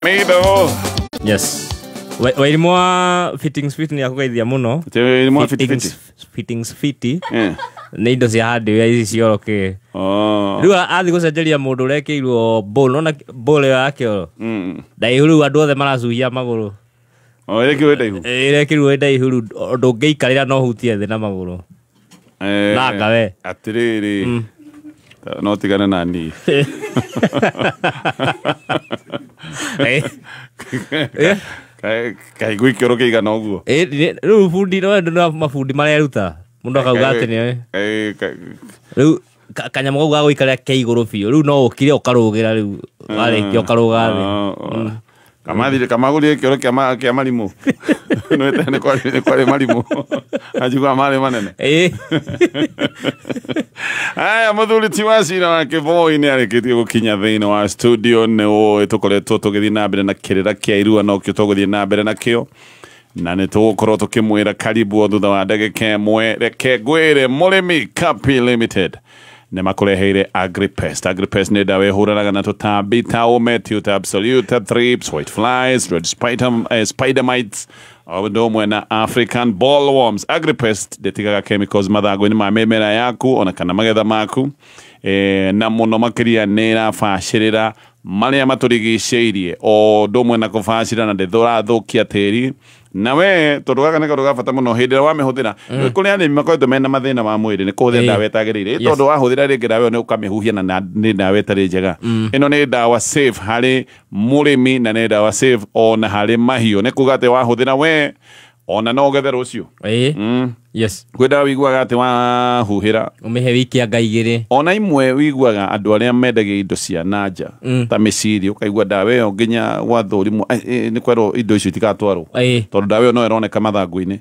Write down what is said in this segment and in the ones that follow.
Mido. Yes. Wairimu wa fittings fit ni akũgeithia mũno. Wairimu fiti fiti. Fittings fiti. Nĩ indo cia hardware ici cioro kĩ. Oh. Rĩu athiĩ gũcenjeria mũndũ ũrekĩirwo ball, nona ball ĩyo ya kĩoro. Ndaihu rĩu andũ othe maracuhia magũrũ. Oh, ĩrekĩrwo ndaihu. Ĩrekĩrwo ndaihu rĩu ndũngĩikarĩra no hutie thĩ na magũrũ. Nanga we. Atĩrĩrĩ. No tigane na niĩ. Kaigua ikĩoro kĩigana ũguo. Rĩu bundi no andũ mabundi mareruta. Mũndũ akauga atĩ nĩ. Rĩu kanyamũ kau ga gũikarĩra ke igũrũ biũ. Rĩu no ũkire ũkarũgĩra rĩu warĩkia ũkarũga thĩ. Kamathire kamagũrire kĩoro kĩa marimũ. Nĩwĩte nĩ kwarĩ marimũ. Anjiguaga marĩ manene. Aya mũthuri ti wa cira wa Kĩboi nĩ arĩkĩtie gũkinya thĩinĩ wa studio nĩ ũĩ tũkoretwo tũgĩthiĩ na mbere na kĩrĩra kĩa irua nokĩo tũgũthiĩ na mbere nakĩo. Na nĩ tũgũkorwo tũkĩmwĩra karibu thutha wa ndagĩka ĩmwe. Reke ngwĩre Mũrĩmi Kapi Limited nĩ makũreheire Agripest. Agripest nĩ ndawa ĩhũranaga na tũtambi ta ũme, Tuta absoluta, thrips, white flies, red spider, spider mites, o ũndũ ũmwe na African bollworms. Agripest ndĩtigaga chemicals mathangũ-inĩ ma mĩmera yaku ona kana magetha maku, na mũno makĩria nĩ ĩrabacĩrĩra marĩa matũrigicĩirie o ũndũ ũmwe na kũbacĩrĩra na ndĩrathũkia tĩri. Na we tondũ gaka nĩ kaũndũ ga bata mũno hĩndĩ ĩrĩa wamĩhũthĩra kũrĩ arĩmi makoretwo mena mathĩna ma mwĩrĩ nĩ kũhũthĩra ndawa ĩtagĩrĩire tondũ wahũthĩra rĩngĩ ndawa ĩyo nĩ ũkamĩhuhia na nĩ ndawa ĩtarĩ njega. Ĩno nĩ ndawa safe harĩ mũrĩmi na nĩ ndawa safe ona harĩ mahiũ. Nĩ kuga atĩ wahũthĩra we ona no ũgethe rũciũ. Yes. Kwĩ ndawa wiguaga atĩ wahuhĩra ũmĩhe wiki anga igĩrĩ. Ona imwe wiguaga andũ arĩa mendagia indo cia na nja ta mĩciri ũkaigua ndawa ĩyo nginya gwathũrimwo nĩ kwerwo indo icio itigatwarwo tondũ ndawa ĩyo no ĩroneka mathangũ-inĩ.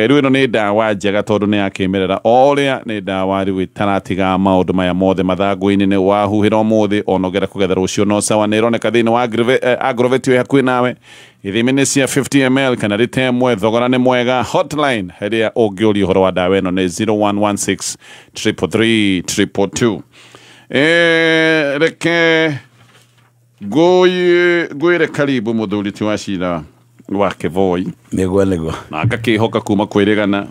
Rĩu ĩno nĩ ndawa njega tondũ nĩ ya kĩmerera o ũrĩa nĩ ndawa rĩu ĩtaratiga maũndũ maya mothe mathangũ-inĩ. Nĩ wahuhĩra ũmũthĩ ona ũgera kũgetha rũciũ no sawa. Nĩ ĩroneka thĩinĩ wa Agrovet ĩ hakuhĩ nawe. Ithimi nĩ cia 50 ml kana rita ĩmwe, thogora nĩ mwega. Hotline ĩrĩa ũngĩũria ũhoro wa ndawa ĩno nĩ 0116 333 222. Reke ngwĩre karibu mũthuri ti wa cira wa Kĩboi. Nĩguo nĩguo. Na ngakĩhoka kuma kwĩrĩgana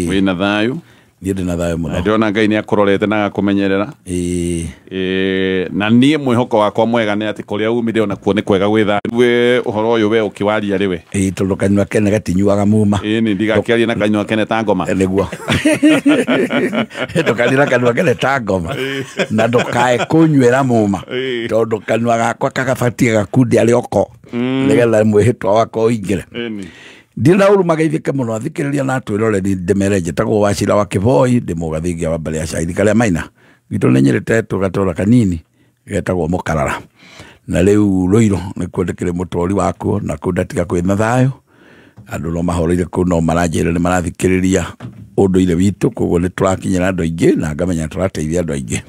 wĩna thayũ. Niĩ ndĩ na thayũ mũno. Ndĩrona Ngai nĩ akũrorete na agakũmenyerera. Na niĩ mwĩhoko wakwa mwega nĩ atĩ kũrĩa umire onakuo nĩ kwega gwĩ thayũ. We ũhoro ũyũ we ũkĩwaria rĩ we. Tondũ kanyua kene gatinyuaga muma. Nĩ ndigakĩaria na kanyua kene ta ngoma. Nĩguo. Ndũkarie na kanua kene ta ngoma. Na ndũkae kũnyuĩra muma. Tondũ kanua gakwa kagabatiĩ gakunde arĩ oko. Nĩgetha mwĩhĩtwa wakwa ũingĩre. Ndirĩ na ũru mageithĩke mũno athikĩrĩria na atwĩroreri ndĩmere njĩtagwo Wachira wa Kĩboi ndĩ mũgathingia wa mbere ya Cairi karĩa maina gwitũ nĩ nyĩrĩte tũgatũra kanini getagwo Mũkarara na rĩu Rũirũ nĩkuo ndĩkĩrĩ mũtũri wakuo na kũu ndatiga kwĩna thayũ andũ no mahoreire kũu no maranjĩra nĩ marathikĩrĩria ũndũire witũ koguo nĩ tũrakinyĩra andũ aingĩ na ngamenya tũrateithia andũ aingĩ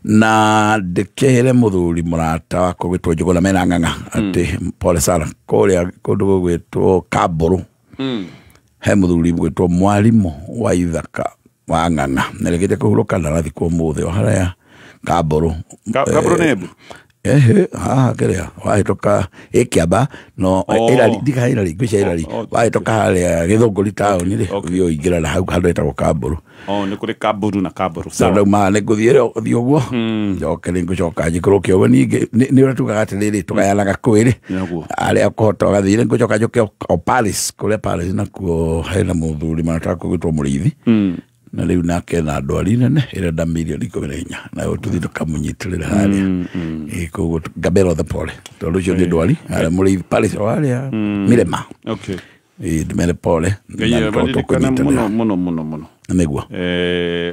na ndĩkĩre mũthuri mũrata wakwa gwĩtwo Njũgũna mena ng'ang'a atĩ pole sana kũrĩa kũndũ gũgwĩtwo Kambũrũ he mũthuri gwĩtwo Mwarimũ wa Ithaka wa ng'ang'a nĩrĩkĩtie kũhurũka na arathikwo ũmũthĩ o harĩa Kambũrũ. Kambũrũ nĩ Embu? Haha kĩrĩa wahĩtũka ĩkĩamba no ĩrari ndika ĩrari ngwĩcia ĩrari wahĩtũka harĩa Gĩthũngũri taũni rĩ ũthiĩ ũingĩra na hau handũ hetagwo Kambũrũ. Nĩ kũrĩ Kambũrũ na Kambũrũ. Sawa. Ndauma nĩ ngũthiĩ ũthiĩ ũguo njoke nĩ ngũcoka njikũrũke ũguo ningĩ nĩ ũrĩa tugaga atĩrĩrĩ tũgayanaga kwĩrĩ arĩa kũhota ũgathiĩ nĩ ngũcoka njoke o Paris kũrĩa Paris nakuo hena mũthuri marata gwĩtwo Mũrĩithi na rĩu nake na ndwari nene ĩrenda mirioni 14 nayo tũthiĩ tũkamũnyitĩrĩra harĩa koguo ngambera othe pole tondũ ũcio nĩ ndwari harĩa Mũrĩithi Paris o harĩa Mirema. Ndĩmere pole mũno mũno mũno mũno nĩguo.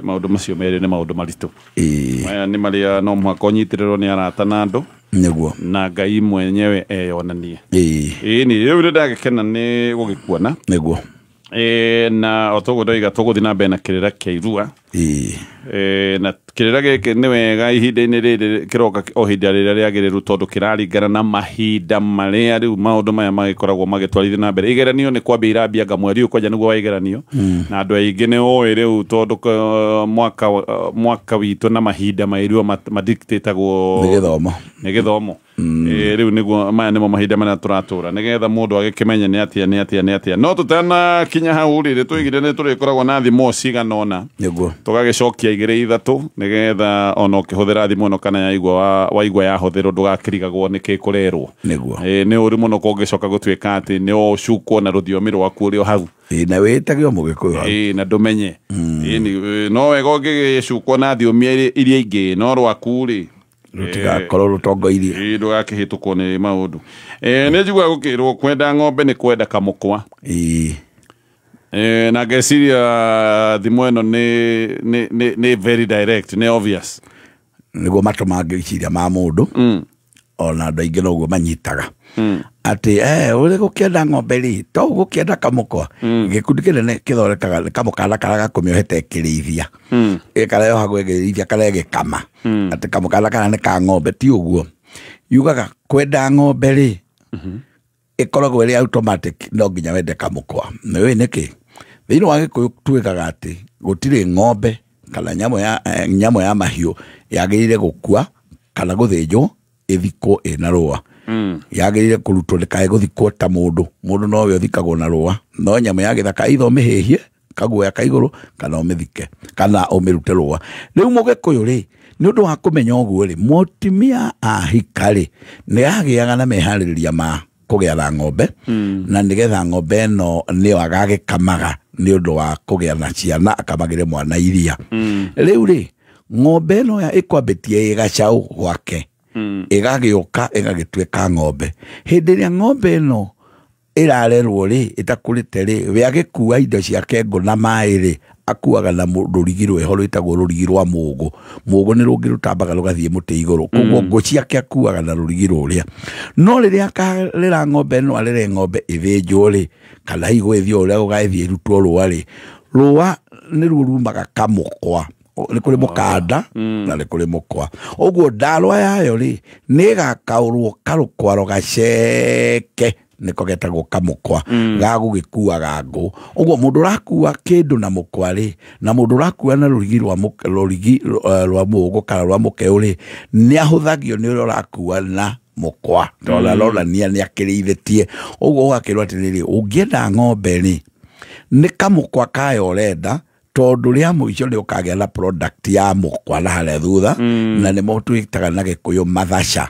Maũndũ macio merĩ nĩ maũndũ maritũ. Maya nĩ marĩa no mũhaka ũnyitĩrĩrwo nĩ arata na andũ nĩguo na Ngai mwenyewe eyonanie. Ĩni rĩu nĩ ndagĩkena nĩ gũgĩkuona nĩguo. Na o toguo ndoiga tũgũthiĩ na mbere na kĩrĩra kĩa irua. Na kĩrĩra gĩkĩ nĩ wega ihinda-inĩ rĩrĩ kĩroka o ihinda rĩrĩa rĩagĩrĩru tondũ kĩraringana na mahinda marĩa rĩu maũndũ maya magĩkoragwo magĩtwarithio na mbere. Igeranio nĩ kwambia irambia anga mweri ũyũ kwanja nĩguo wa igeranio na andũ aingĩ nĩ ũĩ rĩu tondũ mwaka witũ na mahinda ma irua madictatagwo nĩ gĩthomo. Nĩ gĩthomo. Rĩu nĩguo maya nĩmo mahinda marĩa tũratũra nĩgetha mũndũ agĩkĩmenye nĩ atĩa nĩ atĩa nĩ atĩa. No tũtanakinya hau rĩ, tũigire nĩ tũrĩkoragwo na thimũ cigana ũna, nĩguo tũgagĩcokia igĩrĩ ithatũ nĩgetha ona ũkĩhũthĩra thimũ ĩno kana yaigua waigua yahũthĩrwo ndũgakĩrigagwo nĩkĩ kũrerwo. Nĩguo. Nĩ ũru mũno kũngĩcoka gũtuĩka atĩ nĩ ũcukwo na rũthiomi rwaku ũrĩ o hau. Na wĩtagio mũgĩkũyũ hau. Na ndũmenye. No wega ũngĩgĩcukwo na thiomi iria ingĩ no rwaku rĩ rũtigakorwo rũtongoirie. Ndũgakĩhĩtũkwo nĩ maũndũ. Nĩ njiguaga gũkĩrwo kwenda ng'ombe nĩ kwenda kamũkwa. Na ngeciria thimũ ĩno nĩ very direct, nĩ obvious. Nĩguo matũ mangĩciria ma mũndũ ona andũ aingĩ noguo manyitaga atĩ ũrĩ gũkĩenda ng'ombe rĩ to gũkĩenda kamũkwa. Gĩkundi kĩnene kĩthondekaga kamũkanda karĩa gakũmĩohete ĩkĩrĩithia, ĩkareohagwo ĩgĩrĩithia karĩa ĩgĩkama, atĩ kamũkanda karĩa nĩ ka ng'ombe. Ti ũguo. Yugaga kwenda ng'ombe rĩ ĩkoragwo ĩrĩ automatic, no nginya wende kamũkwa. Nĩ ũĩ nĩkĩ? Thĩinĩ wa Gĩkũyũ tuĩkaga atĩ gũtirĩ ng'ombe kana nyamũ ya mahiũ yagĩrĩire gũkua kana gũthĩnjwo ĩthikwo ĩna rũa. Yagĩrĩire kũrutwo ndĩkae gũthikwo ta mũndũ. Mũndũ nowe ũthikagwo na rũa, no nyamũ ya gĩthaka either ũmĩhĩhie kaguoya ka igũrũ kana ũmĩthike kana ũmĩrute rũa. Rĩu mũgĩkũyũ rĩ, nĩ ũndũ wa kũmenya ũguo rĩ, mũtumia ahika rĩ nĩ agĩaga na meharĩrĩria ma kũgĩa na ng'ombe, na nĩgetha ng'ombe ĩno nĩyo agagĩkamaga nĩ ũndũ wa kũgĩa na ciana, akamagĩre mwana iria. Rĩu rĩ, ng'ombe ĩno ya ĩkwambĩtie ĩ gacaũ gwake, ĩgagĩũka ĩgagĩtuĩka ng'ombe. Hĩndĩ ĩrĩa ng'ombe ĩno ĩrarerwo rĩ, ĩtakũrĩte rĩ, we agĩkua indo ciake ngũ na maĩ rĩ, akuaga na rũrigi rwĩho rwĩtagwo rũrigi rwa mũgũ. Mũgũ nĩ rũngĩ rũtambaga rũgathiĩ mũtĩ igũrũ, koguo ngũ ciake akuaga na rũrigi rũrĩa. No rĩrĩa akarera ng'ombe ĩno, arere ng'ombe ĩthĩnjwo rĩ, kana hihi gũgĩthiĩ ũrĩa gũgagĩthiĩ ĩrutwo rũa rĩ, rũa nĩruo rumaga kamũkwa. Nĩ kũrĩ mũkanda na nĩ kũrĩ mũkwa. Ũguo ndarwa yayo rĩ nĩ ĩgakaũrwo karũkwaro gaceke, nĩko getagwo kamũkwa, gagũgĩkuaga ngũ. Ũguo mũndũ ũrakua kĩndũ na mũkwa rĩ, na mũndũ ũrakua na rũrigi rwa rũrigi rwa mũgũ kana rwa mũkeũ rĩ, nĩ ahũthagio nĩ ũrĩa ũrakua na mũkwa, tondũ aronania nĩ akĩrĩithĩtie. Ũguo ũgakĩrwo atĩrĩrĩ, ũngĩenda ng'ombe rĩ, nĩ kamũkwa kayo ũrenda, tondũ rĩa mũico nĩ ũkagĩa na product ya mũkwa na harĩa thutha, na nĩmo twĩtaga na Gĩkũyũ mathaca.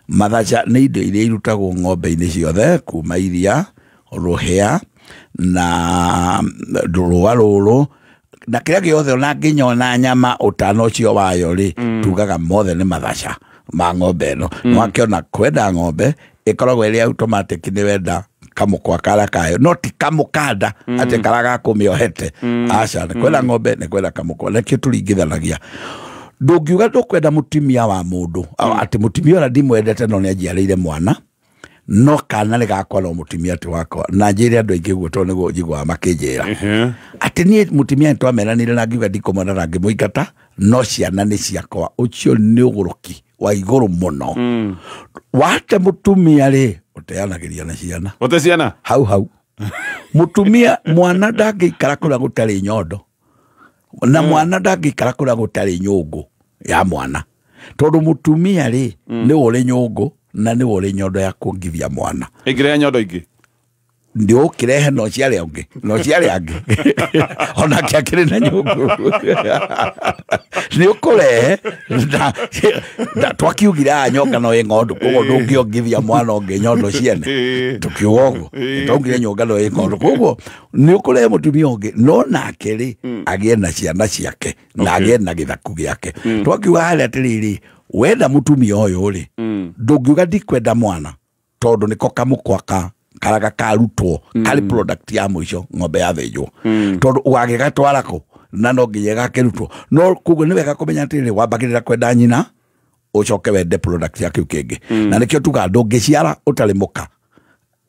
Mathaca nĩ indo iria irutagwo ng'ombe-inĩ ciothe, kuma iria, rũhĩa na rũa rũrũ, na kĩrĩa gĩothe ona nginya ona nyama ũtano ũcio wayo rĩ, tugaga mothe nĩ mathaca ma ng'ombe ĩno. Nĩwakĩona kwenda ng'ombe ĩkoragwo ĩrĩ automatic, nĩ wenda kamũkwa karĩa kayo, no ti kamũkanda atĩ karĩa gakũmĩohete. Aca, nĩ kwenda ng'ombe nĩ kwenda kamũkwa. Nĩkĩo tũringithanagia. Ndũngiuga ndũkwenda mũtumia wa mũndũ, atĩ mũtumia ũrĩa ndimwendete no nĩanjiarĩire mwana, no kana nĩ gakwa no mũtumia ti wakwa. Na njĩre andũ aingĩ ũguo tondũ nĩguo njiguaga makĩnjĩra atĩ niĩ mũtumia nĩtwamenanire na ngiuga ndikũmwenda na ngĩmũingata, no ciana nĩ ciakwa. Ũcio nĩ ũgũrũki wa igũrũ mũno. Wate mũtumia rĩ, ũteanagĩria na ciana. Ũte ciana? Hau hau. Mũtumia mwana ndangĩikara kũrĩa gũtarĩ nyondo, na mwana ndangĩikara kũrĩa gũtarĩ nyũngũ ya mwana, tondũ mũtumia rĩ nĩwe ũrĩ nyũngũ na nĩwe ũrĩ nyondo ya kuongithia mwana. Ĩngĩrehe nyondo ingĩ? Nĩ ũkĩrehe no ciarĩa ũngĩ, no ciarĩa angĩ. Onake akĩrĩ na nyũngũ. Nĩ ũkũrehe, twakiugire aya nyoka no ĩ ng'ondu, koguo ndũngĩongithia mwana ũngĩ nyondo ciene. Tũkiuga ũguo, twaugire nyoka no ĩ ng'ondu, koguo nĩ ũkũrehe mũtumia ũngĩ, no nake rĩ agĩe na ciana ciake, na agĩe na gĩthaku gĩake. Twakiuga harĩa atĩrĩrĩ, wenda mũtumia ũyũ rĩ, ndũngiuga ndikwenda mwana, tondũ nĩko kamũkwa ka karĩa gakarutwo karĩ product ya mũico ng'ombe yathĩnjwo, tondũ ũgagĩgatwara kũ na no nginya ĩgakĩrutwo. No koguo nĩ wega kũmenya atĩrĩrĩ, wambagĩrĩra kwenda nyina, ũcoke wende product ya kĩu kĩngĩ. Na nĩkĩo tugaga ndũngĩciara ũtarĩ mũka.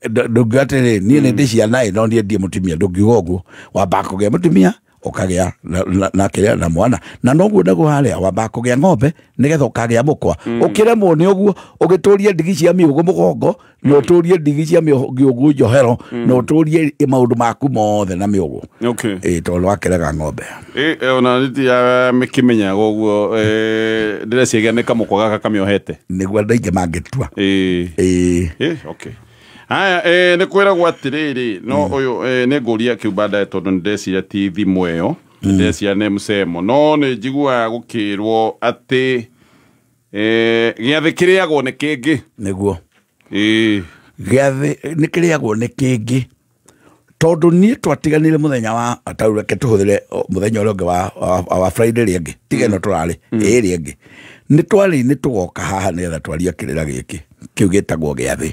Ndũngiuga atĩrĩrĩ, niĩ nĩ ndĩ ciana ĩ, no niĩ ndirĩ mũtumia. Ndũngiuga ũguo. Wambaga kũgĩa mũtumia, ũkagĩa na kĩrĩa na mwana na noguo naguo harĩa wambaga kũgĩa ng'ombe nĩgetha ũkagĩa mũkwa ũkĩremwo nĩ ũguo ũgĩtũrie ndigi cia mĩũgũ mũgongo na ũtũrie ndigi cia mĩũgũ njohero na ũtũrie maũndũ maku mothe na mĩũgũ okay tondũ wakĩrega ng'ombe ona nĩtia mĩkĩmenyaga ũguo ndĩreciria nĩ kamũkwa gaka kamĩohete nĩguo andũ aingĩ mangĩtua okay haya nĩ kwĩragwo atĩrĩrĩ no ũyũ nĩ ngũria kĩu baadaye tondũ nĩ ndeciria ti thimũ ĩyo ndeciria nĩ mũcemo no nĩ njiguaga gũkĩrwo atĩ gĩathĩ kĩrĩagwo nĩ kĩngĩ nĩguo gĩathĩ nĩ kĩrĩagwo nĩ kĩngĩ tondũ niĩ twatiganire mũthenya wa tau reke tũhũthĩre mũthenya ũrĩa ũngĩ wa Friday rĩngĩ tiga ĩno tũrarĩ ĩrĩa ĩngĩ nĩ twarĩ nĩ tũgoka haha nĩgetha twarie kĩrĩra gĩkĩ kĩu gĩtagwo gĩathĩ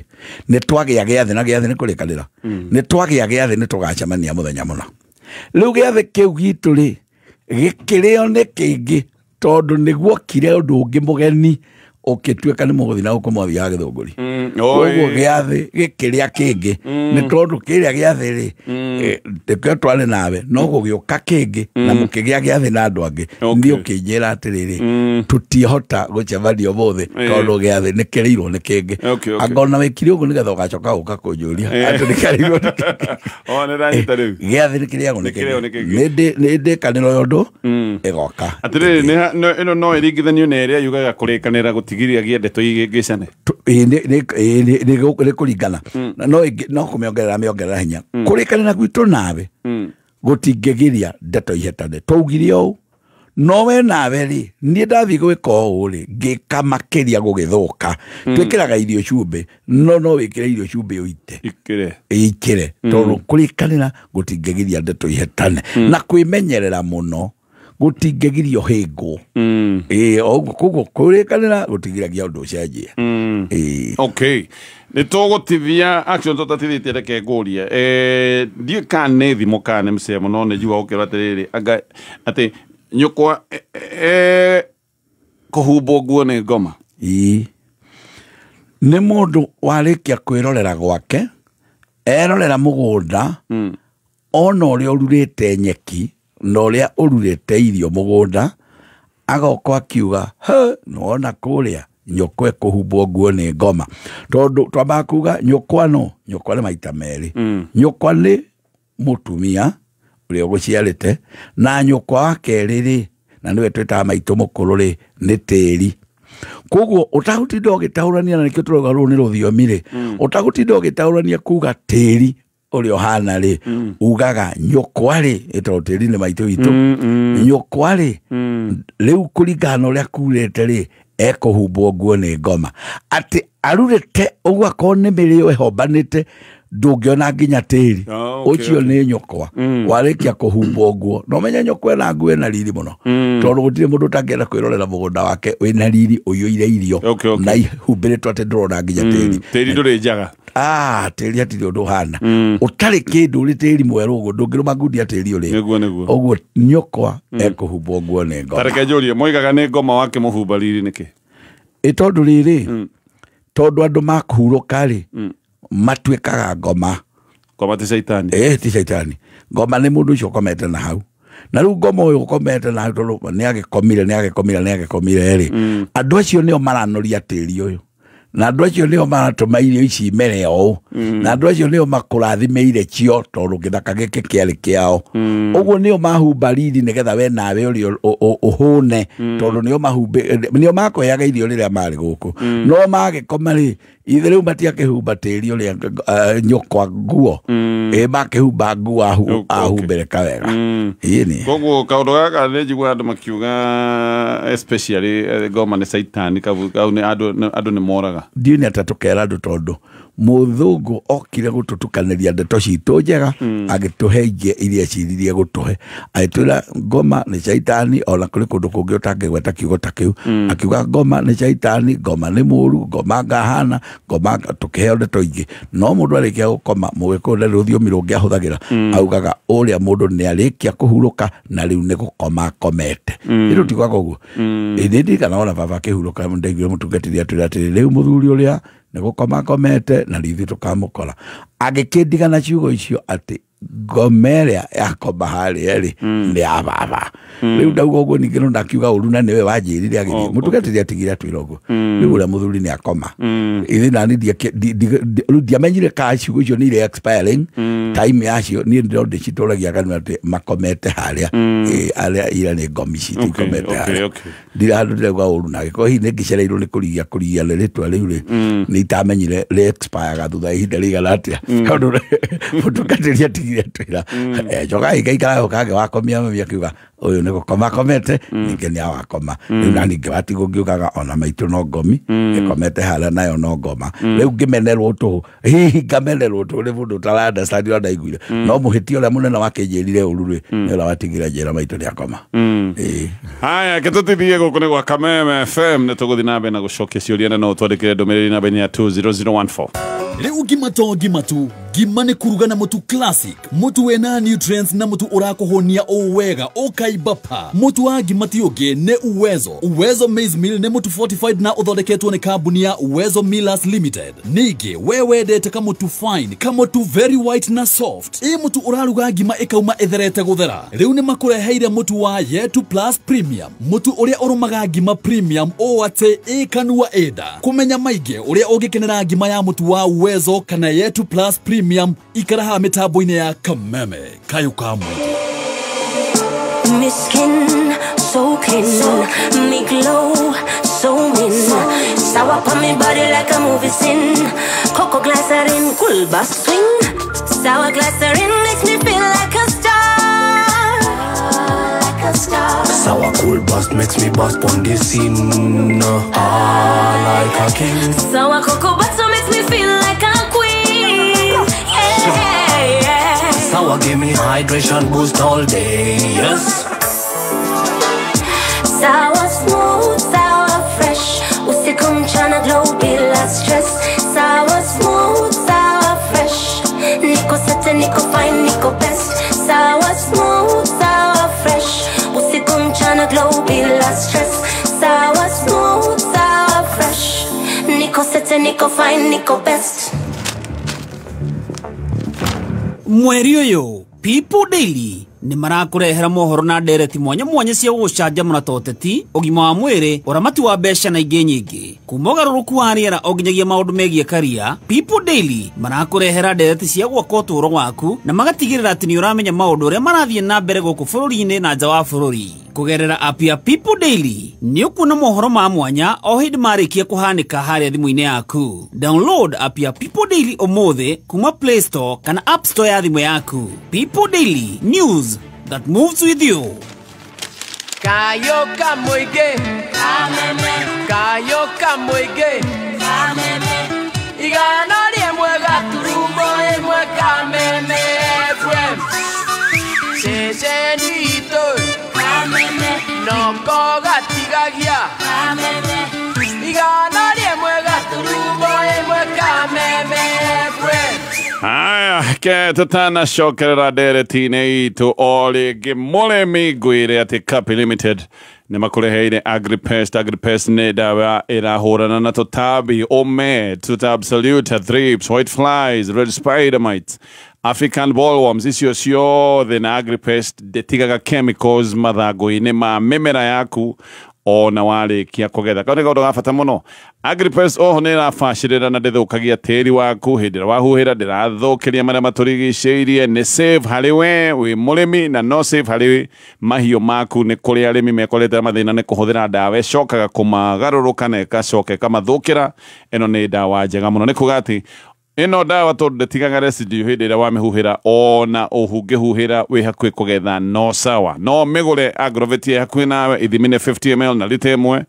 nĩ twagĩa gĩathĩ na gĩathĩ nĩ kũrĩkanĩra nĩ twagĩa gĩathĩ nĩ tũgacemania mũthenya mũna rĩu gĩathĩ kĩu gitũ rĩ gĩkĩrĩo nĩ kĩngĩ tondũ nĩguokire ũndũ ũngĩ mũgeni ũkĩtuĩka nĩ mũgũthiĩ na gũkũ mwathiaga Gĩthũngũri koguo gĩathĩ gĩkĩrĩa kĩngĩ nĩ tondũ kĩrĩa gĩathĩ rĩ nĩkĩo twarĩ nawe no gũgĩũka kĩngĩ na mũkĩgĩa gĩathĩ na andũ angĩ niĩ ũkĩnjĩra atĩrĩrĩ tũtiĩhota gũcemania ũmũthĩ tondũ gĩathĩ nĩ kĩrĩirwo nĩ kĩngĩ angona wĩkire ũguo nĩgetha ũgacoka gũka kũnjũria atĩ nĩ kĩrĩirwo nĩ kĩngĩ gĩathĩ nĩ kĩrĩagwo nĩ kĩngĩ nĩ ndĩkanĩro ya ũndũ ĩgoka atĩrĩrĩ ĩno no ĩringithanio na ĩrĩa yugaga kũrĩkanĩra gũtigiria gĩende tũigĩngĩcane nĩ kũringana no kũmĩongerera mĩongerera hinya kũrĩkanĩra gwitũ nawe gũtingĩgiria ndeto ihetane twaugire ũũ no we nawe rĩ niĩ ndathiĩ gwĩka ũũ rĩ ngĩka makĩria gũgĩthũka twĩkĩraga irio cumbĩ no wĩkĩre irio cumbĩ ũite ĩikĩre tondũ kũrĩkanĩra gũtingĩgiria ndeto ihetane na kwĩmenyerera mũno gũtingĩgiria ũhĩngwo koguo kũrĩkanĩra gũtigiragia ũndũ ũcenjie okay nĩ tũgũtithia action tũtatithĩtie reke ngũrie ndiũĩ kana nĩ thimũ kana nĩ mũcemo no nĩ njiguaga gũkĩrwo atĩrĩrĩ anga atĩ nyũkwa kũhumbwo nguo nĩ ngoma nĩ mũndũ warĩkia kwĩrorera gwake erorera mũgũnda ona ũrĩa ũrurĩte nyeki na ũrĩa ũrurĩte irio mũgũnda agoka akiuga he nĩwona kũrĩa nyũkwa ĩkũhumbwo nguo nĩ ngoma tondũ twambaga kuga nyũkwa no nyũkwa nĩ maita merĩ nyũkwa nĩ mũtumia ũrĩa ũgũciarĩte na nyũkwa wa kerĩ rĩ na nĩwe twĩtaga maitũ mũkũrũ rĩ nĩ tĩri koguo ũtagũtinda ũgĩtaũrania na nĩkĩo tũrauga rũrũ nĩ rũthiomi rĩ ũtagũtinda ũgĩtaũrania kuga tĩri ũrĩa ũhana rĩ ugaga nyũkwa rĩ tondũ tĩri nĩ maitũ witũ nyũkwa rĩ rĩu kũringana na ũrĩa kurĩte rĩ ekũhumbwo nguo nĩ ngoma atĩ arurĩte ũguo akorwo nĩ mĩrĩo ĩhombanĩte ndũngĩona nginya tĩri ũcio nĩ nyũkwa warĩkia kũhumbwo nguo no menye nyũkwa ĩna nguo ĩna riri mũno tondũ gũtirĩ mũndũ ũtangĩenda kwĩrorera mũgũnda wake wĩna riri ũiyũire irio na ihumbĩrĩtwo atĩ ndũrona nginya tĩri tĩri ndũrĩ njaga tĩri hatirĩ ũndũ ũhana ũtarĩ kĩndũ ũrĩ tĩri mwerũ ũguo ndũngĩrũma ngundi tĩri ũrĩ ũguo nyũkwa ekũhumbwo nguo nĩ ngoma tareke njũrie moigaga nĩ ngoma wakĩmũhumba riri nĩkĩ tondũ rĩrĩ tondũ andũ makũhurũka rĩ matuĩkaga ngoma ngoma ti caitani ti caitani ngoma nĩ mũndũ ũcio ũkomete na hau na rĩu ngoma ũyũ ũkomete na hau tondũ nĩ agĩkomire nĩ agĩkomire nĩ agĩkomire rĩ andũ acio nĩo maranoria tĩri ũyũ na andũ acio nĩo maratũma irio ici imere ũũ na andũ acio nĩo makũrathimĩire cio tondũ gĩthaka gĩkĩ kĩarĩ kĩao ũguo nĩo mahumba riri nĩgetha we nawe ũrĩa ũhũne tondũ nĩo makũheaga irio rĩrĩa marĩ gũkũ no magĩkoma rĩ ithe rĩu matiakĩhumba tĩri ũrĩa nyũkwa nguo makĩhumba nguo ahumbĩrĩka wega ĩni koguo kaũndũ gaka nĩ njiguaga andũ makiuga especially ngoma nĩ caitani kau nĩ andũ nĩ moraga ndiũĩ nĩ atĩa tũkera andũ tondũ mũthũngũ okire gũtũtukanĩria ndeto citũ njega agĩtũhe ingĩ iria eciririe gũtũhe agĩtwĩra ngoma nĩ caitani ona kũrĩ kũndũ kũngĩ ũtangĩgweta kiugo ta kĩu akiuga ngoma nĩ caitani ngoma nĩ mũũru ngoma ngahana ngoma tũkĩheo ndeto ingĩ no mũndũ arĩkia gũkoma mũgĩkũyũ ndarĩ rũthiomi rũngĩ ahũthagĩra augaga ũrĩa mũndũ nĩ arĩkia kũhurũka na rĩu nĩ gũkoma akomete ĩndũ ti gwaka ũguo nĩ ndirikana ona baba akĩhurũka ndaiguire mũtungatĩri atwĩra atĩrĩ rĩu mũthuri ũrĩa nĩ gũkoma akomete na rĩu ithuĩ tũkamũkora agĩkĩndigana ciugo icio atĩ Ngoma ĩrĩa yakoma harĩa rĩ nĩ ya baba. Rĩu ndauga ũguo ningĩ no ndakiuga ũru na nĩwe wanjĩrire agĩthiĩ. Mũtungatĩri atigire atwĩra ũguo. Rĩu ũrĩa mũthuri nĩ akoma. Ithe nani ndiamenyire kana ciugo icio nĩ irĩ expiring time yacio. Niĩ ndĩro ndĩcitũragia kanua atĩ makomete harĩa arĩa ira nĩ ngomi citũ ikomete harĩa. Ndirĩ handũ ndĩrauga ũru na angĩkorwo hihi nĩ ngĩcereirwo nĩ kũrigia rĩtwa rĩu rĩ nĩ itamenyire rĩ expire thutha ihinda rĩigana atĩa. Tondũ mũtungatĩri atigire atwĩra njoka ĩgaikara kange wakomia mami akiuga ũyũ nĩ gũkoma akomete ningĩ nĩ awakoma. Rĩu na ningĩ watigwo ngĩugaga ona maitũ no ngomi ĩkomete harĩa nayo no ngoma. Rĩu ngĩmenerwo tũhũ, hihi ngamenerwo tũhũ nĩ mũndũ ũtara understand ũrĩa ndaiguire. No mũhĩtia ũrĩa mũnene wakĩnjĩrire ũru rĩ nĩ ũrĩa watigire njĩra maitũ nĩ akoma. Haya, ketũtithie gũkũ nĩ gwa Kameme FM nĩ tũgũthiĩ na mbere na gũcokia ciũria na no ũtwandĩkĩre ndũmĩrĩri namba-inĩ ya 20014. Rĩu ngima to ngima tu, ngima nĩ kũruga na mũtu classic, mũtu wĩna nutrients na mũtu ũrakũhũnia o wega ũkaimba pa. Mũtu wa ngima ti ũngĩ nĩ Uwezo. Uwezo maize meal nĩ mũtu fortified na ũthondeketwo nĩ kambuni ya Uwezo Millers Limited. Ningĩ we wendete kamũtu fine, kamũtu very white na soft, ĩ mũtu ũraruga ngima ĩkauma ĩtherete gũthera. Rĩu nĩ makũreheire mũtu wa Yetu Plus Premium, mũtu ũrĩa ũrũmaga ngima premium o atĩ ĩkanua ĩnda. Kũmenya maingĩ ũrĩa ũngĩkenera ngima ya mũtu wa Uwezo kana Yetu Plus Premium, ikara haha mĩtambo-inĩ ya Kameme kayũ ka mũingĩ. Me skin so clean, me glow so mean. Sour on me body like a movie scene. Cocoa glycerin, cool bass swing. Sour glycerin makes me feel like a star, like a star. Sour cool bust makes me bust on the scene, ah, like a king. Sour cocoa butter makes me feel like a queen. Yeah, yeah. Sour give me hydration boost all day, yes. Sour smooth, sour fresh. Usiku mchana glow bila stress. Sour smooth, sour fresh. Niko set, niko fine, niko best. Sour smooth, sour fresh. Usiku mchana glow bila stress. Sour smooth, sour fresh. Niko set, niko fine, niko best. Mweri ũyũ People Daily nĩ marakũrehera mohoro na ndereti mwanya mwanya cia gũgũcanjamũra ta ũteti, ũgima wa mwĩrĩ, ũramati wa mbeca na ingĩ nyingĩ. Kuma ũgarũrũku wa rĩera o nginyagia maũndũ megiĩ karia, People Daily marakũrehera ndereti cia gwaka ũtũũro waku na magatigĩrĩra atĩ nĩ ũramenya maũndũ ũrĩa marathiĩ na mbere gũkũ bũrũri-inĩ na nja wa bũrũri. Kũgerera app ya People Daily nĩ ũkuona mohoro ma mwanya o hĩndĩ marĩkia kũhanĩka harĩa thimũ-inĩ yaku. Download app ya People Daily ũmũthĩ kuma Play Store kana App Store ya thimũ yaku. People Daily, news that moves with you. Kayo kamoige, kameme. Kayo kamoige, kameme. Igana rimwe gaturumo rimwe kameme FM. Ceceni kameme. Noko gatigagia, kameme. Igana rimwe gaturumo rimwe kameme FM. Haya, ke tutanacokerera ndereti-inĩ itũ o rĩngĩ. Mũrĩmi ngwĩre atĩ Capi Limited nĩ makũreheire Agripest. Agripest nĩ ndawa ĩrahũrana na tũtambi ũme, tuta absolute, thrips, white flies, red spider mites, African bollworms, icio ciothe na Agripest ndĩtigaga chemicals mathangũ-inĩ ma mĩmera yaku ona warĩkia kũgetha. Kau nĩ kaũndũ ga bata mũno. Agripest oho nĩ ĩrabacĩrĩra na ndĩthũkagia tĩri waku hĩndĩ ĩrĩa wahuhĩra, ndĩrathũkĩria marĩa matũrigicĩirie. Nĩ safe harĩ we wĩ mũrĩmi na no safe harĩ mahiũ maku. Nĩ kũrĩ arĩmi mekorete mathĩna nĩ kũhũthĩra ndawa ĩcokaga kũmagarũrũka na ĩgacoka ĩkamathũkĩra. Ĩno nĩ ndawa njega mũno. Nĩ kuga atĩ ĩno ndawa tondũ ndĩtigaga residue hĩndĩ ĩrĩa wamĩhuhĩra, ona ũngĩhuhĩra wĩ hakuhĩ kũgetha no sawa. No mĩgũre Agrovet ĩ hakuhĩ nawe, ithimi nĩ 50 ml na lita ĩmwe.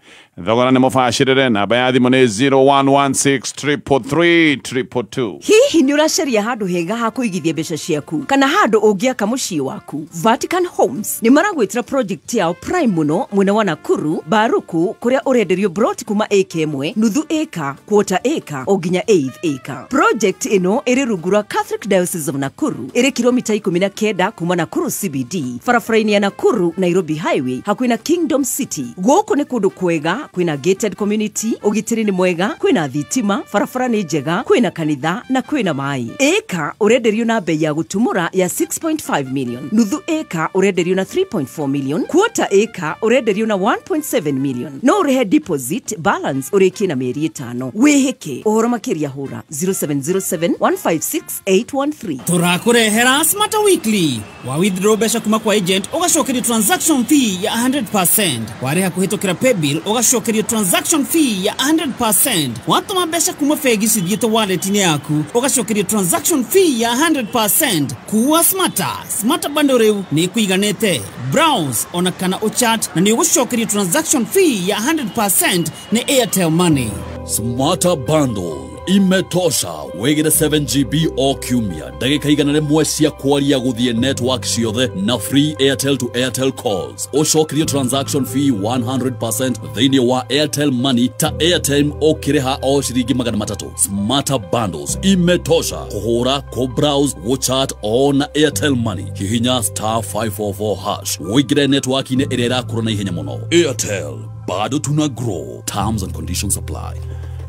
Thogora nĩ mũbacĩrĩre. Namba ya thimũ nĩ 0116 333 222. Hihi nĩ ũracaria handũ hega ha kũigithia mbeca ciaku kana handũ ũngĩaka mũciĩ waku? Vatican Homes nĩ maragwĩtĩra project yao prime mũno mwena wa Nakuru Baruku, kũrĩa ũrenderio broti kuma acre ĩmwe, nuthu acre, quarter acre o nginya eighth acre. Project ĩno ĩrĩ rungu rwa Catholic Diocese of Nakuru, ĩrĩ kilomita 19 kuma Nakuru CBD, barabara-inĩ ya Nakuru Nairobi Highway, hakuhĩ na Kingdom City. Gũkũ nĩ kũndũ kwega, kwĩna gated community, ũgitĩri nĩ mwega, kwĩna thitima, barabara nĩ njega, kwĩna kanitha na kwĩna maĩ. Ĩka Ĩka ũrenderio na bei ya gũtumũra ya 6.5 million, nuthu ĩka ũrenderio na 3.4 million, quarter ĩka ũrenderio na 1.7 million. No ũrĩhe deposit balance ũrĩkie na mĩeri 5. Wĩhĩke ũhoro makĩria hũra 0707 156 813. Tũrakũrehera Smarter Weekly. Wa withdraw mbeca kuma kwa agent ũgacokerio transaction fee ya 100%. Warĩha kũhĩtũkĩra paybill ũgacokerio transaction fee ya 100%. Watũma mbeca kuma bengi cithiĩte wallet-inĩ yaku ũgacokerio transaction fee ya 100%. Kuwa Smarter. Smarter bundle rĩu nĩ ĩkũiganĩte. Browse ona kana ũchat na nĩ ũgũcokerio transaction fee ya 100% nĩ Airtel Money. Smarter Bundle imetosha. Wigire 7 GB o kiumia, ndagĩka 100 cia kwaria gũthiĩ network ciothe na free Airtel to Airtel calls. Ũcokerio transaction fee 100% thĩinĩ wa Airtel Money ta airtime ũkĩrĩha o ciringi 300. Smarter Bundles imetosha kũhũra, kũ-browse, gũ-chat o na Airtel Money. Hihinya *544# wĩingĩre network-inĩ ĩrĩa ĩrakũra na ihenya mũno. Airtel, bado tuna grow. Terms and conditions apply.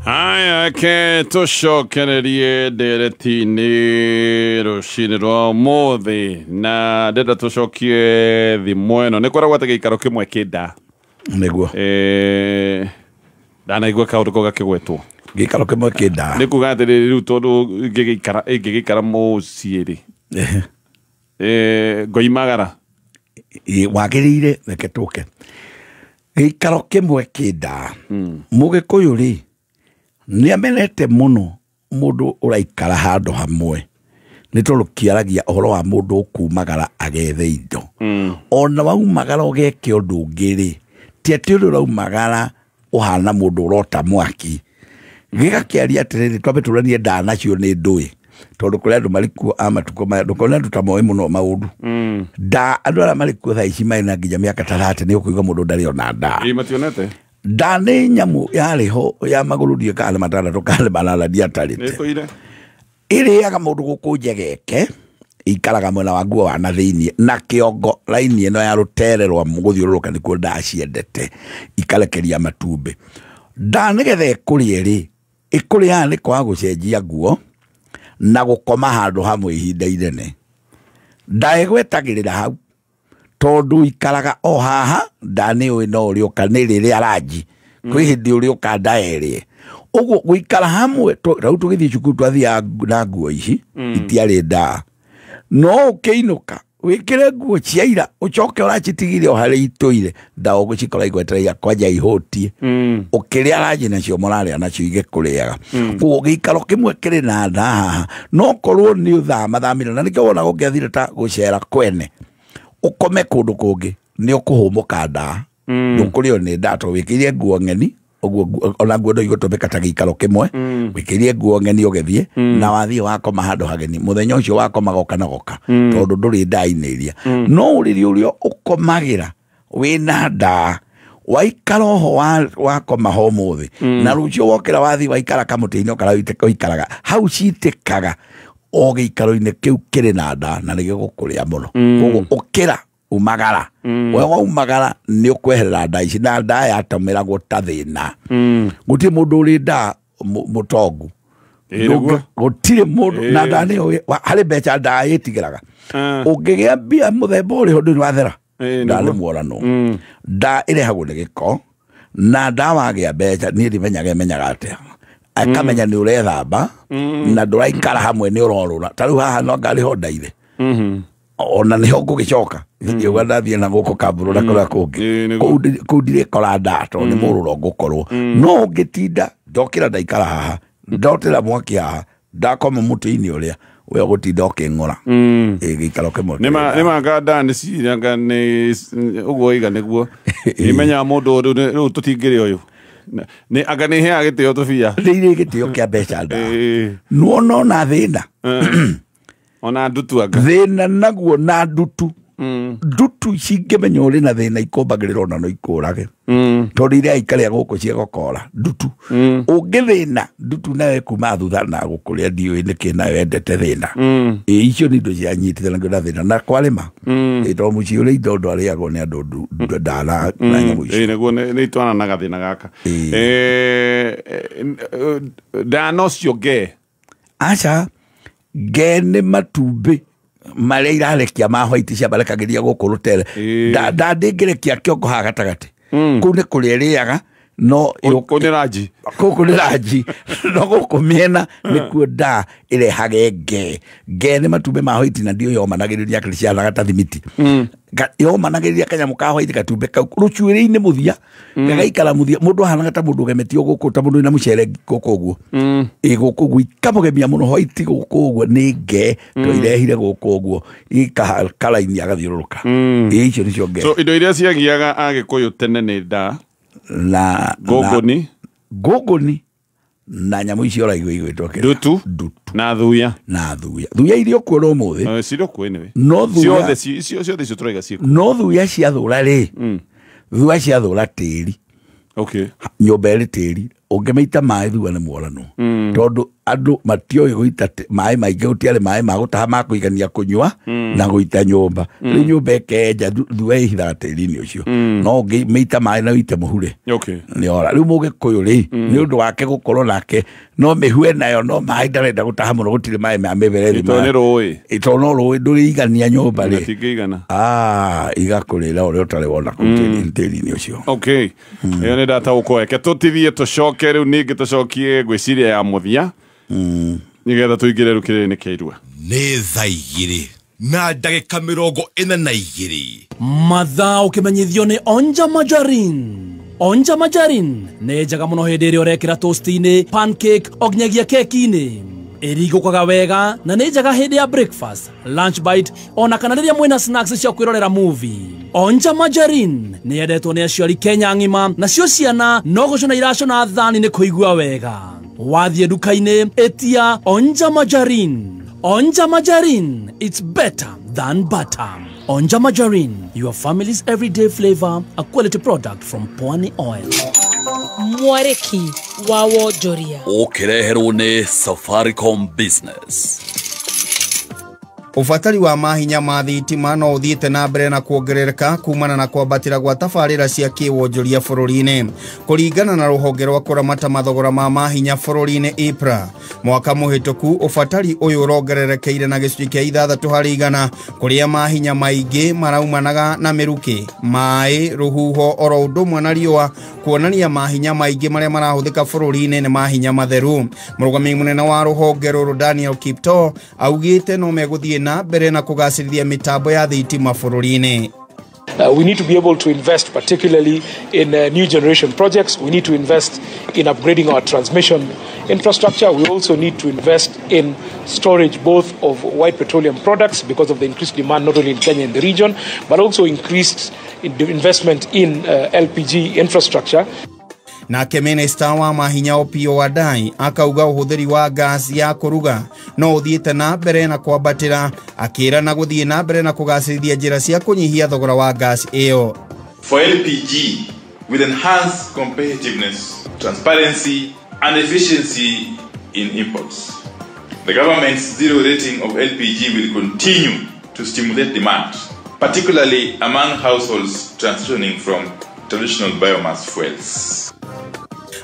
Haya, ke tũcokererie ndereti-inĩ rũcinĩ rwa ũmũthĩ, na ndĩrenda tũcokie thimũ ĩno. Nĩ kwĩragwo atĩ gĩikaro kĩmwe kĩ nda. Nĩguo. Ndanaigua kaũndũ kau gakĩgwetwo. Gĩikaro kĩmwe kĩ nda. Nĩ kuga atĩrĩrĩ, rĩu tondũ ingĩgĩikara mũciĩ rĩ, ngoimagara. Wagĩrĩire, reke tũke. Gĩikaro kĩmwe kĩ nda. Mũgĩkũyũ rĩ, nĩ amenete mũno mũndũ ũraikara handũ hamwe, nĩ tondũ kĩaragia ũhoro wa mũndũ ũkumagara agethe indo. Ona waumagara ũgeke ũndũ ũngĩ rĩ, ti atĩ ũrĩa ũraumagara ũhana mũndũ ũrota mwaki. Gĩgakĩaria atĩrĩrĩ, twambe tũranie ndaa nacio nĩ ndũĩ, tondũ kũrĩ andũ marĩ kuo a matukũ maya, ndũkone andũ ta moĩ mũno maũndũ. Ndaa, andũ arĩa marĩ kuo thaa ici marĩ na nginya mĩaka ta 30 nĩ ũkũigua mũndũ ndarĩ ona ndaa. Ĩ, mationete? Ndaa nĩ nyamũ yarĩ ho ya magũrũ ndiũĩ kana nĩ matandatũ kana nĩ manana ndiatarĩte. Ĩrĩaga mũndũ gũkũ njegeke, ikaraga mwena wa nguo wa na thĩiniĩ na kĩongo raini ĩno ya rũtere rwa gũthiũrũrũka nĩkuo ndaa ciendete, ikarekeria matumbĩ. Ndaa nĩgetha ĩkũrĩe rĩ, ĩkũrĩaga nĩ kwaga gũcenjia nguo na gũkoma handũ hamwe ihinda inene. Ndaa ĩgwetagĩrĩra hau tondũ ikaraga o haha, ndaa nĩ ũĩ no ũrĩũka nĩ rĩrĩa ranji, kwĩ hĩndĩ ũrĩũka ndaa ĩrĩe. Ũguo gũikara hamwe, rĩu tũgĩthiĩ cukuru twathiaga na nguo ici, itiarĩ ndaa. No ũkĩinũka wĩkĩre nguo cia ira, ũcoke ũracitigire o harĩa itũire, ndaa ũgũcikora igwetereire kwanja ihũtie. Ũkĩrĩa ranji nacio mũrarĩa nacio igĩkũrĩaga. Koguo gĩikaro kĩmwe kĩrĩ na ndaa haha, no korwo nĩ ũthamathamire, na nĩkĩo wonaga ũngĩathire ta gũcera kwene, ũkome kũndũ kũngĩ, nĩ ũkũhũmũka ndaa. Ndũkũrĩo nĩ ndaa tondũ wĩkĩire nguo ng'eni, ũguo ona nguo ndũigũtũmĩka ta gĩikaro kĩmwe, wĩkĩire nguo ng'eni ũgĩthiĩ, na wathiĩ wakoma handũ hageni, mũthenya ũcio wakomaga ũkanogoka, tondũ ndũrĩ ndaa-inĩ iria. No ũrĩrĩ ũrĩa ũkomagĩra wĩna ndaa, waikara oho wakoma ho ũmũthĩ, na rũciũ wokĩra wathiĩ waikara kamũtĩ-inĩ o karĩa ũikaraga, hau citĩkaga o gĩikaro-inĩ kĩu kĩrĩ na ndaa, na nĩgĩgũkũrĩa mũno. Koguo ũkĩra umagara, we waumagara nĩ ũkweherera ndaa ici, na ndaa yatũmĩragwo ta thĩna. Gũtirĩ mũndũ ũrĩ ndaa mũtongu. Gũtirĩ mũndũ na ndaa nĩ harĩ mbeca ndaa ĩtigĩraga. Ũngĩgĩa mbia mũthemba ũrĩ ho ndũrĩ wathera. Ndaa nĩ mworano. Ndaa ĩrehagwo nĩ gĩko, na ndaa wagĩa mbeca niĩ ndimenyaga ĩmenyaga atĩa. Akamenya nĩ ũrethamba na ndũraikara hamwe nĩ ũrorũra. Ta rĩu haha no ngarĩ ho ndaire. Ona nĩho ngũgĩcoka. Ngiuga ndathiĩ na gũkũ Kamburu na kũrĩa kũngĩ. Kũu ndirĩkora ndaa tondũ nĩ mũrũro ngũkorwo. No ũngĩtinda ndokĩra ndaikara haha, ndotĩra mwaki haha, ndakoma mũtĩ-inĩ ũrĩa, we ũgũtinda ũkĩng'ũra. Gĩikaro kĩmwe. Nĩ manga ndaa nĩ ciranga nĩ ũguo oiga nĩguo. Imenyaga mũndũ rĩu tũtingĩrĩ ũyũ. Nĩ anga nĩ ĩheaga gĩtĩo tũbia. Nĩ irĩ gĩtĩo kĩa mbeca ndaa. Nĩwona ona thĩna. Ona ndutu anga. Thĩna naguo na ndutu. Ndutu cingĩmenya ũrĩ na thĩna ikũmbagĩrĩra ona no ikũrage. Tondũ iria ikarĩa gũkũ ciegũkora ndutu. Ũngĩthĩna ndutu nayo ĩkuma thutha na gũkũrĩa ndiũĩ nĩkĩ nayo yendete thĩna. Ĩ icio nĩ indo cianyitithanagio na thĩna na kwarĩma. Ĩ tondũ mũciĩ ũrĩ indo ũndũ arĩagwo nĩ andũ ndaa na nyamũ icio. Ĩ nĩguo nĩ itwaranaga thĩna gaka. Ndaa no cionge. Aca. Nge nĩ matumbĩ marĩa irarekia ma white cia marekagĩria gũkũ rũtere. Nda ndĩngĩrekia kĩongo haha gatagatĩ. Kũu nĩ kũrĩa ĩrĩaga no kũu nĩ ranji. Kũu nĩ ranji. No gũkũ mĩena nĩkuo nda ĩrehage nge. Nge nĩ matumbĩ ma white na ndio yomanagĩrĩria kĩrĩa cianaga ta thimiti. Yomanagĩrĩria kanyamũ ka white gatumbĩ kau rũcuĩrĩ-inĩ mũthia. Gagaikara mũthia mũndũ ahanaga ta mũndũ ũgemetio gũkũ ta mũndũ wĩna mũcere gũkũ ũguo. Ĩ gũkũ ũguo ikamũgemia mũno white gũkũ ũguo nĩ nge to irehire gũkũ ũguo ikakaraini agathiũrũrũka. Ĩ icio nĩcio nge. So indo iria ciagiaga Agĩkũyũ tene nĩ nda na ngũngũni ngũngũni na nyamũ icio ũraigua igwĩtwo kĩrĩa? Ndutu na thuya. Na thuya. Thuya iria ũkuo no ũmũthĩ. Cirĩ kuo anyway. No thuya ciothe ciothe icio tũraiga ciĩkuo. No thuya ciathũra rĩ, thuya ciathũra tĩri. Okay. Nyũmba ĩrĩ tĩri ũngĩmĩita maĩ thuya nĩ mworano. Tondũ andũ matioĩ gũita maĩ maingĩ gũtiarĩ maĩ ma gũtaha ma kũigania kũnyua na gũita nyũmba. Rĩu nyũmba ĩkenja thuya ĩhithaga tĩri-inĩ ũcio. No ũngĩmĩita maĩ na ũite mũhure. Okay. Nĩ ora. Rĩu Mũgĩkũyũ rĩ, nĩ ũndũ wake gũkorwo nake no mĩhue nayo no maĩ ndarenda gũtaha mũno gũtirĩ maĩ ma mĩberethi. Tondũ nĩ rũĩ. Tondũ no rũĩ ndũrĩigania nyũmba rĩ. Matingĩigana. Igakũrĩra ũrĩa ũtarĩ wona kũu tĩri-inĩ ũcio. Okay. Ĩyo nĩ ndataũkwo. Reke tũtithie tũcoke rĩu ningĩ tũcokie ngwĩciria ya mũthia. Nĩgetha tũingĩre rĩu kĩrĩra-inĩ kĩa irua. Nĩ thaa 2 na ndagĩka 42. Mathaa ũkĩmenyithio nĩ Onja Margarine. Onja Margarine nĩ njega mũno hĩndĩ ĩrĩa ũrekĩra toast-inĩ, pancake o nginyagia keki-inĩ. Ĩringũkaga wega na nĩ njega hĩndĩ ya breakfast, lunch bite ona kana rĩrĩa mwĩna snacks cia kwĩrorera movie. Onja Margarine nĩ yendetwo nĩ aciari Kenya ng'ima nacio ciana no gũcũna iracũna thani nĩ kũigua wega. Wathiĩ nduka-inĩ ĩtia Onja Margarine. Onja Margarine, it's better than butter. Onja Margarine, your family's everyday flavor, a quality product from Pwani Oil. Mwarĩki wa wonjoria ũkĩreherwo nĩ Safaricom Business. Ũbatari wa mahinya ma thitima no ũthiĩte na mbere na kuongerereka kumana na kwambatĩra gwa tabarĩra cia kĩwonjoria bũrũri-inĩ. Kũringana na rũhonge rwa kũramata mathogora ma mahinya bũrũri-inĩ EPRA, mwaka mũhĩtũku ũbatari ũyũ ũrongererekeire na gĩcunjĩ kĩa 6 harĩ igana, kũrĩa mahinya maingĩ maraumanaga na mĩrukĩ, maĩ, rũhuho oro ũndũ ũmwe na riũa, kuonania mahinya maingĩ marĩa marahũthĩka bũrũri-inĩ nĩ mahinya matheru. Mũrũgamĩrĩri mũnene wa rũhonge rũrũ Daniel Kiptoo augĩte no megũthiĩ na mbere na kũgacĩrithia mĩtambo ya thitima bũrũri-inĩ. We need to be able to invest particularly in new generation projects. We need to invest in upgrading our transmission infrastructure. We also need to invest in storage both of white petroleum products because of the increased demand not only in Kenya and the region, but also increased investment in LPG infrastructure. Nake minista wa mahinya Opiyo Wandayi akauga ũhũthĩri wa gas ya kũruga no ũthiĩte na mbere na kwambatĩra, akĩra na gũthiĩ na mbere na kũgacĩrithia njĩra cia kũnyihia thogora wa gas ĩyo. For LPG, with enhanced competitiveness, transparency and efficiency in imports. The government's zero rating of LPG will continue to stimulate demand, particularly among households transitioning from traditional biomass fuels.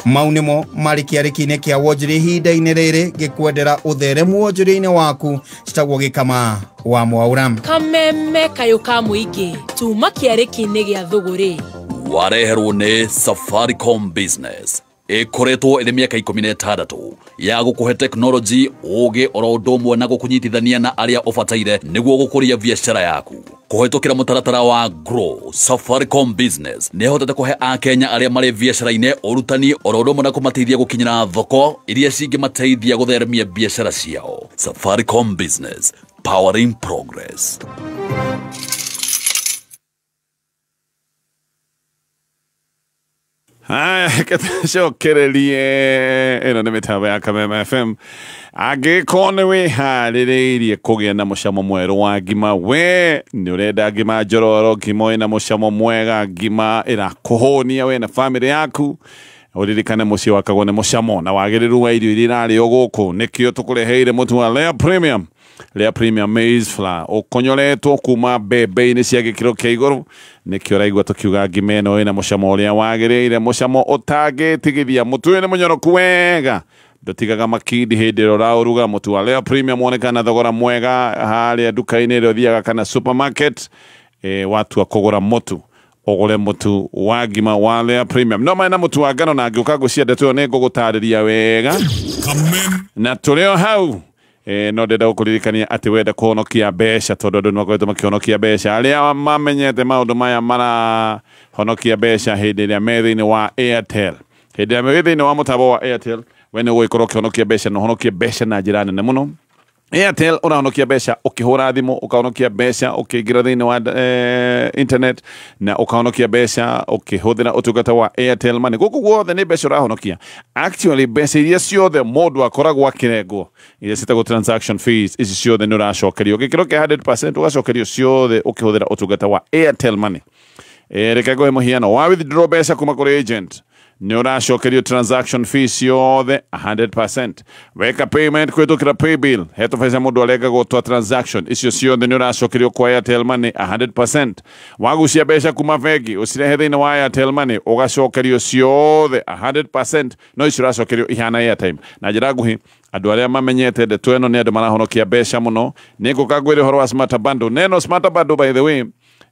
Mau nĩmo marĩ kĩarĩki-inĩ kĩa wonjoria ihinda-inĩ rĩrĩ ngĩkwendera ũtheremu wonjoria-inĩ waku. Citagwo Gĩkama wa Mwaura. Kameme kayũ ka mũingĩ tuma kĩarĩki-inĩ gĩa thũgũrĩ. Wareherwo nĩ Safaricom Business. Ĩkoretwo ĩrĩ mĩaka 16 ya gũkũhe tekinoronjĩ, ũũgĩ oro ũndũ ũmwe na gũkũnyitithania na arĩa ũbataire nĩguo gũkũria biacara yaku. Kũhĩtũkĩra mũtaratara wa Grow, Safaricom Business nĩ ĩhotete kũhe akenya arĩa marĩ biacara-inĩ ũrutani oro ũndũ ũmwe na kũmateithia gũkinyĩra thoko iria cingĩmateithia gũtheremia biacara ciao. Safaricom Business, powering progress. Haya, cokererie ĩno nĩ mĩtambo ya Kameme FM. Angĩkorwo nĩ wĩharĩrĩirie kũgĩa na mũcamo mwerũ wa ngima, we nĩ ũrenda ngima njororo, ngima ĩna mũcamo mwega, ngima ĩrakũhũnia we na bamĩrĩ yaku, ũririkane mũciĩ wakagwo nĩ mũcamo na wagĩrĩru wa irio iria irarĩo gũkũ. Nĩkĩo tũkũreheire mũtu wa Lea Premium. Lea Premium Maize Flour ũkonyoretwo kuma mbembe-inĩ cia gĩkĩro kĩa igũrũ. Nĩkĩo ũraigua tũkiuga ngima ĩno ĩna mũcamo ũrĩa wagĩrĩire, mũcamo ũtangĩtigithia. Mũtu ũyũ nĩ mũnyoroku wega Ndũtigaga makindi hĩndĩ ĩrĩa ũraũruga. Mũtu wa Lea Premium wonekana thogora mwega harĩa nduka-inĩ ĩrĩa ũthiaga kana supermarket. Watua kũgũra mũtu, ũgũre mũtu wa ngima wa Lea Premium. No marĩ na mũtu wa ngano, na ngĩũka ngũcia ndeto ĩyo nĩ ngũgũtarĩria wega. Na tũrĩ o hau, no ndĩrenda gũkũririkania atĩ wenda kũhonokia mbeca, tondũ andũ nĩ makoretwo makĩhonokia mbeca. Arĩa mamenyete maũndũ maya marahonokia mbeca hĩndĩ ĩrĩa me thĩinĩ wa Airtel. Hĩndĩ ĩrĩa me thĩinĩ wa mũtambo wa Airtel, we nĩ ũgũgĩkorwo ũkĩhonokia mbeca, na ũhonokie mbeca na njĩra nene mũno. Airtel ũrahonokia mbeca ũkĩhũra thimũ, ũkahonokia mbeca ũkĩingĩra thĩinĩ wa internet, na ũkahonokia mbeca ũkĩhũthĩra ũtungata wa Airtel Money. Gũkũ guothe nĩ mbeca ũrahonokia. Actually mbeca iria ciothe mũndũ akoragwo akĩrengwo, iria ciĩtagwo transaction fees, ici ciothe nĩ ũracokerio. Gĩkĩro kĩa 100% ũgacokerio ciothe ũkĩhũthĩra ũtungata wa Airtel Money. Reke ngũhe mũhiano, wa withdraw mbeca kuma kũrĩ agent, nĩ ũracokerio transaction fees ciothe 100%. Weka payment kũhĩtũkĩra paybill, he tũbeca mũndũ arengagwo twa transaction, icio ciothe nĩ ũracokerio kwa Airtel Money 100%. Wagucia mbeca kuma bengi ũcirehe thĩinĩ wa Airtel Money, ũgacokerio ciothe 100%. No icio ũracokerio ihana airtime. Na njĩra nguhĩ, andũ arĩa mamenyete ndeto ĩno nĩ andũ marahonokia mbeca mũno. Nĩ ngũka ngwĩre ũhoro wa Smart Bundle. Neno Smart Bundle, by the way,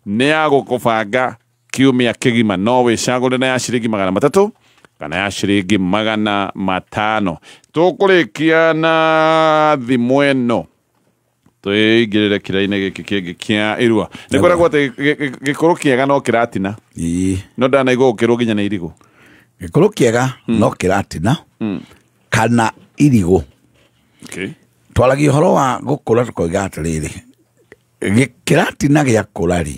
nĩ ya gũkũbanga kiumia kĩgima. No wĩcagũre na ya ciringi 300 kana ya ciringi 500. Tũkũrĩkia na thimũ ĩno twĩingĩrĩre kĩra-inĩ gĩkĩ kĩngĩ kĩa irua. Nĩ kwĩragwo atĩ gĩkũrũ kĩega no kĩratina. No ndanaigua gũkĩrwo nginya nĩ irigũ. Gĩkũrũ kĩega no kĩratina kana irigũ. Twaragia ũhoro wa gũkũra tũkoiga atĩrĩrĩ, kĩratina gĩakũra rĩ,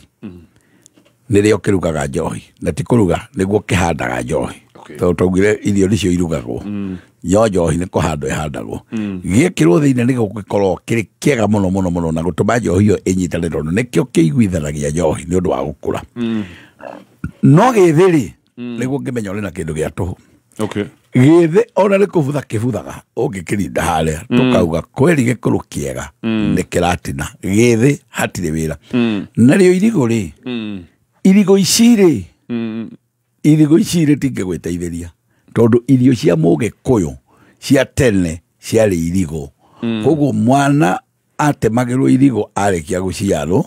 nĩrĩo kĩrugaga njohi, na ti kũruga, nĩguo kĩhandaga njohi. Tondũ twaugire irio nĩcio irugagwo, yo njohi nĩ kũhandwo ĩhandagwo. Gĩekĩrwo thĩinĩ nĩ gũgĩkorwo kĩrĩ kĩega mũno mũno mũno, na gũtũma njohi ĩyo ĩnyitane, tondũ nĩkĩo kĩiguithanagia njohi nĩ ũndũ wa gũkũra. No gĩthĩ rĩ, nĩguo ngĩmenya ũrĩ na kĩndũ gĩa tũhũ. Gĩthĩ ona nĩ kũbutha kĩbuthaga, ũngĩkĩrinda harĩa, tũkauga kweri gĩkũrũ kĩega nĩ kĩratina. Gĩthĩ hatirĩ wĩra. Narĩo irigũ rĩ, irigũ ici rĩ, irigũ ici rĩ tingĩgwĩteithĩria, tondũ irio cia mũgĩkũyũ cia tene ciarĩ irigũ. Koguo mwana atemagĩrwo irigũ arĩkia gũciarwo,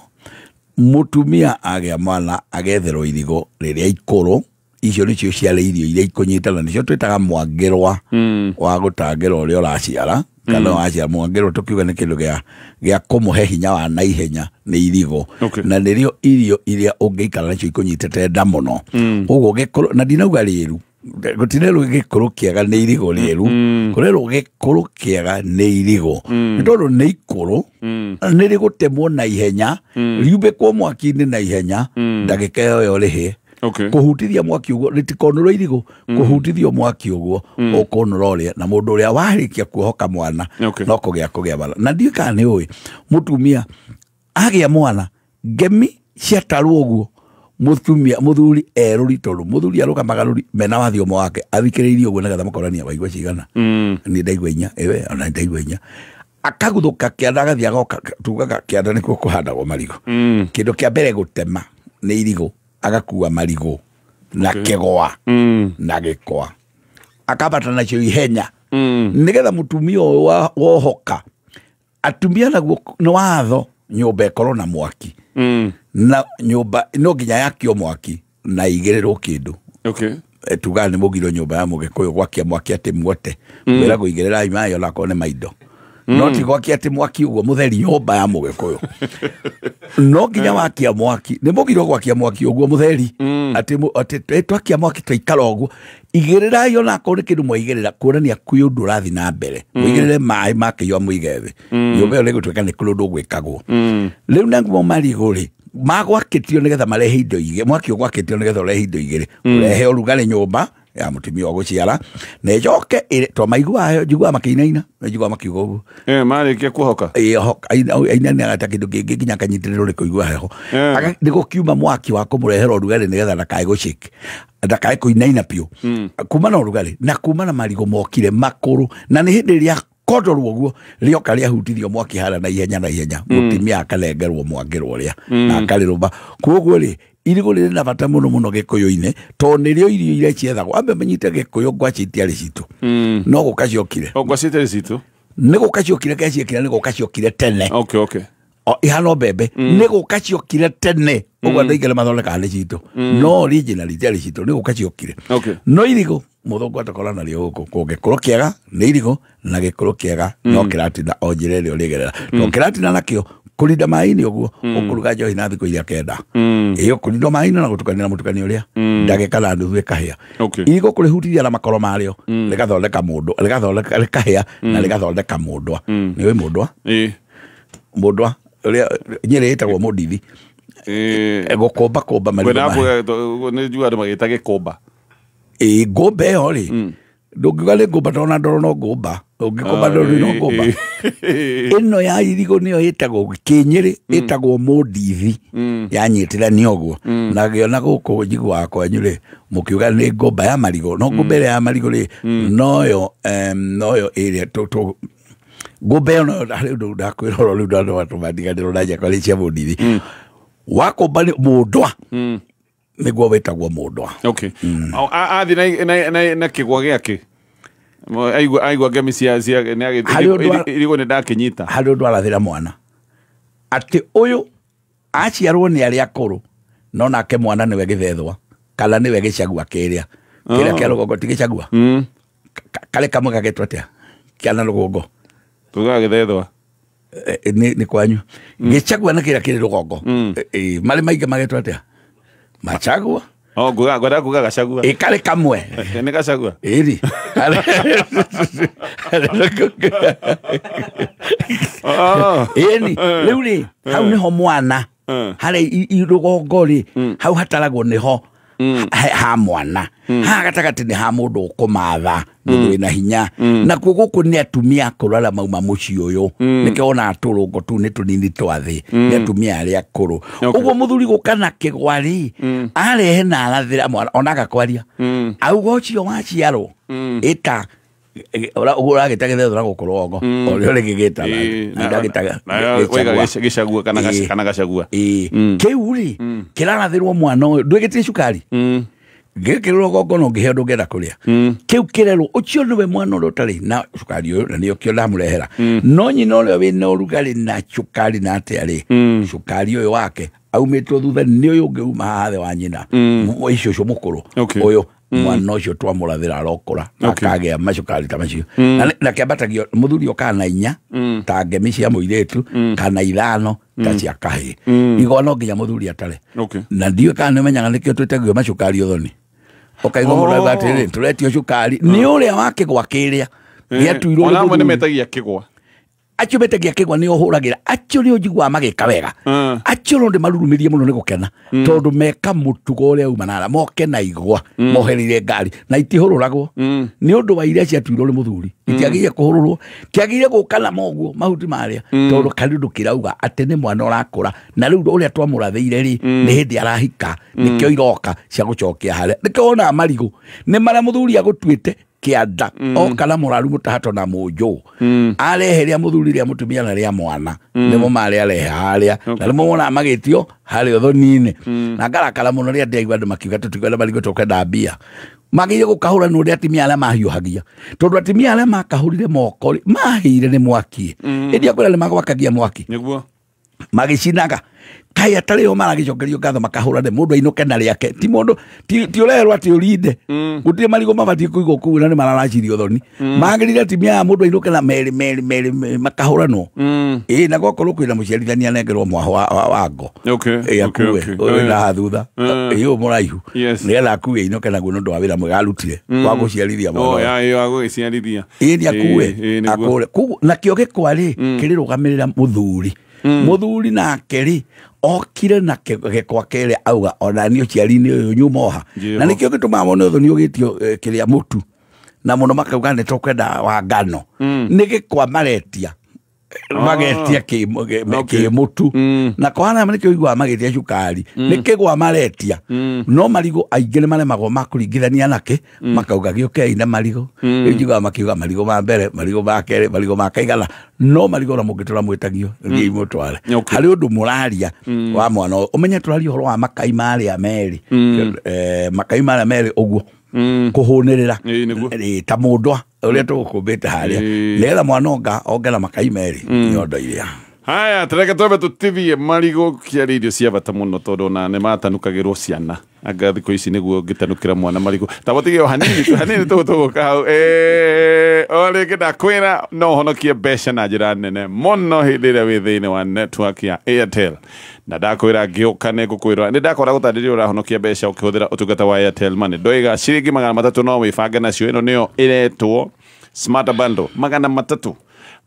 mũtumia agĩa mwana agetherwo irigũ rĩrĩa ikũrũ. Icio nĩcio ciarĩ irio iria ikũnyitana, nĩcio twĩtaga mwangĩrwa wa gũtangĩra ũrĩa ũraciara, kana waciara. Mwangĩrwa tũkiuga nĩ kĩndũ gĩa kũmũhe hinya wa naihenya nĩ irigũ. Na nĩrĩo irio iria ũngĩikara nacio ikũnyitĩte nda mũno. Ũguo gĩkũrũ, na ndinauga rĩru, gũtirerwo gĩkũrũ kĩega nĩ irigũ rĩru, kũrerwo gĩkũrũ kĩega nĩ irigũ. Nĩ tondũ nĩ ikũrũ, nĩ rĩgũtemwo na ihenya, riumbĩkwo mwaki-inĩ na ihenya, ndagĩka ĩyo rĩhĩe. Kũhutithia mwaki ũguo, rĩtikonũrwo irigũ, kũhutithio mwaki ũguo, ũkũnũra ũrĩa, na mũndũ ũrĩa warĩkia kuohoka mwana, no kũgĩa kũgĩa mwana. Na ndiũĩ kana nĩ ũĩ, mũtumia agĩa mwana, ngemi ciatarwo ũguo, mũtumia, mũthuri erũri, tondũ mũthuri arũgamaga rũri mena wathiomo wake, athikĩrĩirie ũguo nĩgetha makorania waigua cigana. Niĩ ndaigua inya, ĩwe ona ndaigua inya. Akaguthũka kĩanda agathiĩ agoka, tugaga kĩanda nĩkuo kũhandagwo marigũ. Kĩndũ kĩa mbere gũtema nĩ irigũ, agakua marigũ na kĩgwa na gĩkwa, akambata nacio ihenya, nĩgetha mũtumia ũyũ wohoka. Atumia naguo nĩ watho nyũmba ĩkorwo na mwaki, na nyũmba no nginya yakio mwaki na igĩrĩrwo kĩndũ. Tugaga nĩ mũgiro nyũmba ya mũgĩkũyũ gwakia mwaki atĩ muote, mwĩragwo igĩrĩrai maĩ onakorwo nĩ maindo. No ti gwakia atĩ mwaki ũguo mũtheri nyũmba ya mũgĩkũyũ. No nginya wakia mwaki, nĩ mũgiro gwakia mwaki ũguo mũtheri, atĩ twakia mwaki twaikara ũguo, igĩrĩrai onakorwo nĩ kĩndũ mwaigĩrĩra, kuonania kwĩ ũndũ ũrathiĩ na mbere. Mũigĩrĩre maĩ makĩiywo mũige thĩ. Nyũmba ĩyo nĩgũtuĩka nĩ kũrĩ ũndũ gwĩkagwo. Rĩu naguo marigũ rĩ, magwakĩtio nĩgetha marehe indo igĩrĩ, mwaki ũgwakĩtio nĩgetha ũrehe indo igĩrĩ, ũrehe ũrugarĩ nyũmba ya mũtumia wa gũciara, na ĩcoke to maiguaga, njiguaga makĩinaina, njiguaga makiuga ũguo. Marĩkia kuohoka? Ainainaga ta kĩndũ kĩngĩ nginya akanyitĩrĩrwo nĩ kũigua heho. Nĩ gũkiuma mwaki wa kũmũrehera ũrugarĩ nĩgetha ndakae gũshake, ndakae kũinaina biũ. Kuma na ũrugarĩ, na kuma na marigũ mokire makũrũ, na nĩ hĩndĩ ĩrĩa Rĩakondorwo ũguo rĩoka rĩahutithio mwaki hara na ihenya na ihenya mũtumia akarengerwo mwangĩrwo ũrĩa na akarĩrũma. Koguo rĩ irigũ rĩrĩ na bata mũno mũno gĩkũyũ-inĩ tondũ nĩrĩo irio iria ciethagwo. Ambe menyite gĩkũyũ ngwacĩ itiarĩ citũ no gũka ciokire. Ngwacĩ itiarĩ citũ nĩ gũka ciokire keciekire nĩ gũka ciokire tene. Okay. O ihano mbembe nĩ gũka ciokire tene ũguo andũ aingĩ nĩ mathondekaga nĩ citũ no original itiarĩ citũ nĩ gũka ciokire. No irigũ mũthũngũ atakora narĩo gũkũ kũngĩkũrũ kĩega nĩ irigũ na gĩkũrũ kĩega no kĩratina o njĩra ĩrĩa ũrĩgerera to kĩratina nakĩo kũrinda maĩ-inĩ ũguo ũkũruga njohi na thikũ iria kenda ĩyo kũrinda maĩ-inĩ na gũtukanĩra mũtukanio ũrĩa ndagĩka na nuthu ĩkahĩa. Irigũ kũrĩhutithia na makoro marĩo rĩgathondeka mũndũ rĩgathondeka rĩkahĩa na rĩgathondeka mũndwa. Nĩ ũĩ mũndwa? Mũndwa ũrĩa Nyĩrĩ ĩtagwo mũndithi gũkũmba kũmba marigũ. Nĩ njiguaga andũ magĩta gĩkũmba. Ngũmba ĩyo rĩ ndũngiuga nĩ ngũmba tondũ ona ndoro no ngũmba ũngĩkũmba ndoro no ngũmba. Ĩno ya irigũ nĩyo ĩtagwo kĩnyĩrĩ ĩtagwo mũndithi yanyitĩranio ũguo na ngĩona gũkũ njiguaga kwanyu rĩ mũkiuga nĩ ngũmba ya marigũ no ngũmba ĩrĩa ya marigũ rĩ noyo noyo ĩrĩa ngũmba ĩyo noyo harĩ ũndũ ndakwĩra ũrĩa rĩu andũ matũmandiganĩrwo na njakwa nĩ cia mũndithi wakũmba nĩ mũndwa nĩguo wĩtagwo mũndwa. Okay. Athi na kĩgwa gĩake aigua ngemi cia irigũ nĩ ndakĩnyita. Harĩ ũndũ arathĩra mwana atĩ ũyũ aciarwo nĩ arĩa akũrũ no nake mwana nĩwe gĩthethwa kana nĩwe gĩcagua kĩrĩa kĩrĩa kĩa rũgongo ti gĩcagua karĩ kamwe gagetwo atĩa kĩa na rũgongo tugaga gĩthethwa nĩ kwanyu gĩcagua na kĩrĩa kĩrĩ rũgongo marĩ maingĩ magetwo atĩa machagua. Oh, guga guga gachagua. Ikale kamwe. Ni gachagua. Iri. Oh. Eni, riu ri, hau niho mwana. Hari irugongo ri, hau hataragwo niho ha mwana. Ha gatagati ni ha mundu ukumatha mundu wina hinya na kuo guku ni atumia akuru aria mauma mucii uyu nikio ona turungo tu ni tunini twa thi ni atumia aria akuru uguo muthuri guka na kigwa ri arehe na arathira mwana ona agakwaria auga ucio waciarwo ita uragita githethura guku rũgongo ũrĩa ũrĩgĩgĩta ndagĩtaga gĩcagua kana gacagua kĩu rĩ kĩrarathĩrwo mwana ũyũ ndwĩgĩtie cukari gĩkĩrwo rũgongo no ngĩheo ndũngĩenda kũrĩa kĩu kĩrerwo ũcio nĩwe mwana ũrĩa ũtarĩ na cukari ũyũ na nĩũkĩo ndamũrehera no nyina ũrĩa wĩna ũrugarĩ na cukari na atĩa rĩ cukari ũyũ wake aumĩtwo thutha nĩ ũyũ ũngĩ uma haha thĩ wa nyina ũcio mũkũrũ ũyũ mwana ũcio twamũrathĩra arokũra akagĩa macukari ta macio na kĩambatagio mũthuri okaga na inya ta ngemi cia mũirĩtu kana ithano ta cia kahĩĩ igwa no nginya mũthuri atare na ndiũĩ kana nĩũmenyaga nĩkĩo twĩtagio macukari ũthoni ũkaigua mũndũ auga atĩrĩrĩ tũretio cukari nĩ ũrĩa wa kĩgwa kĩrĩa gĩatuirwo ona amwe nĩmetagia kĩgwa acio metagia kĩgwa nĩ ũhũragĩra acio nĩ ũnjiguaga magĩka wega acio no ndĩmarurumĩrie mũno nĩ gũkena tondũ meka mũtugo ũrĩa uma nara moke na igwa mohereire ngari na itihũrũragwo nĩ ũndũ wa iria ciatuirwo nĩ mũthuri itiagĩrĩire kũhũrũrwo kĩagĩrĩire gũka na moguo mahuti marĩa tondũ karĩ ũndũ kĩrauga atĩ nĩ mwana ũrakũra na rĩu ũrĩa twamũrathĩire rĩ nĩ hĩndĩ arahika nĩkĩo iroka cia gũcokia harĩa nĩkĩo wonaga marigũ nĩ marĩa mũthuri agũtuĩte kĩanda oka na mũraru mũtahato na mũnjũ arehe rĩa mũthuri rĩa mũtumia na rĩa mwana nĩmo marĩa arehe harĩa na nĩmo wonaga magĩtio harĩa ũthoni-inĩ na ngarakara mũno rĩrĩa ndĩraigua andũ makiuga tũtikwenda marigũ tũkwenda mbia magĩrĩire gũkahũra nĩ ũrĩa atumia arĩa mahiũhagia tondũ atumia arĩa makahũrire moko rĩ mahĩire nĩ mwaki ĩndĩ akwĩra nĩ magwakagia mwaki nĩguo magĩcinaga kai atarĩ o maragĩcokerio ngatho makahũra nĩ mũndũ ainũke na rĩake ti mũndũ ti ũrerwo atĩ ũrinde gũtirĩ marigũ mabatiĩ kũigwo kũu na nĩ mararacirio thoni magĩrĩire atumia aya mũndũ ainũke na merĩ merĩ merĩ makahũranwo ĩĩ na gwakorwo kwĩna mũciarithania anengerwo mwaho wa ngo ĩĩ akue ũyũ na haha thutha ĩĩ ũyũ mũraihu nĩgetha akue ainũke naguo nĩ ũndũ wa wĩra mwega arutire wa gũciarithia mwana ũyũ wa gũgĩciarithia ĩĩ nĩ akue akũre koguo nakĩo gĩkwa rĩ kĩrĩrũgamĩrĩra mũthuri mũthuri nake rĩ okire na gĩkwa kĩrĩa auga ona niĩ ũciari-inĩ ũyũ nyuma oha na nĩkĩo gĩtũmaga mone ũthoni ũgĩtio kĩrĩa mũtu na mũno makauga nĩ tũkwenda wa ngano nĩ gĩkwa maretia Magetia kĩmũtu na kwana nĩkĩo ũiguaga magĩtia cukari nĩ kĩgwa maretia no marigũ aingĩ nĩ maremagwo makũringithania nakĩ makauga gĩũkei na marigũ rĩu njiguaga makiuga marigũ ma mbere marigũ ma kerĩ marigũ ma kaigana no marigũ na mũngĩtũra mwĩtagio thiĩi mũtware harĩ ũndũ mũraria wa mwana ũmenye tũraria ũhoro wa makai marĩa merĩ makai marĩa merĩ ũguo kũhũnĩrĩra ta mũndwa ũrĩa tũgũkũmbĩte harĩa nĩgetha mwana onge na makai merĩ nyondo iria. Haya, tũreke twambe tũtithie marigũ kĩarĩ irio cia bata mũno tondũ ona nĩ matanukagĩrwo ciana anga thikũ ici nĩguo ũngĩtanukĩra mwana marigũ ta mũtige o hanini tu hanini tũgũka hau. O rĩngĩ ndakwĩra no ũhonokie mbeca na njĩra nene mũno hĩndĩ ĩrĩa wĩ thĩinĩ wa network ya Airtel na ndakwĩra ngĩũka nĩ ngũkwĩra nĩ ndakora gũtarĩria ũrahonokia mbeca ũkĩhũthĩra ũtungata wa Airtel Money. Ndoiga ciringi 300 no wĩbange nacio ĩno nĩyo ĩretwo Smart Bundle 300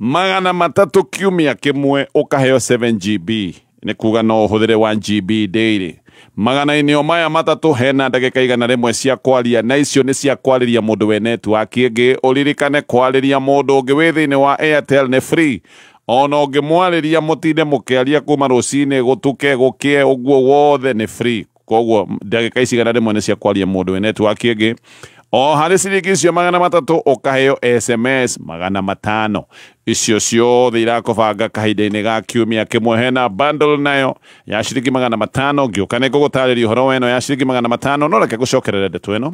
300 kiumia kĩmwe ũkaheo 7 GB nĩ kuga no ũhũthĩre 1 GB daily. Magana-inĩ o maya matatũ hena ndagĩka 100 cia kwaria na icio nĩ cia kwarĩria mũndũ we network ĩngĩ. Ũririkane kwarĩria mũndũ ũngĩ wĩ thĩinĩ wa Airtel nĩ free ona ũngĩmwarĩria mũtinde mũkĩaria kuma rũcinĩ gũtuke gũkĩe ũguo wothe nĩ free. Koguo ndagĩka ici 100 nĩ cia kwaria mũndũ we network ĩngĩ. O harĩ ciringi icio 300 ũkaheo SMS 500 icio ciothe irakũbanga kahinda-inĩ ga kiumia kĩmwe. Hena bundle nayo ya ciringi 500 ngĩũka nĩ ngũgũtarĩria ũhoro wa ĩno ya ciringi 500 no reke gũcokerere ndeto ĩno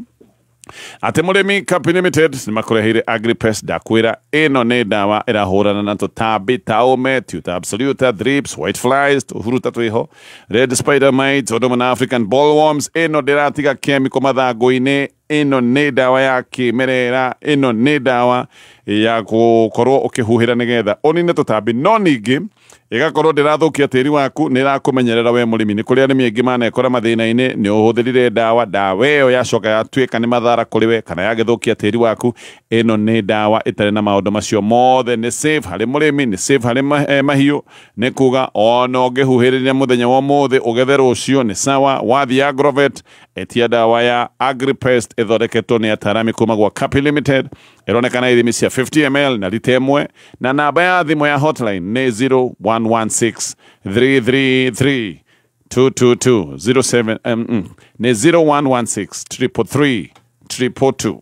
atĩ mũrĩmi Company Limited nĩ makũreheire Agripest. Ndakwĩra ĩno nĩ ndawa ĩrahũrana na tũtambi ta ũme, tuta absoluta, thrips, white flies, tũhuruta twĩho, red spider mites, ũndũ ũmwe na African bollworms. Ĩno ndĩratiga kemiko mathangũ-inĩ ĩno nĩ ndawa ya kĩmerera ĩno nĩ ndawa ya gũkorwo ũkĩhuhĩra nĩgetha ũnine tũtambi no ningĩ ĩgakorwo ndĩrathũkia tĩri waku nĩ ĩrakũmenyerera we mũrĩmi. Nĩ kũrĩ arĩmi aingĩ manekora mathĩna-inĩ nĩ ũhũthĩrire ndawa ĩyo yacoka yatuĩka nĩ mathara kũrĩ we kana yagĩthũkia tĩri waku. Ĩno nĩ ndawa ĩtarĩ na maũndũ macio mothe, nĩ safe harĩ mũrĩmi, nĩ safe harĩ mahiũ, nĩ kuga ona ũngĩhuhĩrĩria mũthenya wa ũmũthĩ ũgethe rũciũ nĩ sawa. Wathiĩ Agrovet etia ndawa ya Agripest ĩthondeketwo nĩ atarami kuma gwa Capi Limited ĩronekana ithimi cia 50 ml na lita 1 na namba ya thimũ ya hotline nĩ 0116 333 222 07 nĩ 0116 333 222.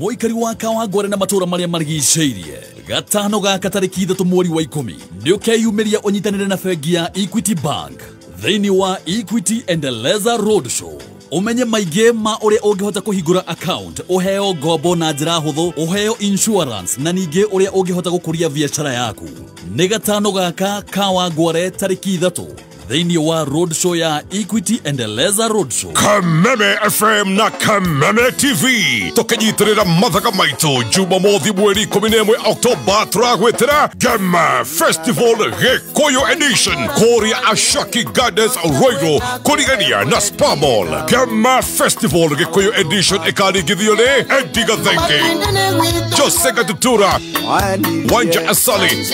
Mũikari wa Kawangware na matũra marĩa marigicĩirie gatano gaka tarĩki 3 mweri wa 10 nĩ ũkeyumĩria ũnyitanĩre na bengi ya Equity Bank thĩinĩ wa Equity Endeleza Roadshow. Umenye maingĩ ma ũrĩa ũngĩhota kũhingũra account, ũheo ngombo na njĩra hũthũ, ũheo insurance na ningĩ ũrĩa ũngĩhota gũkũria biacara yaku. Nĩ gatano gaka Kawangware tarĩki 3 thĩinĩ wa roadshow ya Equity Endeleza Roadshow. Kameme FM na Kameme TV tũkĩnyitĩrĩra mathaka maitũ Jumamothi mweri 11 Oktoba tũragwĩtĩra Gema Festival Gĩkũyũ Edition kũrĩa Ashaki Gardens Ruiru kũrigania na Spa Mall. Gema Festival Gĩkũyũ Edition ĩkaringithio nĩ Eddie Gathenge, Jose Gatutura, Wanja Asali,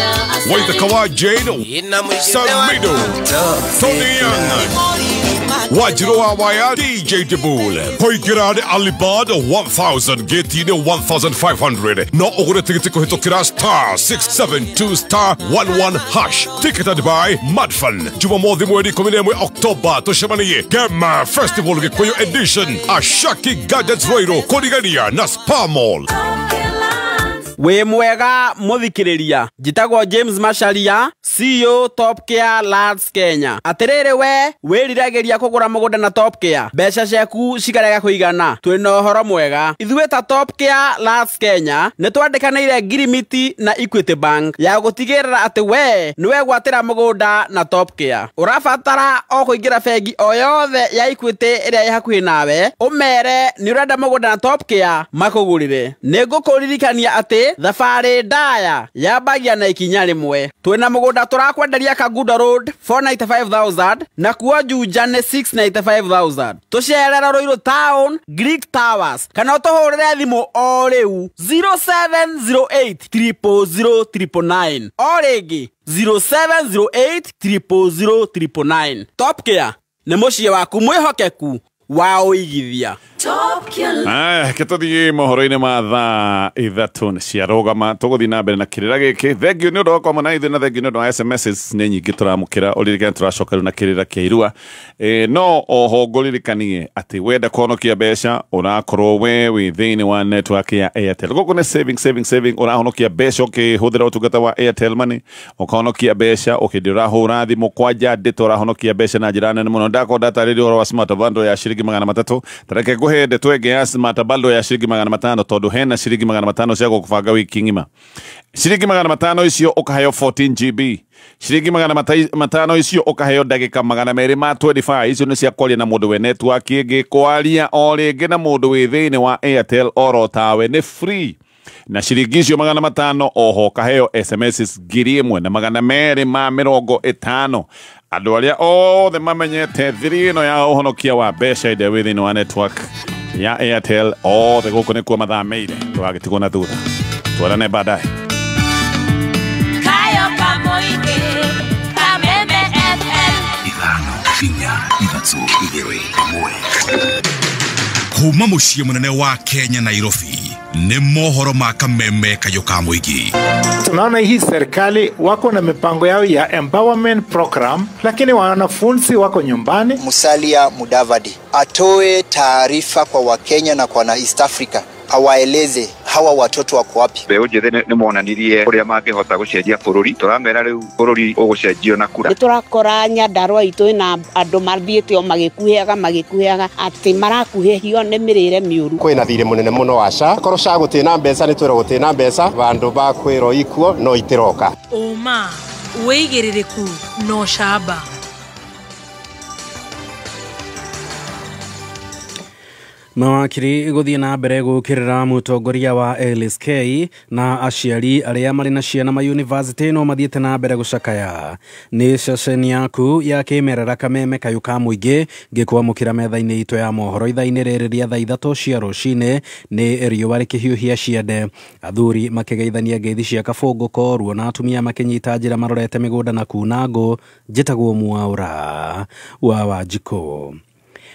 Waithaka wa Jane, Samido, Tony Young, Wajiro wa Waya, DJ Debul, kũingĩra nĩ Alibad 1000 gĩti-inĩ 1500 no ũgũre tigiti kũhĩtũkĩra star 672 star 11 hash. Ticketed by Madfan. Jumamothi mweri 11 Oktoba tũcemanie Gema Festival Gĩkũyũ Edition Ashaki Gardens Ruiru kũrigania na Spa Mall. Wĩ mwega mũthikĩrĩria, njĩtagwo James Macharia, CEO Top Care Lands Kenya. Atĩrĩrĩ we wĩriragĩria kũgũra mũgũnda na Top Care, mbeca ciaku cikarega kũigana, twĩna ũhoro mwega. Ithuĩ ta Top Care Lands Kenya nĩ twandĩkanĩire ngirimiti na Equity Bank ya gũtigĩrĩra atĩ we nĩwe gwatĩra mũgũnda na Top Care. Ũrabatara o kũingĩra bengi o yothe ya Equity ĩrĩa ĩ hakuhĩ nawe, ũmere nĩ ũrenda mũgũnda na Top Care makũgũrĩre. Nĩ ngũkũririkania atĩ thabarĩ ndaya yambagia na ikinya rĩmwe. Twĩna mũgũnda tũrakwenderia Kangundo Road 495,000 na kuo Juja nĩ 695,000. Tũcerere Ruiru Town Greek Towers kana ũtũhũrĩre thimũ o rĩu 0708 000 999 o rĩngĩ 0708 000 999. Top Care nĩ mũciĩ waku mwĩhokeku wa ũigithia. Aya, ketũthiĩ mohoro-inĩ ma thaa 3 ciarũgama tũgũthiĩ na mbere na kĩrĩra gĩkĩ. Thengiũ nĩ ũndũ wa kwamwe na ithuĩ na thengiũ nĩ ũndũ wa SMSs nĩ nyingĩ tũramũkĩra. Ũririkane tũracoka rĩu na kĩrĩra kĩa irua. No oho ngũririkanie atĩ wenda kũhonokia mbeca ũrakorwo we wĩ thĩinĩ wa network ya Airtel. Gũkũ nĩ saving saving saving, ũrahonokia mbeca ũkĩhũthĩra ũtungata wa Airtel Money, ũkahonokia mbeca ũkĩndĩ ũrahũra thimũ kwanja ndĩto, ũrahonokia mbeca na njĩra nene mũno. Ndakorwo ndatarĩria ũhoro wa smart bundle ya ciringi 300, tareke ngũhe ndeto ĩngĩ ya smart bundle ya ciringi 500, tondũ hena ciringi 500 cia gũkũbanga wiki ng'ima. Ciringi 500 icio ũkaheo 14 GB, ciringi 500 icio ũkaheo ndagĩka 225, icio nĩ cia kwaria na mũndũ wĩ network ĩngĩ, kwaria o rĩngĩ na mũndũ wĩ thĩinĩ wa Airtel oro tawe nĩ free. Na ciringi icio 500 oho kaheo SMS 1250. Andũ arĩa othe mamenyete thiri ĩno ya ũhonokia wa mbeca ĩrĩa wĩ thĩinĩ wa network ya Airtel othe gũkũ nĩkuo mathamĩire, ndũgagĩtigwo na thutha. Tuonane baadaye. Kayo Kamoige, Kameme FM. 5 4 3 2 1. Kuma mũciĩ mũnene wa Kenya Nairobi nĩ mohoro ma Kameme Kayũ ka Mũingĩ. Tunaona hii serikali wako na mipango yao ya empowerment program, lakini wanafunzi wako nyumbani. Musalia Mudavadi atoe taarifa kwa Wakenya na kwa na East Africa, awaeleze hawa watoto wako wapi. Mbeũ njĩthĩ nĩ monanirie ũrĩa mangĩhota gũcenjia bũrũri. Tũramera rĩu bũrũri ũgũcenjio na kura. Nĩ tũrakora Nyandarua itũ ĩna andũ mathiĩte o magĩkuhĩaga atĩ marakuhĩhio nĩ mĩrĩre mĩũru. Kwĩna thirĩ mũnene mũno wa SHA. Korwo SHA gũtĩ mbeca nĩ twĩrwo gũtĩ mbeca, vandũ ba kwĩrwo ikuo no itiroka. Ũma, wĩigĩrĩrĩku na ũcamba. Mawakiri gũthiĩ na mbere gũkĩrĩra mũtongoria wa LSK na aciari arĩa marĩ na ciana ma university no mathiĩte na mbere gũcakaya. Nĩ ceceni yaku ya kĩmerera Kameme Kayũ ka Mũingĩ ngĩkwamũkĩra metha-inĩ itũ ya mohoro ithaa-inĩ rĩrĩ rĩa thaa 3 cia rũcinĩ. Nĩ riũa rĩkĩhiũhia ciande, athuri makĩgeithania ngeithi cia kabũngũko, ruo na atumia makĩnyita njĩra marorete mĩgũnda na kuna ngũ. Njĩtagwo Mwaũra wa Wanjikũ.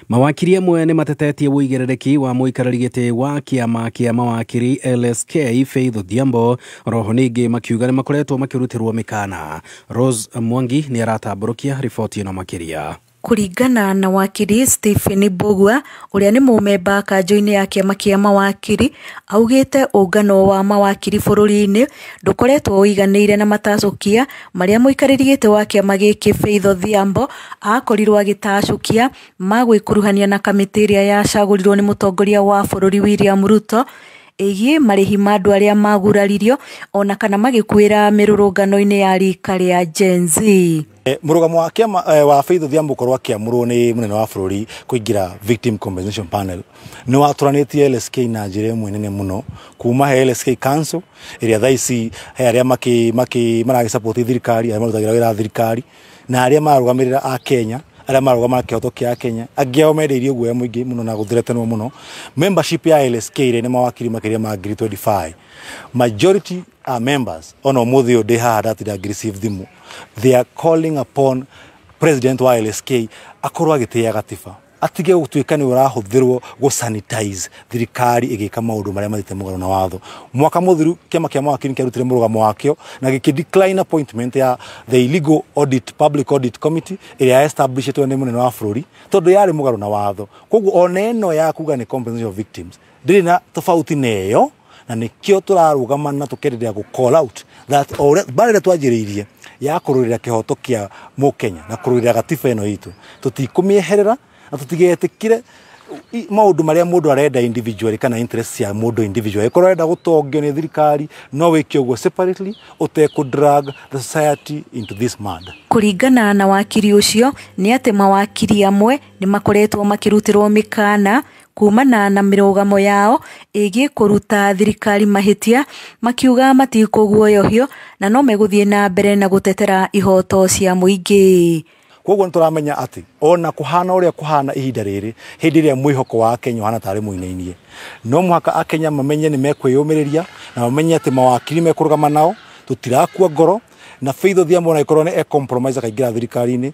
Mawakiri amwe nĩ matetetie ũigĩrĩrĩki wa mũikarĩri gĩtĩ wa kĩama kĩa mawakiri LSK Faith Odhiambo, roho ningĩ makiuga nĩ makoretwo makĩrutĩrwo mĩkana. Rose Mwangi nĩ aratambũrũkia riboti ĩno makĩria. Kũringana na wakiri Stephen Mbugua ũrĩa nĩ mũmemba kanjũ-inĩ ya kĩama kĩa mawakiri, augĩte ũngano wa mawakiri bũrũri-inĩ ndũkoretwo ũiganĩire na matacũkia marĩa mũikarĩri gĩtĩ wa kĩama gĩkĩ Faith Odhiambo akorirwo agĩtacũkia ma gwĩkuruhania na kamĩtĩ ĩrĩa yacagũrirwo nĩ mũtongoria wa bũrũri William Ruto ĩgiĩ marĩhi ma andũ arĩa maguraririo ona kana magĩkuĩra mĩrũrũngano-inĩ ya rika rĩa Gen Z. Mũrũgamo wa kĩama wa Faith Odhiambo korwo akĩamũrwo nĩ mũnene wa bũrũri kũingĩra Victim Compensation Panel nĩ watũranĩtie LSK na njĩra ĩmwe nene mũno, kuma he LSK Council ĩrĩa thaa ici he arĩa maragĩsupport thirikari, arĩa marutagĩra wĩra thirikari na arĩa mararũgamĩrĩra a Kenya, arĩa marũgamaga kĩhoto kĩa Kenya, angĩ ao mendeirio guoya mũingĩ mũno na gũthretenwo mũno. Membership ya LSK rĩ nĩ mawakiri makĩria ma 25,000. Majority are members. Ona ũmũthĩ ũyũ ndĩ haha ndatinda ngĩreceive thimũ. They are calling upon president wa LSK akorwo agĩtĩĩa gatiba, atige gũtuĩka nĩ ũrahũthĩrwo gũ sanitize thirikari ĩgĩka maũndũ marĩa mathiĩte mũgarũ na watho. Mwaka mũthiru kĩama kĩa mawakiri kĩarutire mũrũgamo wakĩo na gĩkĩ decline appointment ya the illegal audit public audit committee ĩrĩa establishĩtwo nĩ mũnene wa bũrũri tondũ yarĩ mũgarũ na watho. Koguo ona ĩno ya kuga nĩ compensation of victims ndĩrĩ na tofauti na ĩyo, na nĩkĩo tũrarũgama na tũkenderea gũ call out that o ũrĩa mbara ĩrĩa twanjĩrĩirie ya kũrũĩrĩra kĩhoto kĩa mũkenya na kũrũĩrĩra gatiba ĩno itũ tũtikũmĩeherera na tũtigetĩkire maũndũ marĩa mũndũ arenda individually kana interest cia mũndũ individually. Korwo arenda gũtongio nĩ thirikari no wĩke ũguo separately ũtekũ drag the society into this mud. Kũringana na wakiri ũcio nĩ atĩ mawakiri amwe nĩ makoretwo makĩrutĩrwo mĩkana kumana na mĩrũgamo yao ĩgiĩ kũruta thirikari mahĩtia, makiuga matikũguoyohio na no megũthiĩ na mbere na gũtetera ihoto cia mũingĩ. Koguo nĩtũramenya atĩ ona kũhana ũrĩa kũhana ihinda rĩrĩ, hĩndĩ ĩrĩa mwĩhoko wa Kenya ũhana tarĩ mũinainie, no mũhaka akenya mamenye nĩ mekwĩyũmĩrĩria na mamenye atĩ mawakiri mekũrũgama nao, tũtirakua ngoro Na Faith Odhiambo na ikorwo nĩ e compromise akaingĩra thirikari-inĩ,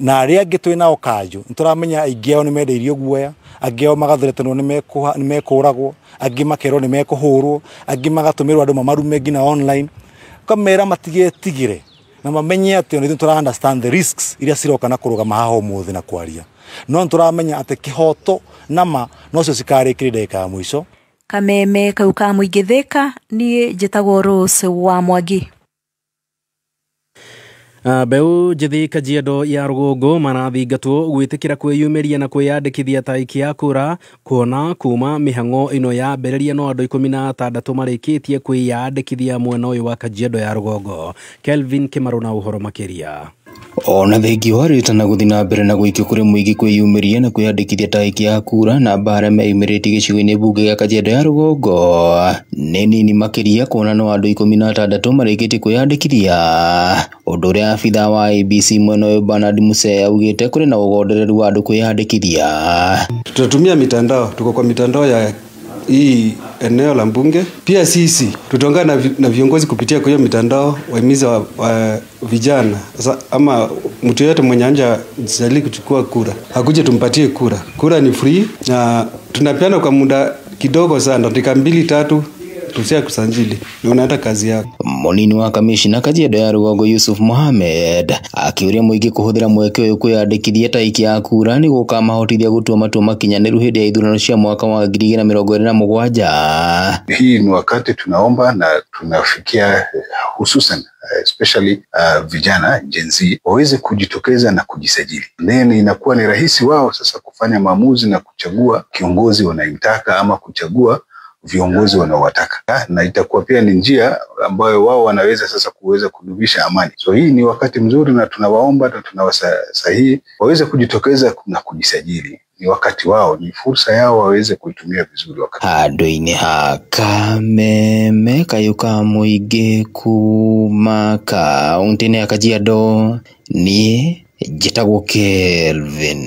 na arĩa angĩ twĩ nao kanjũ nĩ tũramenya aingĩ ao nĩ mendeirio guoya, angĩ ao magathũretanwo nĩ mekũragwo, angĩ makerwo nĩ mekũhũrwo, angĩ magatũmĩrwo andũ mamarume nginya online. Kamera matigetigĩre na mamenye atĩ ona ithuĩ tũra understand the risks iria ciroka na kũrũgama haha ũmũthĩ na kwaria, no nĩtũramenya atĩ kĩhoto na ma nocio cikarĩkĩria ndagĩka ya mũico. Kameme kau ka mũingĩ Thĩka, niĩ njĩtagwo Rose wa Mwangi. Mbeu njĩthĩ Kajiado ya rũgongo marathingatwo gwĩtĩkĩra kwĩyumĩria na kwĩyandĩkithia ta aikia kura, kuona kuma mĩhang'o ĩno yambĩrĩria no andũ 16 marĩkĩtie kwĩyandĩkithia mwena ũyũ wa Kajiado ya rũgongo. Kelvin Kĩmarũ na ũhoro makĩria. Ona thengia wa rĩta na gũthiĩ na mbere na gũikio kũrĩ mũingĩ kwĩyumĩria na kwĩyandĩkithia ta aikia a kura, namba arĩa meyumĩrĩtie gĩcigo-inĩ mbunge gĩa Kajiado ya rũgongo nĩ nini makĩria, kuona no andũ 16 marĩkĩtie kwĩyandĩkithia, ũndũ ũrĩa abithaa wa ABC mwena ũyũ Bernard Musee augĩte kũrĩ na ũgondereru wa andũ kwĩyandĩkithia. Tutatumia mitandao, tuko kwa mitandao ya hii eneo la mbunge. Pia sisi tutaungana na viongozi kupitia kwa hiyo mitandao, wahimiza wa vijana ama mtu yeyote mwenye anja jisajili kuchukua kura akuje tumpatie kura. Kura ni free na tunapeana kwa muda kidogo sana, dakika 2-3 tusia kusanjili na unaenda kazi yako. Munini wa kamishna Kajiado ya rũgongo Yusuf Mohamed akiuria mũingĩ kũhũthĩra mweke ũyũ kwĩyandĩkithia ta aikia a kura nĩ gũkamahotithia gũtua matua makinyanĩru hĩndĩ ya ithurano cia mwaka wa 2027. Hii ni wakati tunaomba na tunafikia hususan especially vijana Gen Z waweze kujitokeza na kujisajili. Then inakuwa ni rahisi wao sasa kufanya maamuzi na kuchagua kiongozi wanayemtaka ama kuchagua viongozi wanaowataka, na itakuwa pia ni njia ambayo wao wanaweza sasa kuweza kudumisha amani. So hii ni wakati mzuri na tunawaomba na tunawasahihi waweze kujitokeza na kujisajili. Ni wakati wao, ni fursa yao waweze kuitumia vizuri wakati. Handũ-inĩ ha Kameme kayũ ka mũingĩ kuma kaũntĩ-inĩ ya Kajiado, niĩ njĩtagwo Kelvin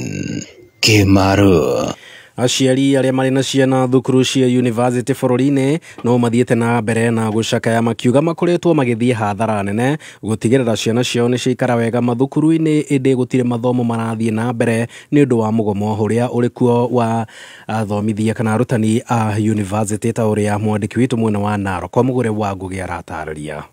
Kĩmarũ. Aciari arĩa marĩ na ciana thukuru cia university bũrũri-inĩ no mathiĩte na mbere na gũcakaya makiuga makoretwo magĩthiĩ hathara nene gũtigĩrĩra ciana ciao nĩ ciaikara wega mathukuru-inĩ, ĩndĩ gũtirĩ mathomo marathiĩ na mbere nĩ ũndũ wa mũgomo ũrĩa ũrĩ kuo wa athomithia kana arutani a university, ta ũrĩa mwandĩki witũ mwena wa Narok Mũgũre wa Ngũgĩ aratarĩria.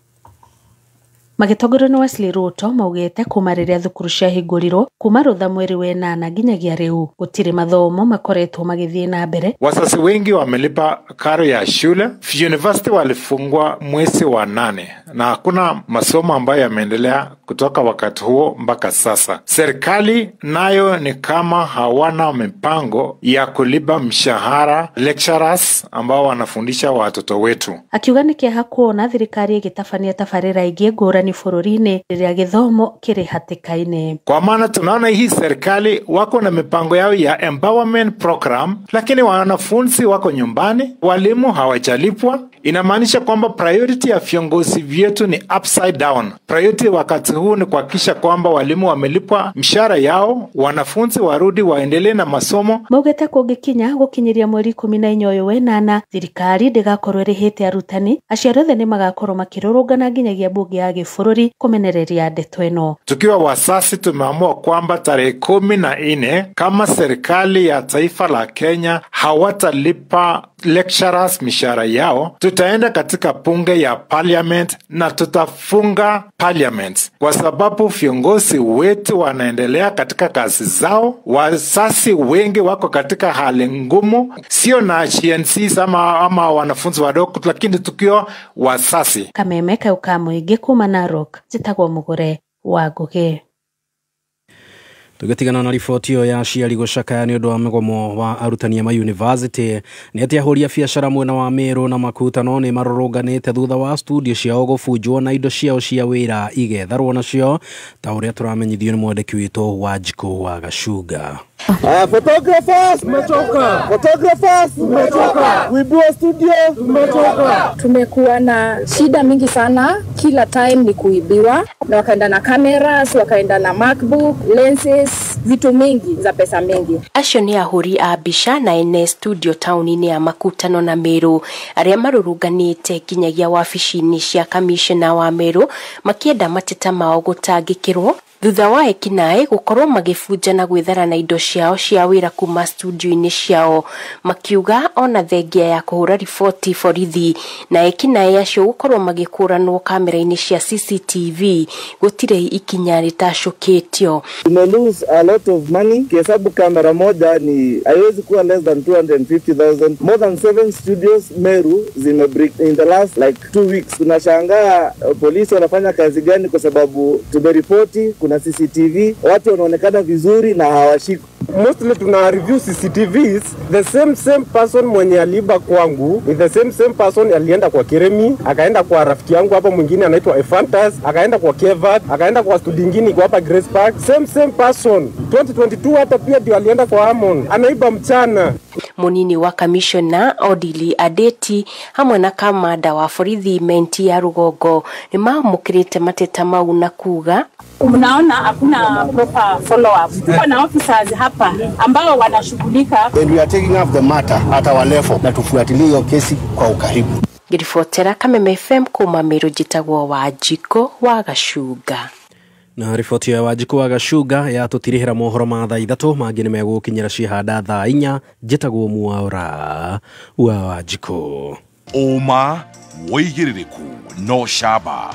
Magĩtongorio nĩ Wesley Ruto maugĩte kuma rĩrĩa thukuru ciahingũrirwo kuma rũtha mweri wa 8 nginyagia rĩu gũtirĩ mathomo makoretwo magĩthiĩ na mbere. Wazazi wengi wamelipa karo ya shule. University walifungwa mwezi wa 8 na hakuna masomo ambayo yameendelea kutoka wakati huo mpaka sasa. Serikali nayo ni kama hawana mipango ya kulipa mshahara lecturers ambao wanafundisha watoto wetu. Akiuga nĩ kĩeha kuona thirikari ĩgĩtabania tabarĩra ingĩ ngũrani bũrũri-inĩ rĩrĩa gĩthomo kĩrĩ hatĩka-inĩ. Kwa maana tunaona hii serikali wako na mipango yao ya empowerment program, lakini wanafunzi wako nyumbani, walimu hawajalipwa. Inamaanisha kwamba priority ya viongozi vyetu ni upside down. Priority wakati huu ni kuhakikisha kwamba walimu wamelipwa mshahara yao, wanafunzi warudi waendelee na masomo. Maugĩte kũngĩkinya gũkinyĩria mweri 14 ũyũ wenana, thirikari ndĩgakorwo ĩrĩhĩte arutani, aciari othe nĩ magakorwo makĩrũrũngana nginyagia mbunge ya gĩbũrũri kũmenereria ndeto ĩno. Tukiwa wasasi tumeamua kwamba tarehe 14 kama serikali ya taifa la Kenya hawatalipa lecturers mishahara yao, tutaenda katika bunge ya parliament na tutafunga parliament, kwa sababu viongozi wetu wanaendelea katika kazi zao. Wasasi wengi wako katika hali ngumu, sio na GNC ama wanafunzi wadogo, lakini tukiwa wasasi. Kameme kau ka mũingĩ kuma Narok, njĩtagwo Mũgũre wa Ngũgĩ. Tũgĩtigana na riboti ĩyo ya aciari gũcakaya nĩ ũndũ wa mũgomo wa arutani a mayunivasĩtĩ, nĩ atĩ ahũri a biacara mwena wa Meru na Makutano nĩ marũrũnganĩte thutha wa studio ciao gũbunjwo na indo ciao cia wĩra igetharwo nacio, ta ũrĩa tũramenyithio nĩ mwandĩki witũ wa Wanjikũ wa Gacunga. Photographers tumetoka. Photographers tumetoka. Kuibua studio tumetoka. Tumekuwa na shida mingi sana, kila time ni kuibiwa, na wakaenda na cameras, wakaenda na MacBook, lenses, vitu mingi za pesa mingi. Acio nĩ ahũri a mbica na ene studio taũni-inĩ ya Makutano na Meru arĩa marũrũnganĩte nginyagia wabici-inĩ cia kamishna wa Meru makĩenda mateta mao gũtangĩkĩrwo thutha wa ekinaĩ gũkorwo magĩbunja na gwĩthara na indo ciao cia wĩra kuma studio-inĩ ciao, makiuga ona thengia ya kũhũra riboti borithi na ekinaĩ acio gũkorwo magĩkũranwo kamera-inĩ cia CCTV gũtirĩ ikinya rĩtacũkĩtio. Tume lose a lot of money. Kihesabu kamera moja ni haiwezi kuwa less than 250,000. More than 7 studios Meru zime break in the last like 2 weeks. Tunashangaa polisi wanafanya kazi gani, kwa sababu tumeripoti kuna CCTV, watu wanaonekana vizuri na hawashiki. Mostly tuna review CCTVs, the same person mwenye aliiba kwangu ni the same person alienda kwa Kiremi, akaenda kwa rafiki yangu hapa mwingine anaitwa Efantas, akaenda kwa Kevat, akaenda kwa studio nyingine iko hapa Grace Park. Same person 2022 hata pia ndio alienda kwa Amon, anaiba mchana. Munini wa kamishona Odili Adeti hamwe na kamanda wa borithi menti ya Rugongo ni mamukirite mateta mau na kuga mnaona hakuna proper follow up. Tuko na officers hapa ambao wanashughulika. And we are taking up the matter at our level na tufuatilie hiyo kesi kwa ukaribu. Ngiribotera Kameme FM kuma Meru, njitagwo Wanjikũ wa Gacunga. Na riboti ya Wanjikũ wa Gacunga yatũtirihĩra mohoro ma thaa 3 mangĩ nĩmegũkinyĩra cihanda thaa 4. Njĩtagwo Mwaura wa Wanjikũ. Ũma wĩigĩrĩrĩku no camba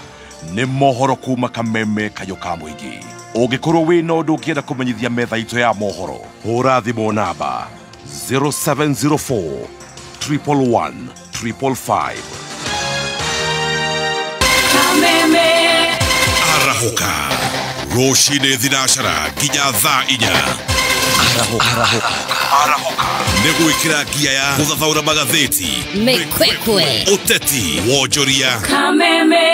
nĩ mohoro kuma Kameme kayũ ka mũingĩ. Ũngĩkorwo wĩna ũndũ ũngĩenda kũmenyithia metha itũ ya mohoro, hũra thimũ namba 0704 111 555. Kameme Arahũka rũcinĩ thinacara nginya thaa 4. Arahũka nĩ gwĩkĩra ngia ya gũthathaũra magathĩti, mĩkwekwe, ũteti, wonjoria. Kameme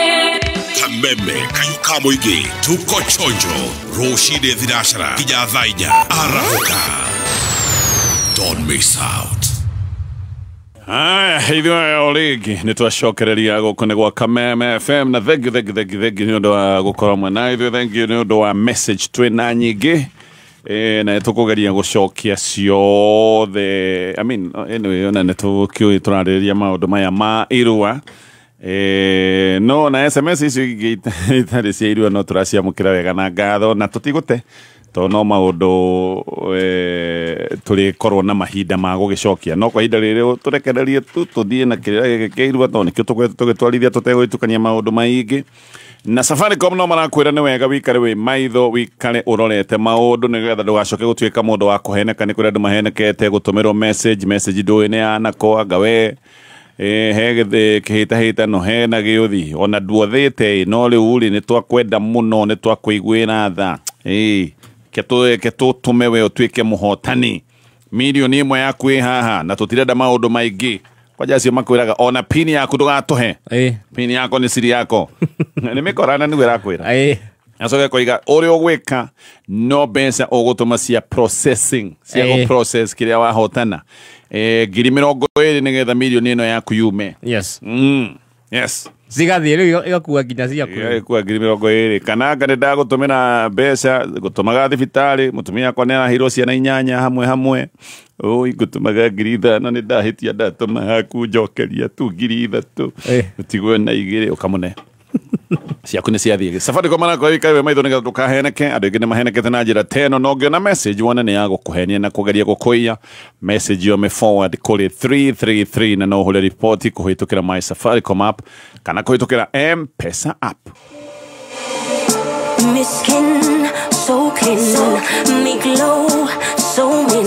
Kameme kayũ ka mũingĩ, tuko chonjo rũcinĩ thinacara nginya thaa 4. Arahũka, don't miss out. Haya, ithuĩ o rĩngĩ nĩ twacokereria gũkũ nĩ gwa Kameme FM na thengiũ nĩ ũndũ wa gũkorwo mwena ithuĩ, thengiũ nĩ ũndũ wa message twĩna nyingĩ na tũkũgeria gũcokia ciothe. I mean, anyway, ona nĩ tũkĩũĩ tũrarĩrĩria maũndũ maya ma irua. No na SMS icio ingĩ itarĩ cia irua no tũraciamũkĩra wega na ngatho na tũtigũte tondũ no maũndũ tũrĩkorwo na mahinda ma gũgĩcokia, no kwa ihinda rĩrĩ tũrekererie tu tũthiĩ na kĩrĩra gĩkĩ kĩa irua tondũ nĩkĩo tũkoretwo tũgĩtwarithia tũtegũgĩtukania maũndũ maingĩ. Na Safaricom no marakwĩra nĩ wega wikare wĩ maitho, wikare ũrorete maũndũ nĩgetha ndũgacoke gũtuĩka mũndũ wa kũheneka. Nĩ kũrĩ andũ mahenekete gũtũmĩrwo message ndũĩ nĩ yanako anga we he kĩhĩtahĩtano hena gĩũthi ona nduothĩte, no rĩu rĩ nĩ twakwenda mũno, nĩ twakũiguĩra tha, ke tũtũme we ũtuĩke mũhotani. Milioni 1 yaku ĩ haha na tũtirenda maũndũ maingĩ. Kwanja acio makwĩraga ona pini yaku ndũgatũhe, pini yako nĩ siri yako. Nĩ mĩkorana nĩguo ĩrakwĩra. Acoke koiga ũrĩa ũgwĩka no mbeca ũgũtũma cia processing, cia gũ process kĩrĩa wahotana, 20,000 nĩgetha milioni ĩno yaku yume. Yes. Yes. Cigathiĩ rĩu igakua nginya ciaku. Igakua 20,000. Kana anga nĩ ndagũtũmĩra mbeca gũtũmaga thibitarĩ, mũtumia wakwa nĩ araheirwo ciana 8 hamwe. Oi, ngũtũmaga 5,000 nĩ ndahĩtia ndatũma haku njokeria tu 3,000 ũtigwo na 2 ũkamũne. Ciaku nĩ ciathiĩ. Safaricom marakwĩra wikare wĩ maitho nĩgetha ndũkaheneke. Andũ aingĩ nĩ mahenekete na njĩra ta ĩno, na ũngĩona message wone nĩ ya gũkũhenia na kũgeria gũkũiya, message ĩyo mĩ forward kũrĩ 333 na no ũhũre riboti kũhĩtũkĩra My Safaricom app kana kũhĩtũkĩra M-Pesa app. Me skin so clean, me glow so mean.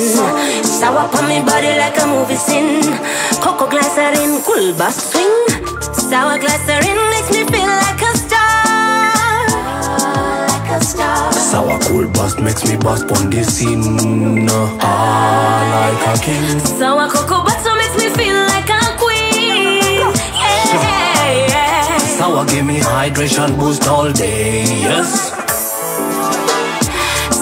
Sour on me body like a movie scene. Cocoa glycerin, cool bass swing. Sour glycerin makes me feel like a star, like a star. Sour cool bust makes me bust on the scene, ah, like a king. Sour cocoa butter makes me feel like a queen, yeah, yeah. Sour give me hydration boost all day, yes.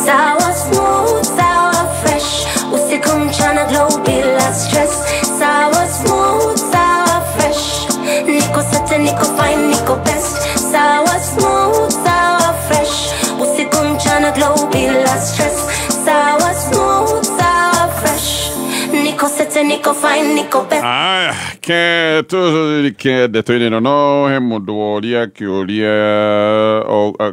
Sour smooth, sour fresh. Usiku mchana glow bila stress. Sour smooth, sour fresh. Niko set, niko fine, niko best. Sour smooth, sour fresh. Usiku mchana glow bila stress. Niko fine, niko best. Aya, ke tũrike ndeto-inĩ ĩno no he mũndũ woria kĩũria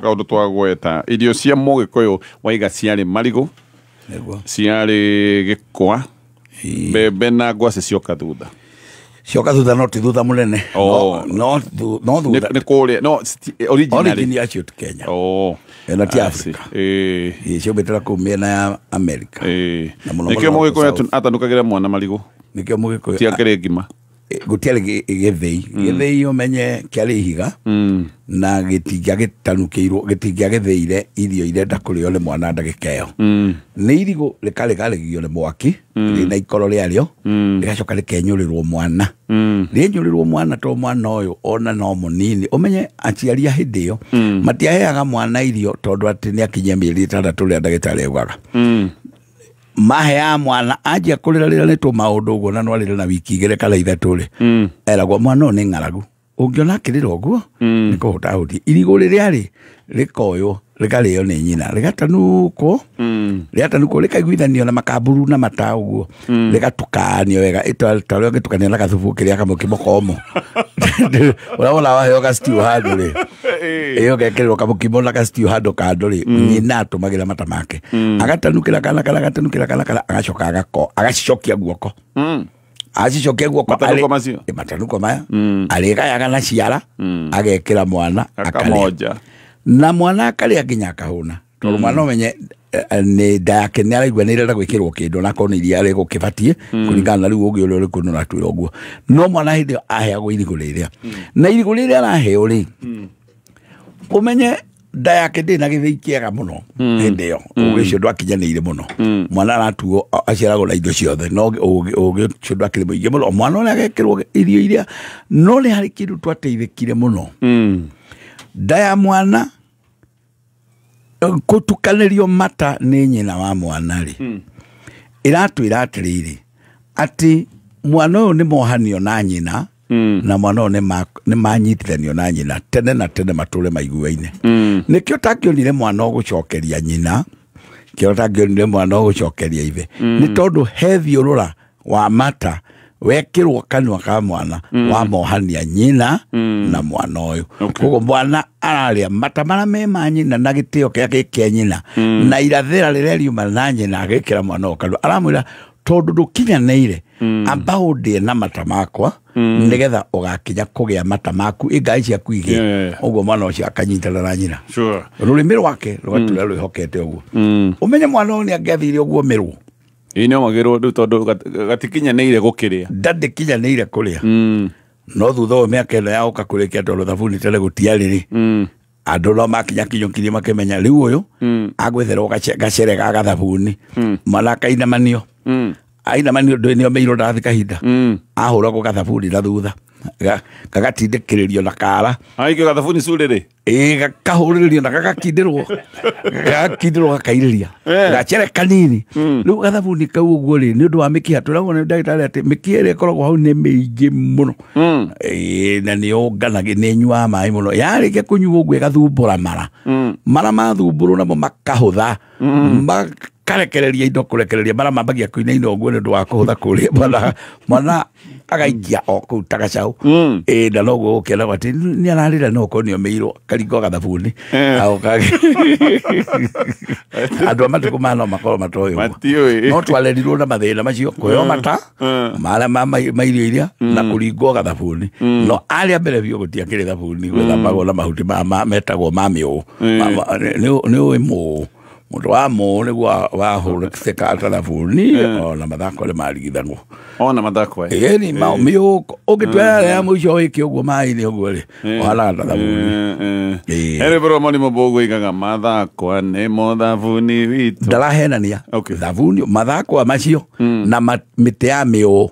kaũndũ twagweta irio cia mũgĩkũyũ waiga ciarĩ marigũ, ciarĩ gĩkwa, mbembe na ngwacĩ cioka thutha. Cioka thutha no ti thutha mũnene. No thutha. Nĩ kũrĩa no originally. Origin yacio ti Kenya. Na ti Africa. Ciaumĩte kũu mĩena ya America. Nĩkĩo mũgĩkũyũ atanukagĩra mwana marigũ. Nĩkĩo mũgĩkũyũ tiakĩrĩ ngima. Gũtiarĩ gĩthĩi. Gĩthĩi ũmenye kĩarĩ ihiga na gĩtingĩagĩtanukĩirwo, gĩtingĩagĩthĩire irio irenda kũrĩo nĩ mwana ndagĩka ĩyo. Nĩ irigũ rĩkarĩgarĩgio nĩ mwaki rĩna ikoro rĩarĩo, rĩgacoka rĩkenyũrĩrwo mwana. Rĩenyũrĩrwo mwana to mwana ũyũ ona no mũnini. Ũmenye aciari a hĩndĩ ĩyo matiaheaga mwana irio tondũ atĩ nĩ akinyia mĩeri 6 ũrĩa ndagĩtarĩ augaga. Maheaga mwana anjia kũrĩra rĩra nĩ tũmaũndũ ũguo na no arĩre na wiki 2 kana 3 rĩ, eragwo mwana ũyũ nĩ ng'aragu. Ũngĩona akĩrĩra ũguo nĩ kũhũta ahũtie. Irigũ rĩrĩa rĩ rĩkoywo rĩkarĩo nĩ nyina, rĩgatanukwo, rĩatanukwo rĩkaiguithanio na makamburu na mata ũguo, rĩgatukanio wega ta ũrĩa ũngĩtukania na gathubu kĩrĩa kamũkimo komũ. Ũrĩa wona waheo ga stew handũ rĩ, ĩyo gekĩrĩrwo kamũkimo na ga stew handũ kando rĩ, nyina atũmagĩra mata make. Agatanukĩra kana kana agatanukĩra kana kana agacoka agacicokia guoko. Acicokia guoko matanuko macio, matanuko maya arĩgayaga na ciara, agekĩra mwana akamoja na mwana akarĩa nginya akahũna. Tondũ mwana ũmenye nĩ nda yake nĩ araigua nĩ ĩrenda gwĩkĩrwo kĩndũ na korwo nĩ iria rĩgũkĩbatiĩ kũringana na rĩu ũgĩ ũrĩa ũrĩ kũu nĩũratwĩra ũguo. No mwana hĩndĩ ĩyo aheagwo irigũ rĩrĩa, na irigũ rĩrĩa araheo rĩ, ũmenye nda yake ndĩ na gĩthĩi kĩega mũno hĩndĩ ĩyo, ũgĩ ũcio ndwakinyanĩire mũno. Mwana aratuo aciaragwo na indo ciothe, no ũgĩ ũcio ndwakĩrĩ mũingĩ mũno. Mwana ũrĩa agekĩrwo irio iria, no nĩ harĩ kĩndũ twateithĩkire mũno. Nda ya mwana kũtukanĩrio mata nĩ nyina wa mwana rĩ, ĩratwĩra atĩrĩrĩ atĩ mwana ũyũ nĩ mohanio na nyina, na mwana ũyũ nĩ manyitithanio na nyina tene na tene matũre maiguaine. Nĩkĩo takĩonire mwana ũgũcokeria nyina, kĩo takĩonire mwana ũgũcokeria ithe, nĩ tondũ he thiũrũra wa mata wekĩrwo kanua ka mwana wa mohania nyina na mwana ũyũ. Koguo mwana ararĩa mata marĩa me ma nyina na gĩtĩo gĩake kĩa nyina, na irathĩra rĩrĩa riuma na nyina agĩkĩra mwana ũyũ kanua, aramwĩra tondũ ndũkinyanĩire, amba ũndĩe na mata makwa nĩgetha ũgakinya kũgĩa mata maku ingai ciaku igĩe. Ũguo mwana ũcio akanyitana na nyina, rũrĩmĩ rwake rũgatũra rwĩhokete ũguo. Ũmenye mwana ũyũ nĩ angĩathire ũguo mĩrwo. Ĩĩ no magĩrwo rĩu tondũ gatikinyanĩire gũkĩrĩa. Ndandĩkinyanĩire kũrĩa. No thutha wa mĩaka ĩno ya ũka kũrĩkia tondũ thabuni tene gũtiarĩ rĩ, andũ no makinya kinyũkirie makĩmenya rĩu ũyũ agwetherwo gacere ga gathabuni, mwana akainamanio, ainamanio ndũĩ nĩ omeirwo ndathi kahinda, ahũragwo gathabuni na thutha gagatindĩkĩrĩrio na kara. Aikio gathabuni curĩrĩ? Ĩĩ, gakahũrĩrĩrio na gagakindĩrwo, gagakindĩrwo gakairĩria gacere kanini. Rĩu gathabuni kau ũguo rĩ, nĩ ũndũ wa mĩkiha, tũragwo nĩ ndagĩtarĩ atĩ mĩkiha ĩrĩa ĩkoragwo hau nĩ mĩingĩ mũno, na nĩ yũnganagia, nĩ ĩnyuaga maĩ mũno. Yarĩkia kũnyua ũguo ĩgathumbũra mara, mara mathumbũrwo namo makahũtha, makarekereria indo kũrekereria mara mambagia kũinaina ũguo nĩ ũndũ wa kũhũtha kũrĩa mwana agaikia o kũu ta gacaũ. Ĩĩ, na noguo gũkĩonagwo atĩ nĩ ararĩra no okorwo nĩ omĩirwo karingwo gathabuni. Andũ a matukũ maya no makorwo matoĩ ũguo, no twarerirwo na mathĩna macio, kũheo mata marĩa ma irio iria na kũringwo gathabuni. No arĩa mbere biũ gũtiakĩrĩ thabuni, gwĩthambagwo na mahuti metagwo ma mĩũũ. Nĩ ũĩ mũũ, mũndũ wa mũũ nĩguo wahũrĩka ta thabuni, ona mathako nĩ marigithagwo. Ona mathako ĩni mĩũũ ũngĩtua ya mũico wĩke ũguo maĩ-inĩ ũguo rĩ, ũhanaga ta thabuni. Harĩ bro Mwarimũ Mbũgua oigaga mathakwa nĩmo thabuni witũ. Ndarahenania. Thabuni mathakwa macio na mĩtĩ ya mĩũũ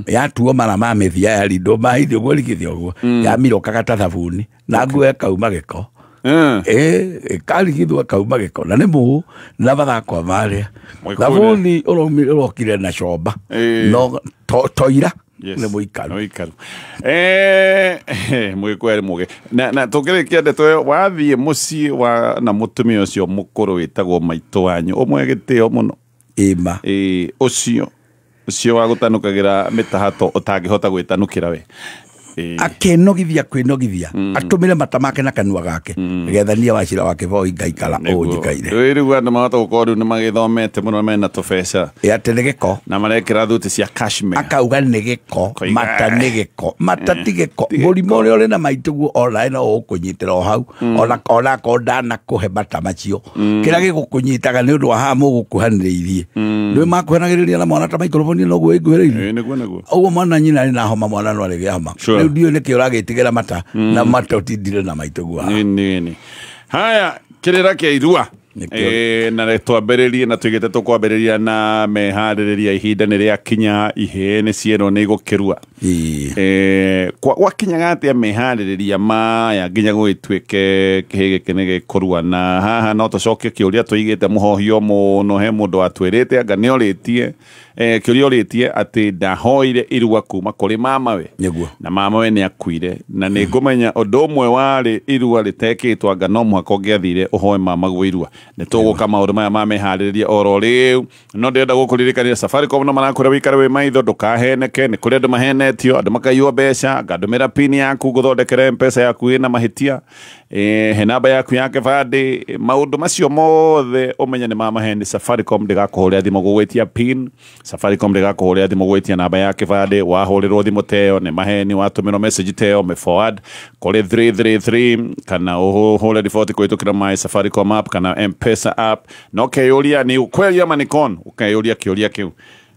yatuo mara ma mĩthia yarindwo maĩ-inĩ ũguo rigithia ũguo yamirokaga ta thabuni na nguo ĩkauma gĩko. Ĩkarigithwo ĩkauma gĩko na nĩ mũũ na mathakwa marĩa thabuni ũrokire na comba no toira nĩ mũikaru. Mũgĩkũyũ arĩ mũgĩ. Na tũkĩrĩkia ndeto ĩyo, wathiĩ mũciĩ wa na mũtumia ũcio mũkũrũ wĩtagwo maitũ wanyu, ũmwe gĩtĩo mũno. Ĩma. Ũcio Ũcio wa gũtanukagĩra mĩtahato ũtangĩhota gwĩtanukĩra we. Akenogithia kwĩnogithia atũmĩre mata make na kanua gake nĩgetha niĩ Wachira wa Kĩboi ngaikara ũũ njikaire. Rĩu andũ mahota gũkorwo rĩu nĩmagĩthomete mũno mena tũbeca atĩ nĩ gĩko na marekĩra thuti cia cashmere, akauga nĩ gĩko, mata nĩ gĩko, mata ti gĩko. Mũrimũ ũrĩa ũrĩ na maitũguo onawe no ũkũnyitĩra o hau, ona onakorwo ndanakũhe mata macio, kĩrĩa gĩgũkũnyitaga nĩ ũndũ wa haha mũgũkuhanĩrĩirie. Nĩ makuhanagĩrĩria na mwana ta maikroboni noguo ĩnguhĩrĩirie ũguo, mwana nyina arĩ na homa, mwana no arĩgĩa homa. Rĩu ndiũĩ nĩkĩ ũragĩtigĩra mata na mata ũtindire na maitũguo haha. Nĩ haya kĩrĩra kĩa irua na twambĩrĩrie na tuigĩte tũkwambĩrĩria na meharĩrĩria, ihinda nĩ rĩakinya, ihĩĩ nĩ cierwo nĩ igũkĩrua. Gwakinyaga atĩa meharĩrĩria maya nginya gũgĩtuĩke kĩhĩ gĩkĩ nĩ gĩkũrua? Na haha no tũcokie kĩũria tũigĩte mũhohio mũno, he mũndũ watwĩrĩte anga nĩ orĩtie kĩũria orĩtie atĩ ndahoire irua kuma kũrĩ mamawe na mamawe nĩ akuire, na nĩ ngũmenya ũndũ ũmwe warĩ irua rĩtekĩtwo anga no mũhaka ũngĩathire ũhoe mamaguo irua. Nĩ tũgũka maũndũ maya ma meharĩrĩria oro rĩu, no ndĩrenda gũkũririkania Safaricom no marakwĩra wĩikare wĩ maitho, ndũkaheneke. Nĩ kũrĩ andũ mahenetio, andũ makaiywo mbeca, ngandũmĩra pin yaku ngũthondekere mpesa yaku ĩna mahĩtia, he namba yaku ya kĩbandĩ, maũndũ macio mothe ũmenye nĩ ma maheni. Safaricom ndĩgakũhũrĩra thimũ gũgwĩtia pin, Safaricom ndĩgakũhũrĩra thimũ gwĩtia namba ya kĩbandĩ, wahũrĩrwo thimũ teyo nĩ maheni, watũmĩrwo message teyo me forward kũrĩ 333 kana ũhũre riboti kũhĩtũkĩra my Safaricom app kana M-Pesa app. Na ũkeyũria nĩ ũkweria manikon, ũkeyũria kĩũria kĩu.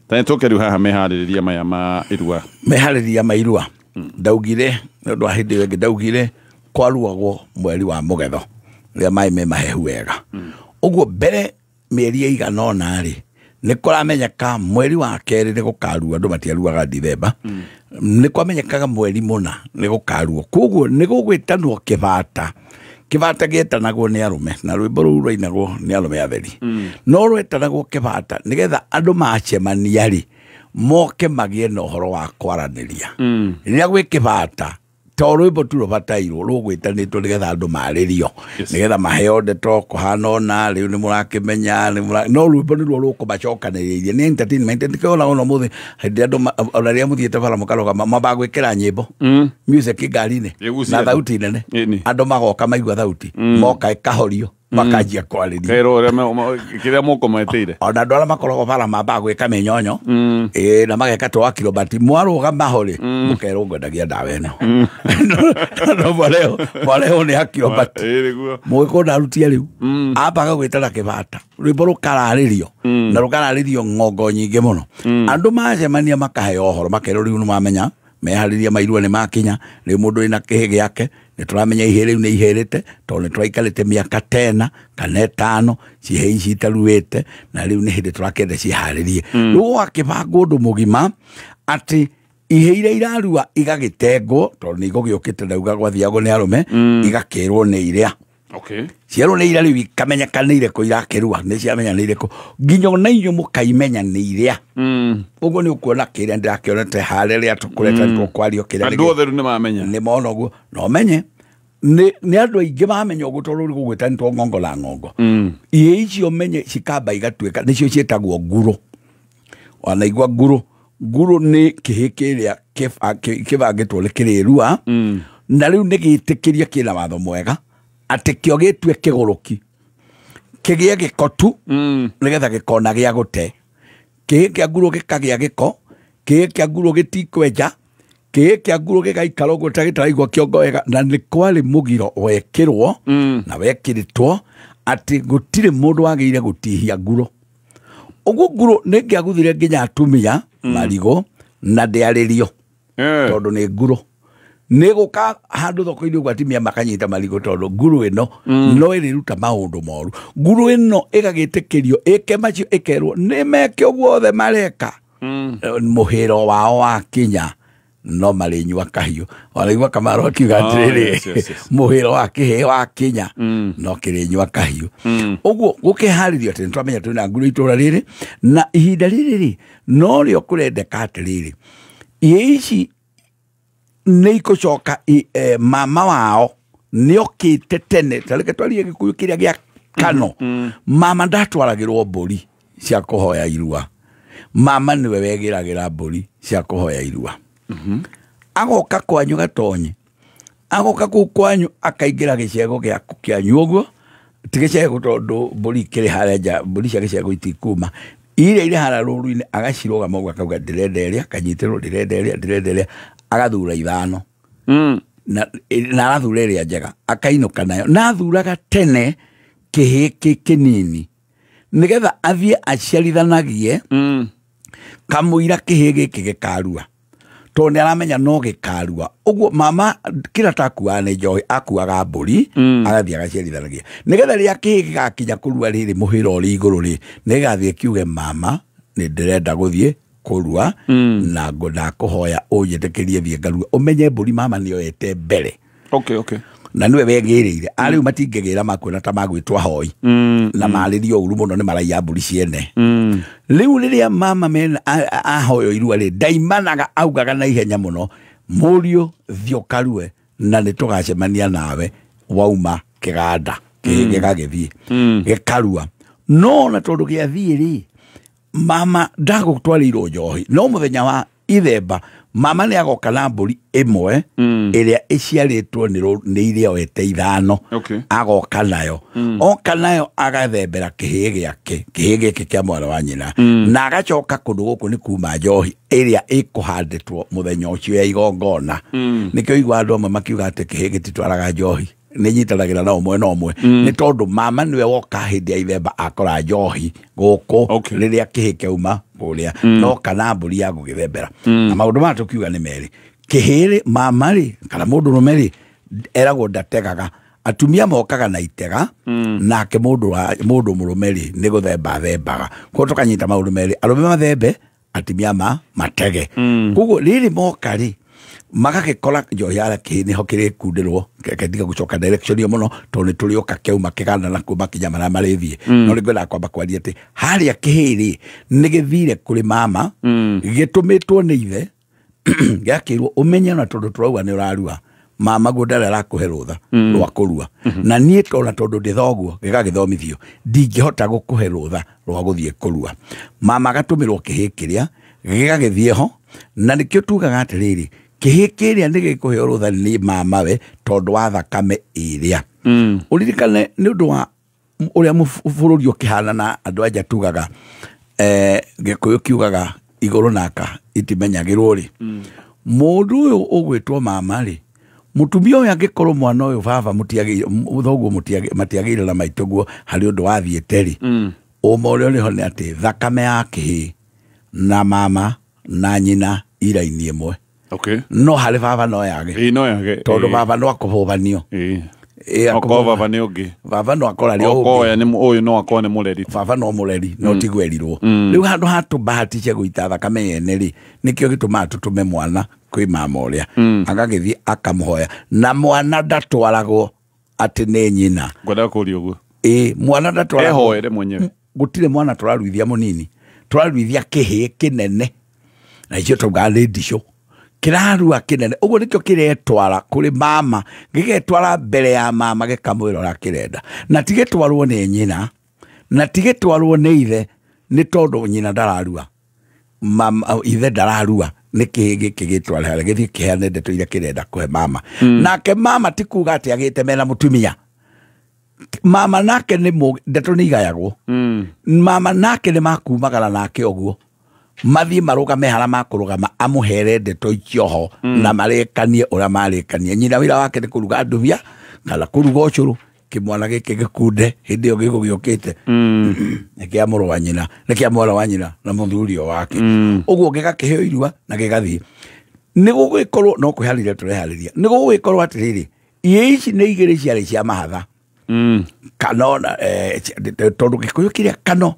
Ta nĩ tũke rĩu haha meharĩrĩria maya ma irua. Meharĩrĩria ma irua ndaugire nĩ ũndũ wa hĩndĩ ĩyo ĩngĩ, ndaugire kwaruagwo mweri wa mũgetho rĩrĩa maĩ me mahehu wega. Ũguo mbere mĩeri ĩigana ũna rĩ, nĩ kũramenyeka mweri wa kerĩ nĩ gũkaruo, andũ matiaruaga Dithemba, nĩ kwamenyekaga mweri mũna nĩ gũkaruo. Koguo nĩ gũgwĩtanwo kĩbata. Kĩbata gĩetanagwo nĩ arũme, na rwĩmbo rũu rwainagwo nĩ arũme atheri, no rwetanagwo kĩbata nĩgetha andũ macemania rĩ moke magĩe na ũhoro wa kwaranĩria. Rĩrĩa gwĩ kĩbata to rwĩmbo tu rũbatairwo, rũgwĩtanĩtwo nĩgetha andũ marĩrio, nĩgetha maheo ndeto kũhana ũna, rĩu nĩ mũrakĩmenya, no rwĩmbo nĩruo rũkũmacokanĩrĩria. Nĩ entertainment, nĩkĩo ona ũmũthĩ hĩndĩ andũ ona rĩrĩa mũthiĩte bara mũkarũgama mambaga gwĩkĩra nyĩmbo music ngari-inĩ na thauti nene, andũ magoka maigua thauti moka ĩkahorio makanjia kwarĩria kerwo kĩrĩa mũkũmetĩire. Ona andũ arĩa makoragwo bara mambaga gwĩka mĩnyonyo na mageka twa kirobati, mwarũgama ho rĩ mũkerwo ngwendagia ndawa ĩno, no mwarehwo nĩ akirobati mũgĩkũrũ ndarutia rĩu ambaga gwĩtana kĩbata, rwĩmbo rũkararĩrio na rũkararĩrio ng'ongo nyingĩ mũno. Andũ macemania makaheo ũhoro, makerwo rĩu nĩ mamenya meharĩria ma irua nĩ makinya, rĩu mũndũ ĩna kĩhĩ gĩake, nĩ tũramenya ihĩĩ rĩu nĩ ihĩrĩte tondũ nĩ tũraikarĩte mĩaka 10 kana 5 cihĩ ici itaruĩte, na rĩu nĩ hĩndĩ tũrakĩenda ciharĩrie. Rĩu gwakĩbangwo ũndũ mũgima atĩ ihĩĩ iria irarua igagĩtengwo tondũ nĩ igũgĩũkĩte ndauga gwathiagwo nĩ arũme, igakĩrwo nĩ iria. Cierwo nĩ iria rĩu ikamenyeka nĩ irĩkũ irakĩrua, nĩ ciamenya nĩ irĩkũ, nginya ona inyuĩ mũkaimenya nĩ iria. Ũguo nĩ ũkuona kĩrĩa ndĩrakĩonete harĩa rĩrĩa tũkoretwo tũkwario kĩrĩa andũ othe rĩu nĩ mamenya, nĩ mona ũguo, na ũmenye nĩ andũ aingĩ mamenya ũguo tondũ rĩu gũgwĩtanĩtwo ng'ongo na ng'ongo. Ihĩĩ icio menye cikamba igatuĩka nĩcio ciĩtagwo ngurũ. Wanaigua ngurũ, ngurũ nĩ kĩhĩ kĩrĩa kĩbangĩtwo nĩ kĩrĩrua, na rĩu nĩ gĩtĩkĩrie kĩna watho mwega atĩ kĩo gĩtue kĩgũrũki, kĩgĩe gĩko tu nĩgetha gĩkona gĩa gũte. Kĩhĩ kĩa ngurũ gĩkagĩa gĩko, kĩhĩ kĩa ngurũ gĩtikwenja, kĩhĩ kĩa ngurũ gĩgaikara ũguo ta gĩtaraigua kĩongo wega. Na nĩ kwarĩ mũgiro wekĩrwo na wekĩrĩtwo atĩ gũtirĩ mũndũ wagĩrĩire gũtihia ngurũ. Ũguo ngurũ nĩ ĩngĩaguthire nginya atumia marigũ na ndĩarĩrio tondũ nĩ ngurũ. Nĩ gũka handũ thoko-inĩ ũguo atumia makanyita marigũ tondũ ngurũ ĩno no ĩrĩruta maũndũ moru. Ngurũ ĩno ĩgagĩtĩkĩrio ĩke macio, ĩkerwo nĩ meke ũguo othe mareka, mũhĩro wao wakinya no marĩnyua kahiũ. Wanaigua Kamaro akiuga atĩrĩrĩ, mũhĩro wa kĩhĩ wakinya no kĩrĩnyua kahiũ. Ũguo gũkĩharĩrio atĩ nĩtwamenya twĩna ngurũ itũra rĩrĩ, na ihinda rĩrĩ rĩ no rĩo kũrendeka atĩrĩrĩ, ihĩĩ ici nĩ ikũcoka mama wao nĩokĩte tene, ta reke twarie Gĩkũyũ kĩrĩa gĩa Kano, mama ndatwaragĩrwo mbũri cia kũhoya irua, Mama nĩwe wegĩragĩra mbũri cia kũhoya irua. Agoka kwanyu gatonye, agoka kũu kwanyu akaingĩra gĩcego gĩaku kĩanyu ũguo, ti gĩcego tondũ mbũri ikĩrĩ harĩa nja, mbũri cia gĩcego itikuma, iria irĩ harĩa rũru-inĩ agacirũgama ũguo akauga ndĩrenda ĩrĩa, akanyitĩrwo ndĩrenda ĩrĩa, ndĩrenda ĩrĩa, agathura 5. Na arathura ĩrĩa njega akainũka nayo, na athuraga tene kĩhĩĩ kĩ kĩnini nĩgetha athiĩ aciarithanagie kamũira kĩhĩĩ gĩkĩ gĩkarua, tondũ nĩ aramenya no gĩkarua. Ũguo mama kĩrĩa takuaga nĩ njohi, akuaga mbũri agathiĩ agaciarithanagia nĩgetha rĩrĩa kĩhĩĩ gĩgakinya kũrua rĩrĩ mũhĩra ũrĩ igũrũ rĩ, nĩgĩgathiĩ kiuge mama nĩ ndĩrenda gũthiĩ kũrua na ndakũhoya ũnjĩtĩkĩrie thiĩ ngarue. Ũmenye mbũri mama nĩoete mbere. Okay. Na nĩwe wegĩrĩire. Arĩu matingĩgĩra makuona ta magwĩtwo ahoi na marĩrio ũru mũno nĩ maraiya mbũri ciene. Rĩu rĩrĩa mama mena ahoywo irua rĩ, ndaimanaga, augaga na ihenya mũno, mũriũ thiĩ ũkarue na nĩ tũgacemania nawe wauma kĩganda. Gĩgagĩthiĩ gĩkarua. No na tondũ gĩathiĩ rĩ, mama ndagũtwarĩirwo njohi, no mũthenya wa ithemba mama nĩ agoka na mbũri ĩmwe ĩrĩa ĩciarĩtwo nĩ iria oete 5. Agoka nayo. Oka nayo agathembera kĩhĩĩ gĩake, kĩhĩĩ gĩkĩ kĩa mwana wa nyina, na agacoka kũndũ gũkũ nĩ kuma njohi ĩrĩa ĩkũhandĩtwo mũthenya ũcio ya igongona. Nĩkĩo igua andũ amwe makiuga atĩ kĩhĩĩ gĩtitwaraga njohi, nĩ nyitanagĩra na ũmwe na ũmwe, nĩ tondũ mama nĩwe woka hĩndĩ ya ithemba akora njohi gũkũ rĩrĩa kĩhĩĩ kĩauma kũrĩa, no kana mbũri ya gũgĩthembera. Na maũndũ maya tũkiuga nĩ merĩ, kĩhĩĩ rĩ, mama rĩ, kana mũndũrũme rĩ, eragwo ndategaga, atumia mokaga na itega, nake mũndũ mũrũme rĩ nĩ gũthemba athembaga. Koguo tũkanyita maũndũ merĩ, arũme mathembe, atumia matege. Koguo rĩrĩ moka rĩ, magagĩkora njohi ya kĩhĩĩ nĩho kĩrĩkundĩrwo, kendiga gũcoka direction ĩyo mũno tondũ nĩ tũrĩũka kĩauma kĩganda na kuo makinya marĩa marĩthiĩ. No rĩngĩ ngwendaga kwamba kwaria atĩ harĩa kĩhĩĩ rĩ nĩ gĩthire kũrĩ mama, gĩtũmĩtwo nĩ ithe, gĩakĩrwo ũmenye ona tondũ tũrauga nĩ ũrarua, mama guo ndarĩ arakũhe rũtha rwa kũrua, na niĩ tona tondũ ndĩ thoguo gĩgagĩthomithio ndingĩhota gũkũhe rũtha rwa gũthiĩ kũrua. Mama agatũmĩrwo kĩhĩĩ kĩrĩa gĩgagĩthiĩ ho, na nĩkĩo tugaga atĩrĩrĩ, kĩhĩĩ kĩrĩa nĩ gĩkũheo rũtha nĩ mamawe tondũ wa thakame ĩrĩa. Ũririkane nĩ ũndũ wa ũrĩa bũrũri ũkĩhana na andũ anja tugaga, Gĩkũyũ kiugaga igũrũ naka itimenyagĩrwo rĩ, mũndũ ũyũ ũgwĩtwo mama rĩ, mũtumia ũyũ angĩkorwo mwana ũyũ baba thoguo matiagĩire na maitũguo harĩ ũndũ wathiĩte rĩ, ũma ũrĩa ũrĩ ho nĩ atĩ thakame ya kĩhĩĩ na mama na nyina iraini ĩmwe. No harĩ baba no yage. No yage. Tondũ baba no akũhũbanio. Okorwo baba nĩ ũngĩ. Baba no akora rĩ ũngĩ. Okorwo nĩ ũyũ no akorwo nĩ mũreri. Baba no mũreri, no tigwerirwo. Rĩu handũ ha tũbahatice gũita thakame yene rĩ, nĩkĩo gĩtũmaga tũtũme mwana kwĩ mama ũrĩa. Agagĩthiĩ akamũhoya. Na mwana ndatwaragwo atĩ nĩ nyina. Ngwendaga kũũria ũguo. Mwana ndatwaragwo. Ehoere mwenyewe. Gũtirĩ mwana tũraruithia mũnini. Tũraruithia kĩhĩĩ kĩnene. Na icio taugaga nĩ ndicũ. Kĩrarua kĩnene. Ũguo nĩkĩo kĩretwara kũrĩ mama, gĩgetwara mbere ya mama gĩkamwĩra ũrĩa kĩrenda. Na ti gĩtwarwo nĩ nyina, na ti gĩtwarwo nĩ ithe, nĩ tondũ nyina ndararua. Mama, ithe ndararua, nĩ kĩhĩĩ gĩkĩ gĩtware harĩa, gĩthiĩ kĩheane ndeto iria kĩrenda kũhe mama. Nake mama ti kuga atĩ agĩte mena mũtumia. Mama nake nĩ ndeto nĩ igayagwo. Mama nake nĩ makumagara nake ũguo. Mathiĩ marũgame harĩa makũrũgama, amũhere ndeto icio ho, na marĩkanie ũrĩa marĩkanie. Nyina wĩra wake nĩ kũruga ndubia kana kũruga ũcũrũ, kĩmwana gĩkĩ gĩkunde hĩndĩ ĩyo gĩgũgĩũkĩte. Nĩ kĩa mũrũ wa nyina, nĩ kĩa mwana wa nyina na mũthuri ũyũ wake. Ũguo gĩgakĩheo irua na gĩgathiĩ. Nĩ gũgĩkorwo no kwĩharĩria tũreharĩria. Nĩ gũgĩkorwo atĩrĩrĩ, iĩ ici nĩ igĩrĩ ciarĩ cia mahatha. Kana ona, tondũ Gĩkũyũ kĩrĩa kano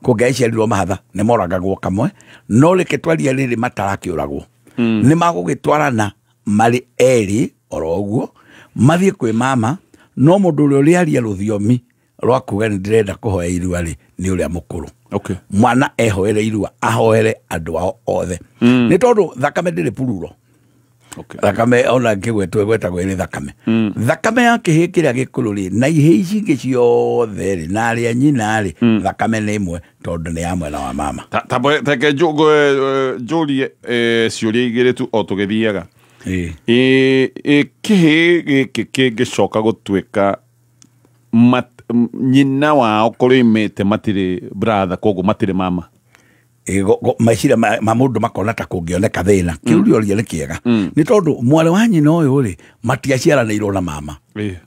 kũngĩaciarirwo mahatha nĩ moragagwo kamwe, no reke twarie rĩrĩ matarakĩũragwo. Nĩ magũgĩtwarana marĩ erĩ oro ũguo, mathiĩ kwĩ mama, no mũndũ ũrĩa ũrĩaria rũthiomi rwa kuga nĩ ndĩrenda kũhoya irua rĩ, nĩ ũrĩa mũkũrũ. Mwana ehoere irua, ahoere andũ ao othe. Nĩ tondũ thakame ndĩrĩ pururo. Thakame ona ngĩgwetwo ĩgwetagwo ĩrĩ thakame. Thakame ya kĩhĩ kĩrĩa gĩkũrũ rĩ na ihĩ ici ingĩ ciothe rĩ na arĩa nyina rĩ, thakame nĩ ĩmwe tondũ nĩ ya mwena wa mama. Take njũrie ciũria igĩrĩ tu o tũgĩthiaga. Kĩhĩ gĩkĩ kĩngĩcoka gũtuĩka nyina wao kũrĩa imĩte matirĩ brother, koguo matirĩ mama. Meciria ma mũndũ makona ta kũngĩoneka thĩna. Kĩũria ũria nĩ kĩega nĩ tondũ mwarĩ wa nyina ũyũ rĩ matiaciaranĩirwo na mama,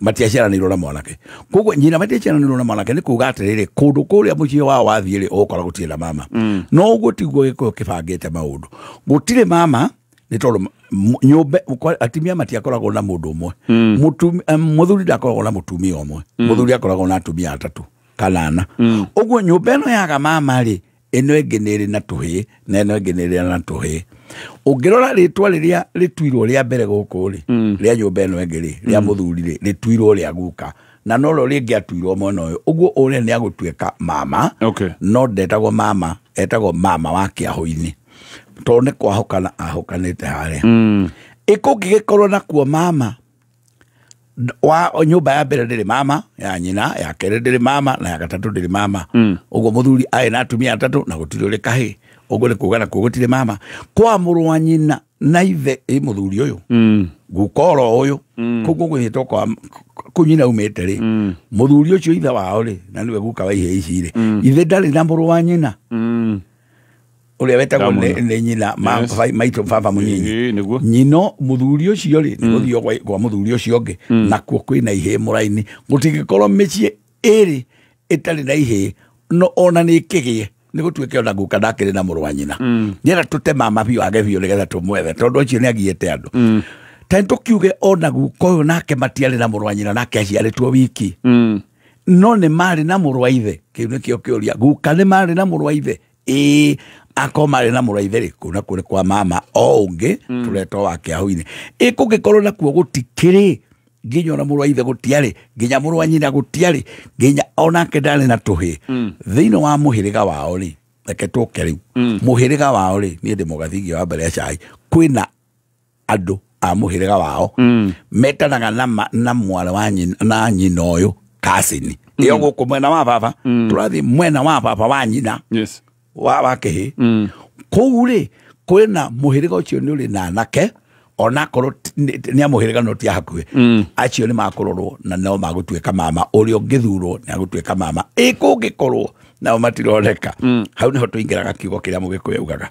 matiaciaranĩirwo na mwanake, koguo nyina matiaciaranĩirwo na mwanake nĩ kuga atĩrĩrĩ kũndũ kũrĩa mũciĩ wao wathiĩ rĩ ũgũkora gũtirĩ na mama. No ũguo tiguo Gĩkũyũ kĩbangĩte maũndũ, gũtirĩ mama nĩ tondũ nyũmba atumia matiakoragwo na mũndũ ũmwe, mũthuri ndakoragwo na mũtumia ũmwe, mũthuri akoragwo na atumia atatũ kana ana. Ũguo nyũmba ĩno yaga mama rĩ ĩno ĩngĩ nĩ ĩrĩ na tũhĩĩ na ĩno ĩngĩ nĩ ĩrĩ na tũhĩĩ. Ũngĩrora rĩtwa rĩrĩa rĩtuirwo rĩa mbere gũkũ rĩ rĩa nyũmba ĩno ĩngĩ rĩ rĩa mũthuri rĩ rĩtuirwo rĩa guka na norĩo rĩngĩ atuirwo mwena ũyũ, ũguo ũrĩa nĩ agũtuĩka mama. No ndetagwo mama, etagwo mama wa kĩahũ-inĩ tondũ nĩ kwahũkana ahũkanĩte harĩa. Ĩkũngĩgĩkorwo nakuo mama wa nyũmba ya mbere ndĩrĩ mama, ya nyina ya kerĩ ndĩrĩ mama na ya gatatũ ndĩrĩ mama. Ũguo mũthuri arĩ na atumia atatũ na gũtirĩ ũrĩ kahĩĩ, ũguo nĩ kuga nakuo gũtirĩ mama. Kwa mũrũ wa nyina na ithe ĩ mũthuri ũyũ guka oro ũyũ koguo gwĩtwo kwa kũu nyina umĩte rĩ mũthuri ũcio ithe wao rĩ na nĩwe guka wa ihĩĩ ici rĩ ithe ndarĩ na mũrũ wa nyina ũrĩa wetagwo nĩ nyina maitũ baba mũnyinyi. Nyino mũthuri ũcio rĩ nĩ gũthiĩ kwa mũthuri ũcio ũngĩ nakuo kwĩna ihĩĩ mũraini, gũtingĩkorwo mĩciĩ ĩrĩ ĩtarĩ na ihĩĩ no ona nĩ ĩkĩgĩe nĩ gũtuĩke ona guka ndakĩrĩ na mũrũ wa nyina. Nĩgetha tũte mama biũ age biũ nĩgetha tũmwethe tondũ ũcio nĩ agiĩte andũ. Ta tũkiuge ona guka ũyũ nake matiarĩ na mũrũ wa nyina nake aciarĩtwo wiki, no nĩ marĩ na mũrũ wa ithe. Kĩu nĩkĩo kĩũria, guka nĩ marĩ na mũrũ wa ithe? Ĩĩ, akorwo marĩ na mũrũ wa ithe rĩ kũu nakuo nĩ kwa mama o ũngĩ tũretwo wa kĩahũ-inĩ. Ĩ kũngĩkorwo nakuo gũtikĩrĩ nginya ona mũrũ wa ithe gũtiarĩ, nginya mũrũ wa nyina gũtiarĩ, nginya onake ndarĩ na tũhĩĩ. Thĩinĩ wa mũhĩrĩga wao rĩ, reke tũke rĩu mũhĩrĩga wao rĩ, niĩ ndĩ mũgathingi wa mbere ya cai, kwĩna andũ a mũhĩrĩga wao metanaga na mwarĩ wa nyina na nyina ũyũ kasini ĩyo gũkũ mwena wa baba, tũrathiĩ mwena wa baba wa nyina wa kĩhĩĩ. Kũu rĩ kwĩna mũhĩrĩga ũcio nĩ ũrĩ na anake onakorwo nĩ a mũhĩrĩga no ti a hakuhĩ, acio nĩ makũrorwo na no magũtuĩka mama, ũrĩa ũngĩthurwo nĩ agũtuĩka mama. Ĩ kũngĩkorwo nao matironeka, hau nĩho tũingĩraga kiugo kĩrĩa Mũgĩkũyũ augaga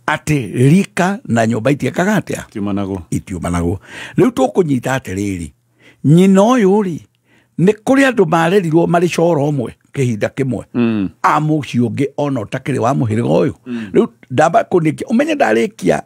atĩ rika na nyũmba itiĩkaga atĩa? Itiumanagwo. Rĩu tũkũnyita atĩrĩrĩ, nyina ũyũ rĩ nĩ kũrĩ andũ marerirwo marĩ coro ũmwe kĩhinda kĩmwe a mũciĩ ũngĩ ona ũtakĩrĩ wa mũhĩrĩga ũyũ. Rĩu ndamba kũnĩkia ũmenye ndarĩkia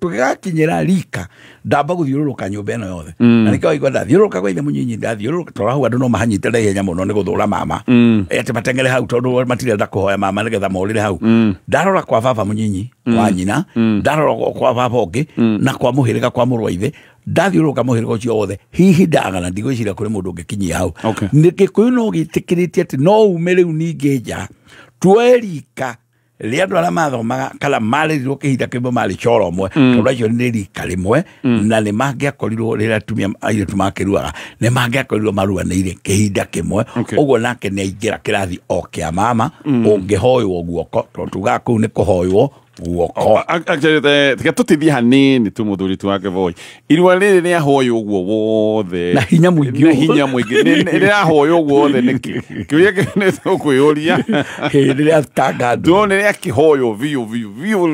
tũgĩgakinyĩra rika ndamba gũthiũrũrũka nyũmba ĩno yothe, na nĩkĩo waigua ndathiũrũrũka kwa ithe mũnyinyi, ndathiũrũrũka tondũ hau andũ no mahanyite na ihenya mũno nĩ gũthũra mama, atĩ mateng'ere hau tondũ matirenda kũhoya mama nĩgetha morĩre hau. Ndarora kwa baba mũnyinyi wa nyina, ndarora kwa baba ũngĩ na kwa mũhĩrĩga kwa mũrũ wa ithe, ndathiũrũrũka mũhĩrĩga ũcio wothe, hihi ndagana ndigwĩciria kũrĩ mũndũ ũngĩkinyia hau. Nĩ Gĩkũyũ no gĩtĩkĩrĩtie atĩ no ume rĩu ningĩ nja tuoe rika rĩa andũ arĩa mathomaga kana marerirwo kĩhinda kĩmwe marĩ coro ũmwe, tondũ acio nĩ rika rĩmwe na nĩ mangĩakorirwo rĩrĩa atumia airĩtu makĩruaga nĩ mangĩakorirwo maruanĩire kĩhinda kĩmwe. Ũguo nake nĩ aingĩra kĩrathi o kĩa mama ũngĩhoywo guoko, tondũ tugaga kũu nĩ kũhoywo guoko. Actually tiga tũtithie hanini tu mũthuri tu wake Voi, irua rĩrĩ rĩahoywo ũguo wothe na hinya mũingĩ, na hinya mũingĩ rĩrahoywo ũguo wothe nĩkĩ? Kĩũria kĩu nĩ tũkwĩyũria. Rĩratanga andũ tuone rĩakĩhoywo biũ biũ biũ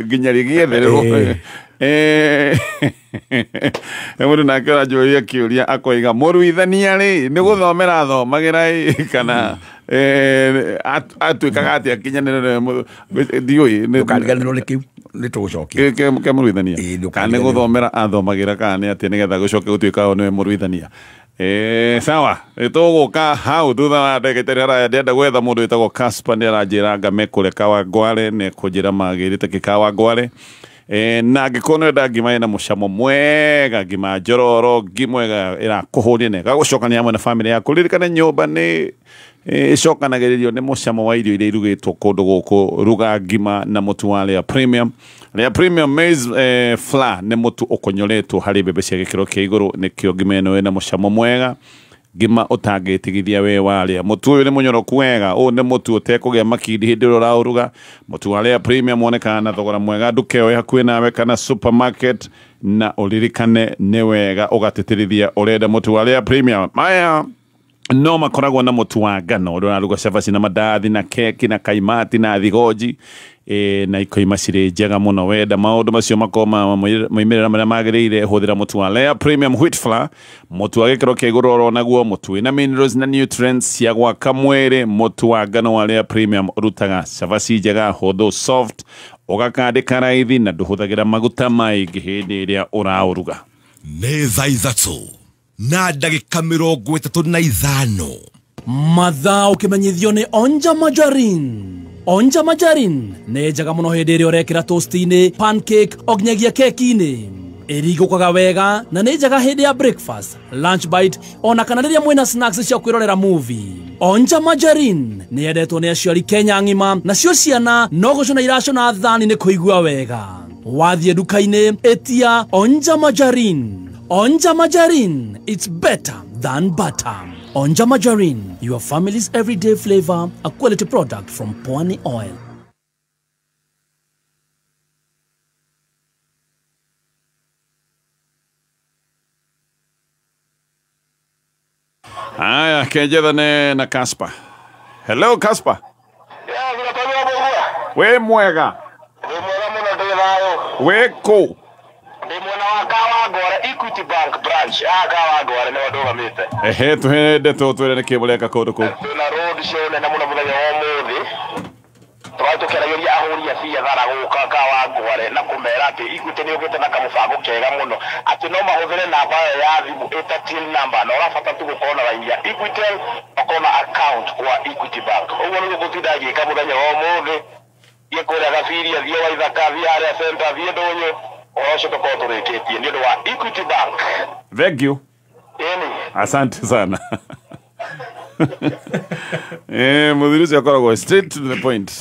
nginya rĩgĩethererwo. Mũndũ nake ũranjũria kĩũria akoiga mũruithania rĩ nĩ gũthomera athomagĩra ĩ kana atuĩkaga atĩa kinyanĩre ndiũĩ ndũkariganĩrwo nĩ kĩu nĩ tũgũcokia kĩa mũruithania kana nĩ gũthomera athomagĩra kana nĩ atĩa nĩgetha gũcoke gũtuĩka nĩwe mũruithania. Sawa, tũgũka hau thutha wa ndagĩka itarĩ haraya. Ndĩrenda gwetha mũndũ wĩtagwo Casper, nĩ aranjĩra ngame kũrĩa Kawangware, nĩ ekũnjĩra magĩrĩte kĩ Kawangware. Na angĩkorwo nĩũrenda ngima ĩna mũcamo mwega, ngima njororo, ngima ĩga ĩrakũhũnia na ĩgagũcokania hamwe na bamĩrĩ yaku, ririkana nyũmba nĩ Icokanagĩrĩrio nĩ mũcamo wa irio iria irugĩtwo kũndũ gũkũ. Ruga ngima na mũtu wa Lea Premium. Lea Premium maize flour nĩ mũtu ũkonyoretwo harĩ mbembe cia gĩkĩro kĩa igũrũ, nĩkĩo ngima ĩno ĩna mũcamo mwega, ngima ũtangĩtigithia we warĩa. Mũtu ũyũ nĩ mũnyoroku wega, ũyũ nĩ mũtu ũtekũgĩa makindi hĩndĩ ĩrĩa ũraũruga. Mũtu wa Lea Premium wonekaga na thogora mwega nduka ĩyo ĩ hakuhĩ nawe kana supermarket, na ũririkane nĩ wega ũgatĩtĩrithia ũrenda mũtu wa Lea Premium. Maya no makoragwo na mũtu wa ngano ũrĩa ũraruga cabaci na mandathi na keki na kaimati na thigoji, na ikoima cirĩ njega mũno. Wenda maũndũ macio makorwo moimĩrĩra marĩa magĩrĩire, hũthĩra mũtu wa Lea Premium wheat flour, mũtu wa gĩkĩro kĩa igũrũ oro naguo, mũtu wĩna minerals na nutrients cia gwaka mwĩrĩ. Mũtu wa ngano wa Lea Premium ũrutaga cabaci njega, hũthũ, soft, ũgakandĩka raithi na ndũhũthagĩra maguta maingĩ hĩndĩ ĩrĩa ũraũruga. Nĩ thaa 3:35. Mathaa ũkĩmenyithio nĩ Onja Majarin. Onja Majarin nĩ njega mũno hĩndĩ ĩrĩa ũrekĩra toast-inĩ, pancake o nginyagia keki-inĩ. Ĩringũkaga wega na nĩ njega hĩndĩ ya breakfast, lunch bite ona kana rĩrĩa mwĩna snacks cia kwĩrorera movie. Onja Majarin nĩ yendetwo nĩ aciari Kenya ng'ima, nacio ciana no gũcũna iracũna thani nĩ kũigua wega. Wathiĩ nduka-inĩ ĩtia Onja Majarin. Onja Majarin, it's better than butter. Onja Majarin, your family's everyday flavor, a quality product from Pwani Oil. Aya, kenjethane na Kaspa. Hello Kaspa. We mwega. We kũ? Equity Bank branch Kawangware nĩ ndũgamĩte. Ehe, tuhe ndeto twĩre nĩkĩ mũreka kũndũ kũu. Twĩna road show nene mũno mũthenya wa ũmũthĩ. Tũrathiĩ tũkĩaragĩria ahũri a biathara gũka Kawangware na kũmera atĩ Equity nĩ yũkĩte na kamũbango kega mũno, atĩ no mahũthĩre namba ĩyo ya thimũ ĩta till number, na ũrabatara tu gũkorwo na raini ya Equitel, ũkorwo na account kwa Equity Bank. Ũguo nĩguo ngũtinda ngĩka mũthenya wa ũmũthĩ. Thiĩ kũrĩa Gabiria, thiĩ Waithaka, thiĩ harĩa center, thiĩ Ndũnyũ, ũhoro ũcio tũkorwo tũrĩkĩtie nĩ ũndũ wa Equity Bank. Thank you. Ĩni. Asante sana. Mũthuri ũcio akoragwo straight to the point,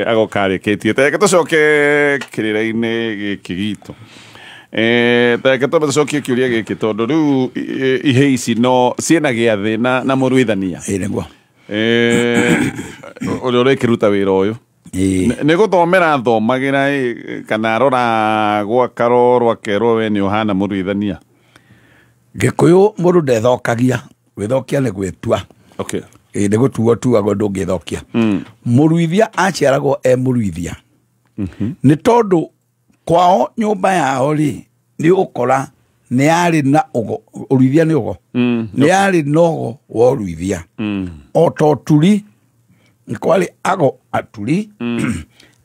agoka arĩkĩtie. Tareke tũcoke kĩrĩra-inĩ gĩkĩ gitũ. Tareke twambe tũcokie kĩũria gĩkĩ tondũ rĩu ihĩ ici no ciĩna gĩathĩ na mũruithania. Ĩĩ nĩguo. Ũrĩa ũrĩkĩruta wĩra ũyũ nĩ gũthomera thomagĩra kana arora gwakarorwo akerwo we nĩ ũhana mũruithania. Gĩkũyũ mũndũ ndethokagia, gwĩthokia nĩ gwĩtua. Okay. Ĩĩ nĩ gũtuo tuagwo ndũngĩthokia. Mũruithia aciaragwo e mũruithia. Nĩ tondũ kwao nyũmba yao rĩ nĩ ũkora nĩ yarĩ na ũgo, ũruithia nĩ ũgo. Nĩ yarĩ na ũgo wa ũruithia. O ta ũturi nĩ kwarĩ ago aturi,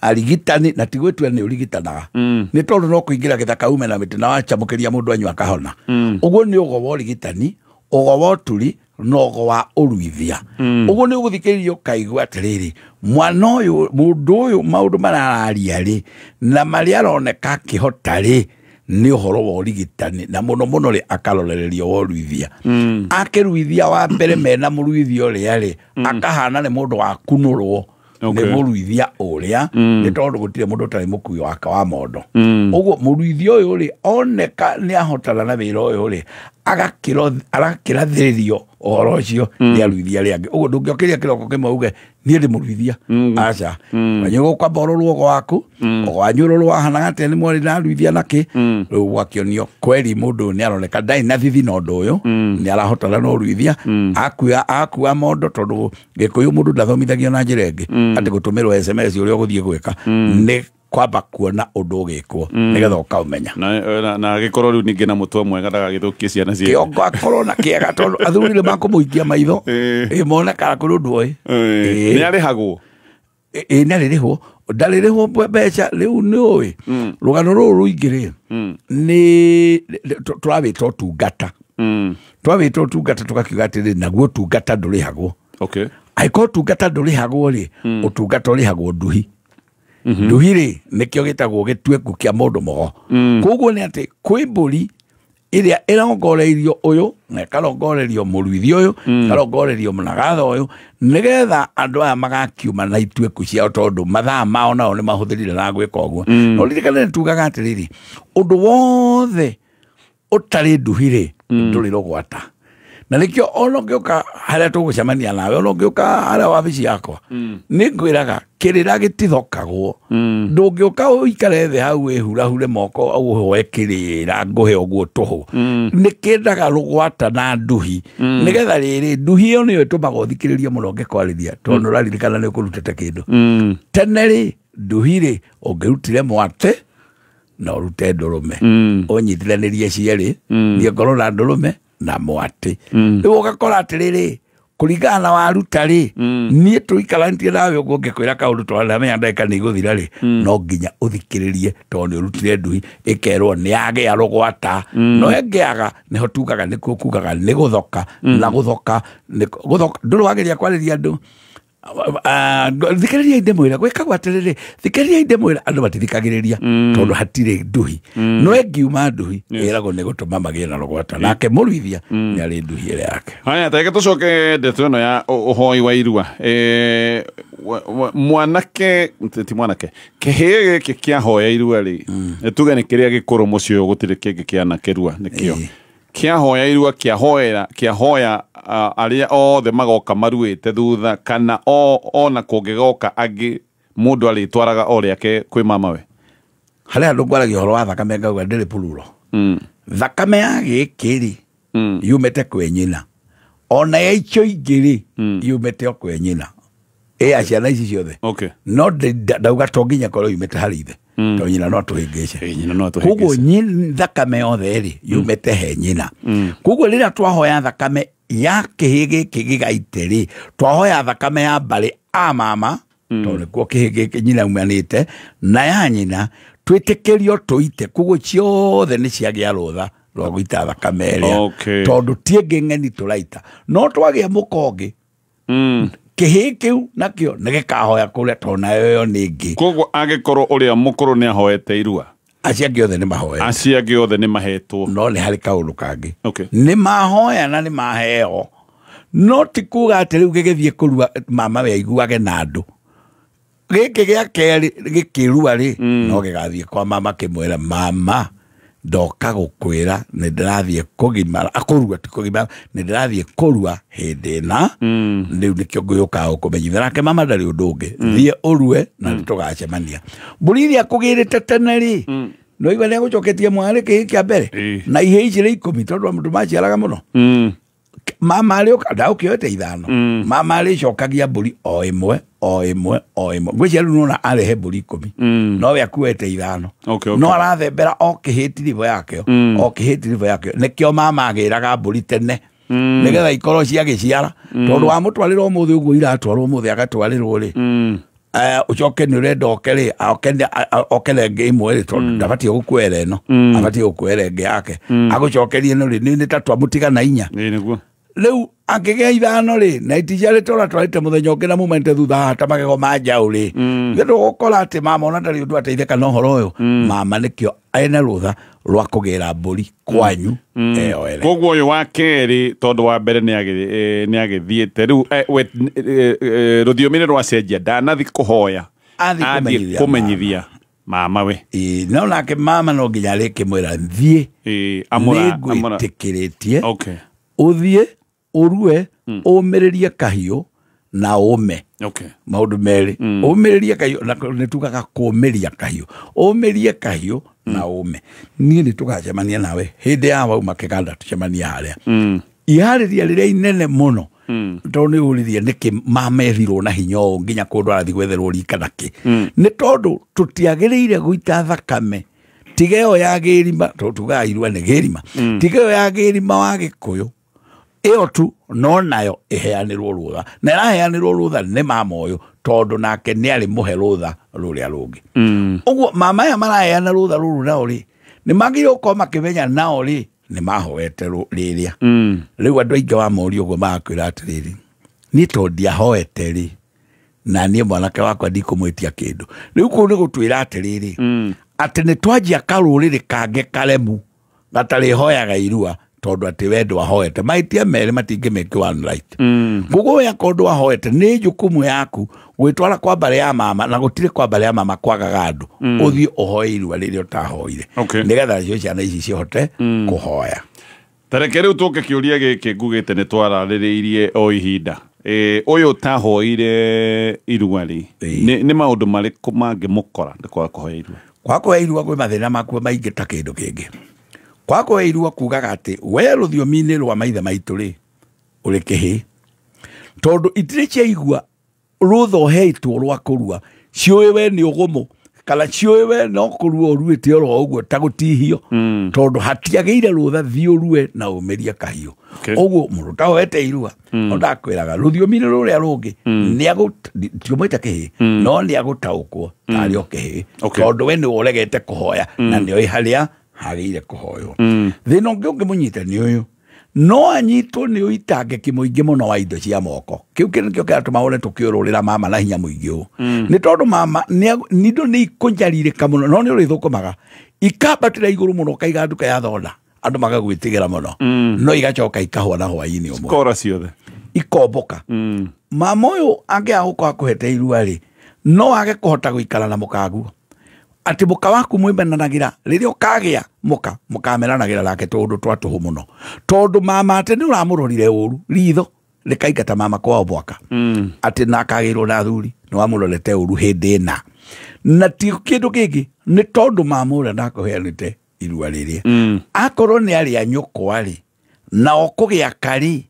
arigitani, na ti gwĩtua nĩ ũrigitanaga. Nĩ tondũ no kũingĩra gĩthaka ume na mĩtĩ na wacamũkĩria mũndũ anyua akahona. Ũguo nĩ ũgo wa ũrigitani, ũgo wa ũturi, na ũgo wa ũruithia. Ũguo nĩ ũgũthikĩrĩria ũkaigua atĩrĩrĩ, mwana ũyũ, mũndũ ũyũ maũndũ marararia rĩ, na marĩa aroneka akĩhota rĩ, nĩ ũhoro wa ũrigitani, na mũno mũno rĩ akarorererio wa ũruithia. Akĩruithia wa mbere mena mũruithia ũrĩa rĩ, akahana nĩ mũndũ wa kunũrwo nĩ mũruithia ũrĩa, nĩ tondũ gũtirĩ mũndũ ũtarĩ mũkui wake wa mondo. Ũguo mũruithia ũyũ rĩ, oneka nĩ ahotana na wĩra ũyũ rĩ, agakĩrathĩrĩrio ũhoro ũcio nĩ aruithia arĩa angĩ. Ũguo ndũngĩokĩria kĩroko kĩmwe uge niĩ ndĩ mũruithia. Aca. Wanyu gũkwamba ũrorwo ũgo waku, ũgo wanyu ũrorwo wahanaga atĩa, nĩ mwarĩ na aruithia nakĩ. Rĩu gwakĩonio kweri mũndũ ũyũ nĩ aroneka ndarĩ na thithi na ũndũ ũyũ, nĩ arahotana na ũruithia, akua mondo tondũ Gĩkũyũ mũndũ ndathomithagio na njĩra ĩngĩ, atĩ gũtũmĩrwo SMS ũrĩa ũgũthiĩ gwĩka, nĩ kwamba kuona ũndũ ũgĩkwo nĩgetha ũkaũmenya. Na agĩkorwo rĩu ningĩ na mũtwe mwega ndagagĩthũkie ciana ciake. Kĩongo akorwo na kĩega tondũ athuri nĩ makũmũikia maitho, mone kana kũrĩ ũndũ oĩ. Nĩ arĩhagwo? Ĩĩ nĩ arĩrĩhwo, ndarĩrĩhwo mbeca rĩu nĩ ũĩ. Rũgano rũrũ rũingĩ rĩ, nĩ tũrawĩta ũtungata. Twawĩta ũtungata tũgakiuga atĩrĩ, naguo ũtungata ndũrĩhagwo. Okay. Angĩkorwo ũtungata ndũrĩhagwo rĩ, ũtungata ũrĩhagwo nduhi. Nduhi rĩ nĩkĩo gĩtagwo gĩtuĩku kĩa mũndũ mũgo. Koguo nĩ atĩ kwĩ mbũri Ĩrĩa ĩrongoreirio ũyũ na ĩkarongorerio mũruithi ũyũ, ĩkarongorerio mũnagatha ũyũ, nĩgetha andũ aya magakiuma na ituĩku ciao tondũ mathaa mao nao nĩ mahũthĩrire na gwĩka ũguo. No ririkane nĩ tugaga atĩrĩrĩ, ũndũ wothe ũtarĩ nduhi rĩ, ndũrĩ rũgwata. Na nĩkĩo ona ũngĩũka harĩa tũgũcemania nawe, ona ũngĩũka harĩa wabici yakwa, nĩ ngwĩraga kĩrĩra gĩtithokagwo. Ndũngĩũka ũikare thĩ hau wĩhurahure moko ũhoe kĩrĩra ngũhe ũguo tũhũ. Nĩ kĩendaga rũgwata na nduhi, nĩgetha rĩrĩ nduhi ĩyo nĩyo ĩtũmaga ũthikĩrĩrie mũno ngĩkwarĩria, tondũ ũraririkana nĩ ũkũrutĩte kĩndũ. Tene rĩ, nduhi rĩ, ũngĩrutire mwatĩ na ũrute ndũrũme, ũnyitithanĩrie cierĩ, niĩ ngorwo na ndũrũme na mwatĩ. Rĩu ũgakora atĩrĩrĩ, kũringana na waruta rĩ, niĩ tũikaranĩtie nawe ũguo ngĩkwĩra kaũndũ tondũ ndamenya ndagĩka nĩ igũthira rĩ, no nginya ũthikĩrĩrie tondũ nĩ ũrutire nduhi ĩkerwo nĩ yagĩa rũgwata. No ĩngĩaga nĩho tugaga nĩkuo kugaga nĩ gũthoka, na gũthoka gũthoka ndũrĩ wageria kwarĩria andũ. Thikĩrĩria ndĩmwĩra gwĩkagwo atĩrĩrĩ, thikĩrĩria ndĩmwĩra andũ matithikagĩrĩria tondũ hatirĩ nduhi. No ĩngiuma nduhi ĩragwo nĩ gũtũma magĩe na rũgwata, nake mũruithia nĩ arĩ nduhi ĩrĩa yake. Haya, tareke tũcoke ndeto ĩno ya ũhoi wa irua. Mwanake ti mwanake, kĩhĩĩ gĩkĩ kĩahoya irua rĩ, tuge nĩ kĩrĩa gĩkũrũ mũciĩ ũyũ gũtirĩ kĩngĩ kĩanakĩrua nĩkĩo kĩahoya irua, kĩahoya arĩa othe magoka maruĩte thutha, kana ona kũngĩgoka angĩ mũndũ arĩtwaraga o rĩake kwĩ mamawe. Harĩa andũ ngwaragia ũhoro wa thakame ngauga ndĩrĩ pururo. Thakame ya gĩkĩ rĩ, yumĩte kwĩ nyina, ona ya icio ingĩ rĩ, yumĩte o kwĩ nyina, ĩ ya ciana ici ciothe. No ndauga to nginya korwo yumĩte harĩ ithe, tondũ nyina no atũhĩngĩce. Koguo thakame yothe rĩ, yumĩte he nyina. Koguo rĩrĩa twahoya thakame ya kĩhĩĩ gĩkĩ gĩgaite rĩ, twahoya thakame ya mbarĩ a mama, tondũ nĩkuo kĩhĩĩ gĩkĩ nyina umanĩte, na ya nyina, twĩtĩkĩrio tũite. Koguo ciothe nĩ ciagĩa rũtha rwa gũita thakame ĩrĩa, tondũ ti ĩngĩ ng'eni tũraita. No twagĩa mũkonge, kĩhĩĩ kĩu nakĩo nĩ gĩkahoya kũrĩa, tondũ nayo ĩyo nĩ ĩngĩ. Koguo angĩkorwo ũrĩa mũkũrũ nĩ ahoete irua, acio angĩ othe nĩ mahoete, acio angĩ othe nĩ mahetwo. No nĩ harĩ kaũndũ kangĩ, nĩ mahoya na nĩ maheo, no ti kuga atĩ rĩu gĩgĩthiĩ kũrua mama we aiguage na andũ. Gĩkĩ gĩa kerĩ gĩkĩrua rĩ, no gĩgathiĩ kwa mama kĩmwĩra, mama ndoka gũkwĩra nĩ ndĩrathiĩ kũgimara, kũrua ti kũgimara, nĩ ndĩrathiĩ kũrua hĩndĩ ĩna, rĩu nĩkĩo ngũyũka gũkũmenyithia. Nake mama ndarĩ ũndũ ũngĩ, thiĩ ũrue na nĩtũgacemania. Mbũri iria akũgĩrĩte tene rĩ, no igua nĩ agũcoketie mwarĩ kĩhĩĩ kĩa mbere, na ihĩĩ ici rĩ 10 tondũ andũ maciaraga mũno. Mama arĩũka ndaũkĩoete 5, mama arĩcokagia mbũri o ĩmwe o ĩmwe o ĩmwe. Ngwĩciria rĩu nĩwona arehe mbũri 10, no we akuete 5. No arathembera o kĩhĩĩ tiribũ yakĩo, o kĩhĩĩ tiribũ yakĩo. Nĩkĩo mama agĩraga mbũri tene, nĩgetha ikorwo ciagĩciara, tondũ wamũtwarĩra ũmũthĩ ũguo iratwarwo ũmũthĩ agatwarĩrwo rĩ, ũcoke nĩ ũrenda oke rĩ, oke na ĩngĩ ĩmwe rĩ, tondũ ndabatiĩ gũkuera ĩno, abatiĩ gũkuera ĩngĩ yake, agũcokerie ĩno rĩ, nĩ ta twamũtiga na 4. Rĩu angĩgĩa 5 rĩ, na iticiarĩte ũratwarĩte mũthenya ũngĩ na mumĩte thutha haha ta magego ma njaũ rĩ, nĩ ndũgũkora atĩ mama ona ndarĩ ũndũ ateithĩka na ũhoro ũyũ. Mama nĩkĩo ena rũtha rwa kũgĩra mbũri kwanyu eyoere. Koguo ũyũ wa kerĩ tondũ wa mbere nĩ agĩthiĩte rĩu, rũthiomi nĩ rwacenjia, ndanathi kũhoya, athiĩ kũmenyithia mama we. No nake mama no nginya arĩkĩmwĩra thiĩ, nĩngwĩtĩkĩrĩtie ũthiĩ ũrue, ũmĩrĩrie kahiũ na ũme. Maũndũ merĩ, ũmĩrĩrie kahiũ, na nĩ tugaga kũmĩria kahiũ, ũmĩrie kahiũ na ũme. Niĩ nĩ tũgacemania nawe hĩndĩ ya wauma kĩganda, tũcemanie harĩa. Iharĩria rĩrĩa inene mũno, tondũ nĩ ũririe nĩkĩ mamethirwo na hinya ũũ nginya kũndũ arathiĩ gwetherwo rika nakĩ, nĩ tondũ tũtiagĩrĩire gũita thakame tiga ĩyo ya gĩrima, tondũ tugaga irua nĩ gĩrima, tiga ĩyo ya gĩrima wa Gĩkũyũ ĩyo tu, no nayo ĩheanĩrwo rũtha, na ĩraheanĩrwo rũtha nĩ mama ũyũ, tondũ nake nĩ arĩ mũhe rũtha rũrĩa rũngĩ. Ũguo mama aya maraheana rũtha rũrũ nao rĩ, nĩ magĩrĩirwo gũkorwo makĩmenya nao rĩ, nĩ mahoete rĩrĩa. Rĩu andũ aingĩ wamoria ũguo magakwĩra atĩrĩrĩ, niĩ tondũ ndiahoete rĩ, na niĩ mwanake wakwa ndikũmwĩtia kĩndũ. Rĩu kũu nĩ gũtwĩra atĩrĩrĩ, atĩ nĩ twanjia karũrĩrĩ kangĩ karemu Gatarĩhoyaga irua tondũ atĩ we ndwahoete. Mahĩtia merĩ matingĩmĩke one right. Koguo we akorwo ndwahoete nĩ jukumu yaku gwĩtwara kwa mbarĩ ya mama, na gũtirĩ kwa mbarĩ ya mama kwagaga andũ, ũthiĩ ũhoe irua rĩrĩa ũtahoire, nĩgetha nacio ciana ici cihote kũhoya. Tareke rĩu tũke kĩũria gĩkĩ ngugĩte nĩ twararĩrĩirie o ihinda. Ũyũ ũtahoire irua rĩ, nĩ maũndũ marĩkũ mangĩmũkora nĩ kwaga kũhoya irua? Kwaga kũhoya irua kwĩ mathĩna makuo maingĩ ta kĩndũ kĩngĩ. Kwaga kũhoya irua kugaga atĩ we rũthiomi-inĩ rwa maithe maitũ rĩ, ũrĩ kĩhĩ, tondũ itirĩ ciaigua rũtha ũheitwo rwa kũrua, ciũĩ we nĩ ũgũmũ, kana ciũĩ we no kũrua ũruĩte oro ũguo ta gũtihio, tondũ hatiagĩire rũtha thiĩ ũrue na ũmĩrie kahiũ. Ũguo mũndũ ũtahoete irua, no ndakwĩraga rũthiomi-inĩ rũrĩa rũngĩ tiũmwĩte kĩhĩ, no nĩ agũtaũkwo tarĩ o kĩhĩ, tondũ we nĩ ũregete kũhoya na nĩoĩ harĩa hagĩire kũhoywo. Thĩna ũngĩ ũngĩmũnyita nĩ ũyũ, no anyitwo nĩ ũitangĩki mũingĩ mũno wa indo cia moko. Kĩu kĩndũ nĩkĩo kĩratũma wone tũkĩũrũrĩra mama na hinya mũingĩ ũũ, nĩ tondũ mama indo nĩ ikũnyarirĩka mũno, no nĩ ũrĩthũkũmaga ikambatĩra igũrũ mũno, ũkaiga nduka ya thonda, andũ magagwĩtigĩra mũno, no igacoka ikahũa na hwaĩ-inĩ ũmwe, Kora ciothe ikomboka. Mama ũyũ angĩaga gũkorwo akũhete irua rĩ, no age kũhota gũikara na mũkaguo, atĩ mũka waku mwĩmenanagĩra, rĩrĩa ũkagĩa mũka mũkameranagĩra nake tũũndũ twa tũhũ mũno, tondũ mama atĩ nĩ ũramũrorire ũru ritho rĩkaingata mama kwao mwaka, atĩ na akagĩrwo na athuri nĩ wamũrorete ũru hĩndĩ ĩna, na ti kĩndũ kĩngĩ, nĩ tondũ mama ũrĩa ndakũheanĩte irua rĩrĩa. Akorwo nĩ arĩa nyũkwa rĩ, na ũkũgĩa karĩ,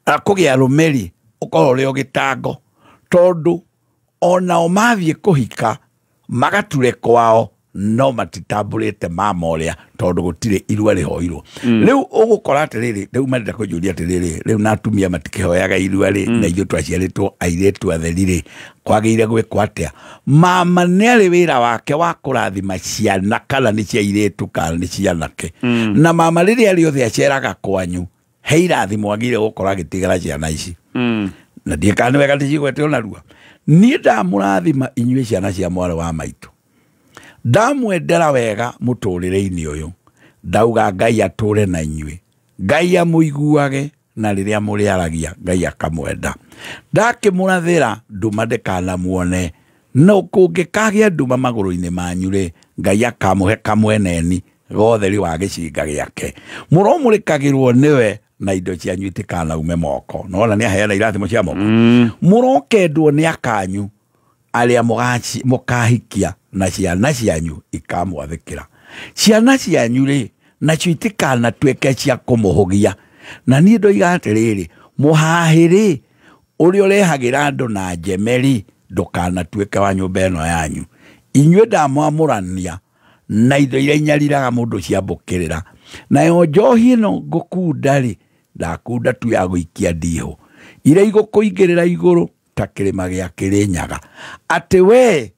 akũgĩa arũme rĩ, ũkorwo ũrĩ o gĩtango, tondũ onao mathiĩ kũhika magature kwao no matitambũrĩte mama ũrĩa, tondũ gũtirĩ irua rĩhoirwo. Rĩu ũgũkora atĩrĩrĩ, rĩu marenda kũnjũria atĩrĩrĩ, rĩu na atumia matikĩhoyaga irua rĩ, na ithuĩ twaciarĩtwo airĩtu atheri rĩ, kwagĩrĩire gwĩkwo atĩa? Mama nĩ arĩ wĩra wake wa kũrathima ciana, kana nĩ cia airĩtu kana nĩ cia anake. Na mama rĩrĩa rĩothe aceraga kwanyu, he irathimo agĩrĩire gũkorwo agĩtigĩra ciana ici. Na ndiĩ kana nĩ wega ndĩcigwete o narua. Niĩ ndamũrathima inyuĩ ciana cia mwarĩ wa maitũ, ndamwendera wega mũtũrĩre-inĩ ũyũ, ndauga Ngai atũre na inyuĩ, Ngai amũiguage, na rĩrĩa mũrĩaragia Ngai akamwenda. Ndakĩmũrathĩra nduma ndĩkanamuone, no kũngĩkagĩa nduma magũrũ-inĩ manyu rĩ, Ngai akamũhe kamweneni gotheri wa gĩcinga gĩake. Mũromũrĩkagĩrwo nĩwe na indo cianyu itikanaume moko. Nona nĩ aheana irathimo cia moko. Mũrokendwo nĩ akanyu arĩa mũkahikia, na ciana cianyu ikamwathĩkĩra. Ciana cianyu rĩ, nacio itikanatuĩke cia kũmũhũgia. Na niĩ ndoiga atĩrĩrĩ, mũhahĩ rĩ, ũrĩa ũrehagĩra andũ na njeme rĩ, ndũkanatuĩke wa nyũmba ĩno yanyu. Inyuĩ ndamwamũrania na indo iria inyariraga mũndũ ciambũkĩrĩra. Nayo njohi ĩno ngũkunda rĩ, ndakunda tu ya gũikia ndihũ, iria igũkũingĩrĩra igũrũ ta kĩrĩma gĩa Kĩrĩnyaga, atĩ we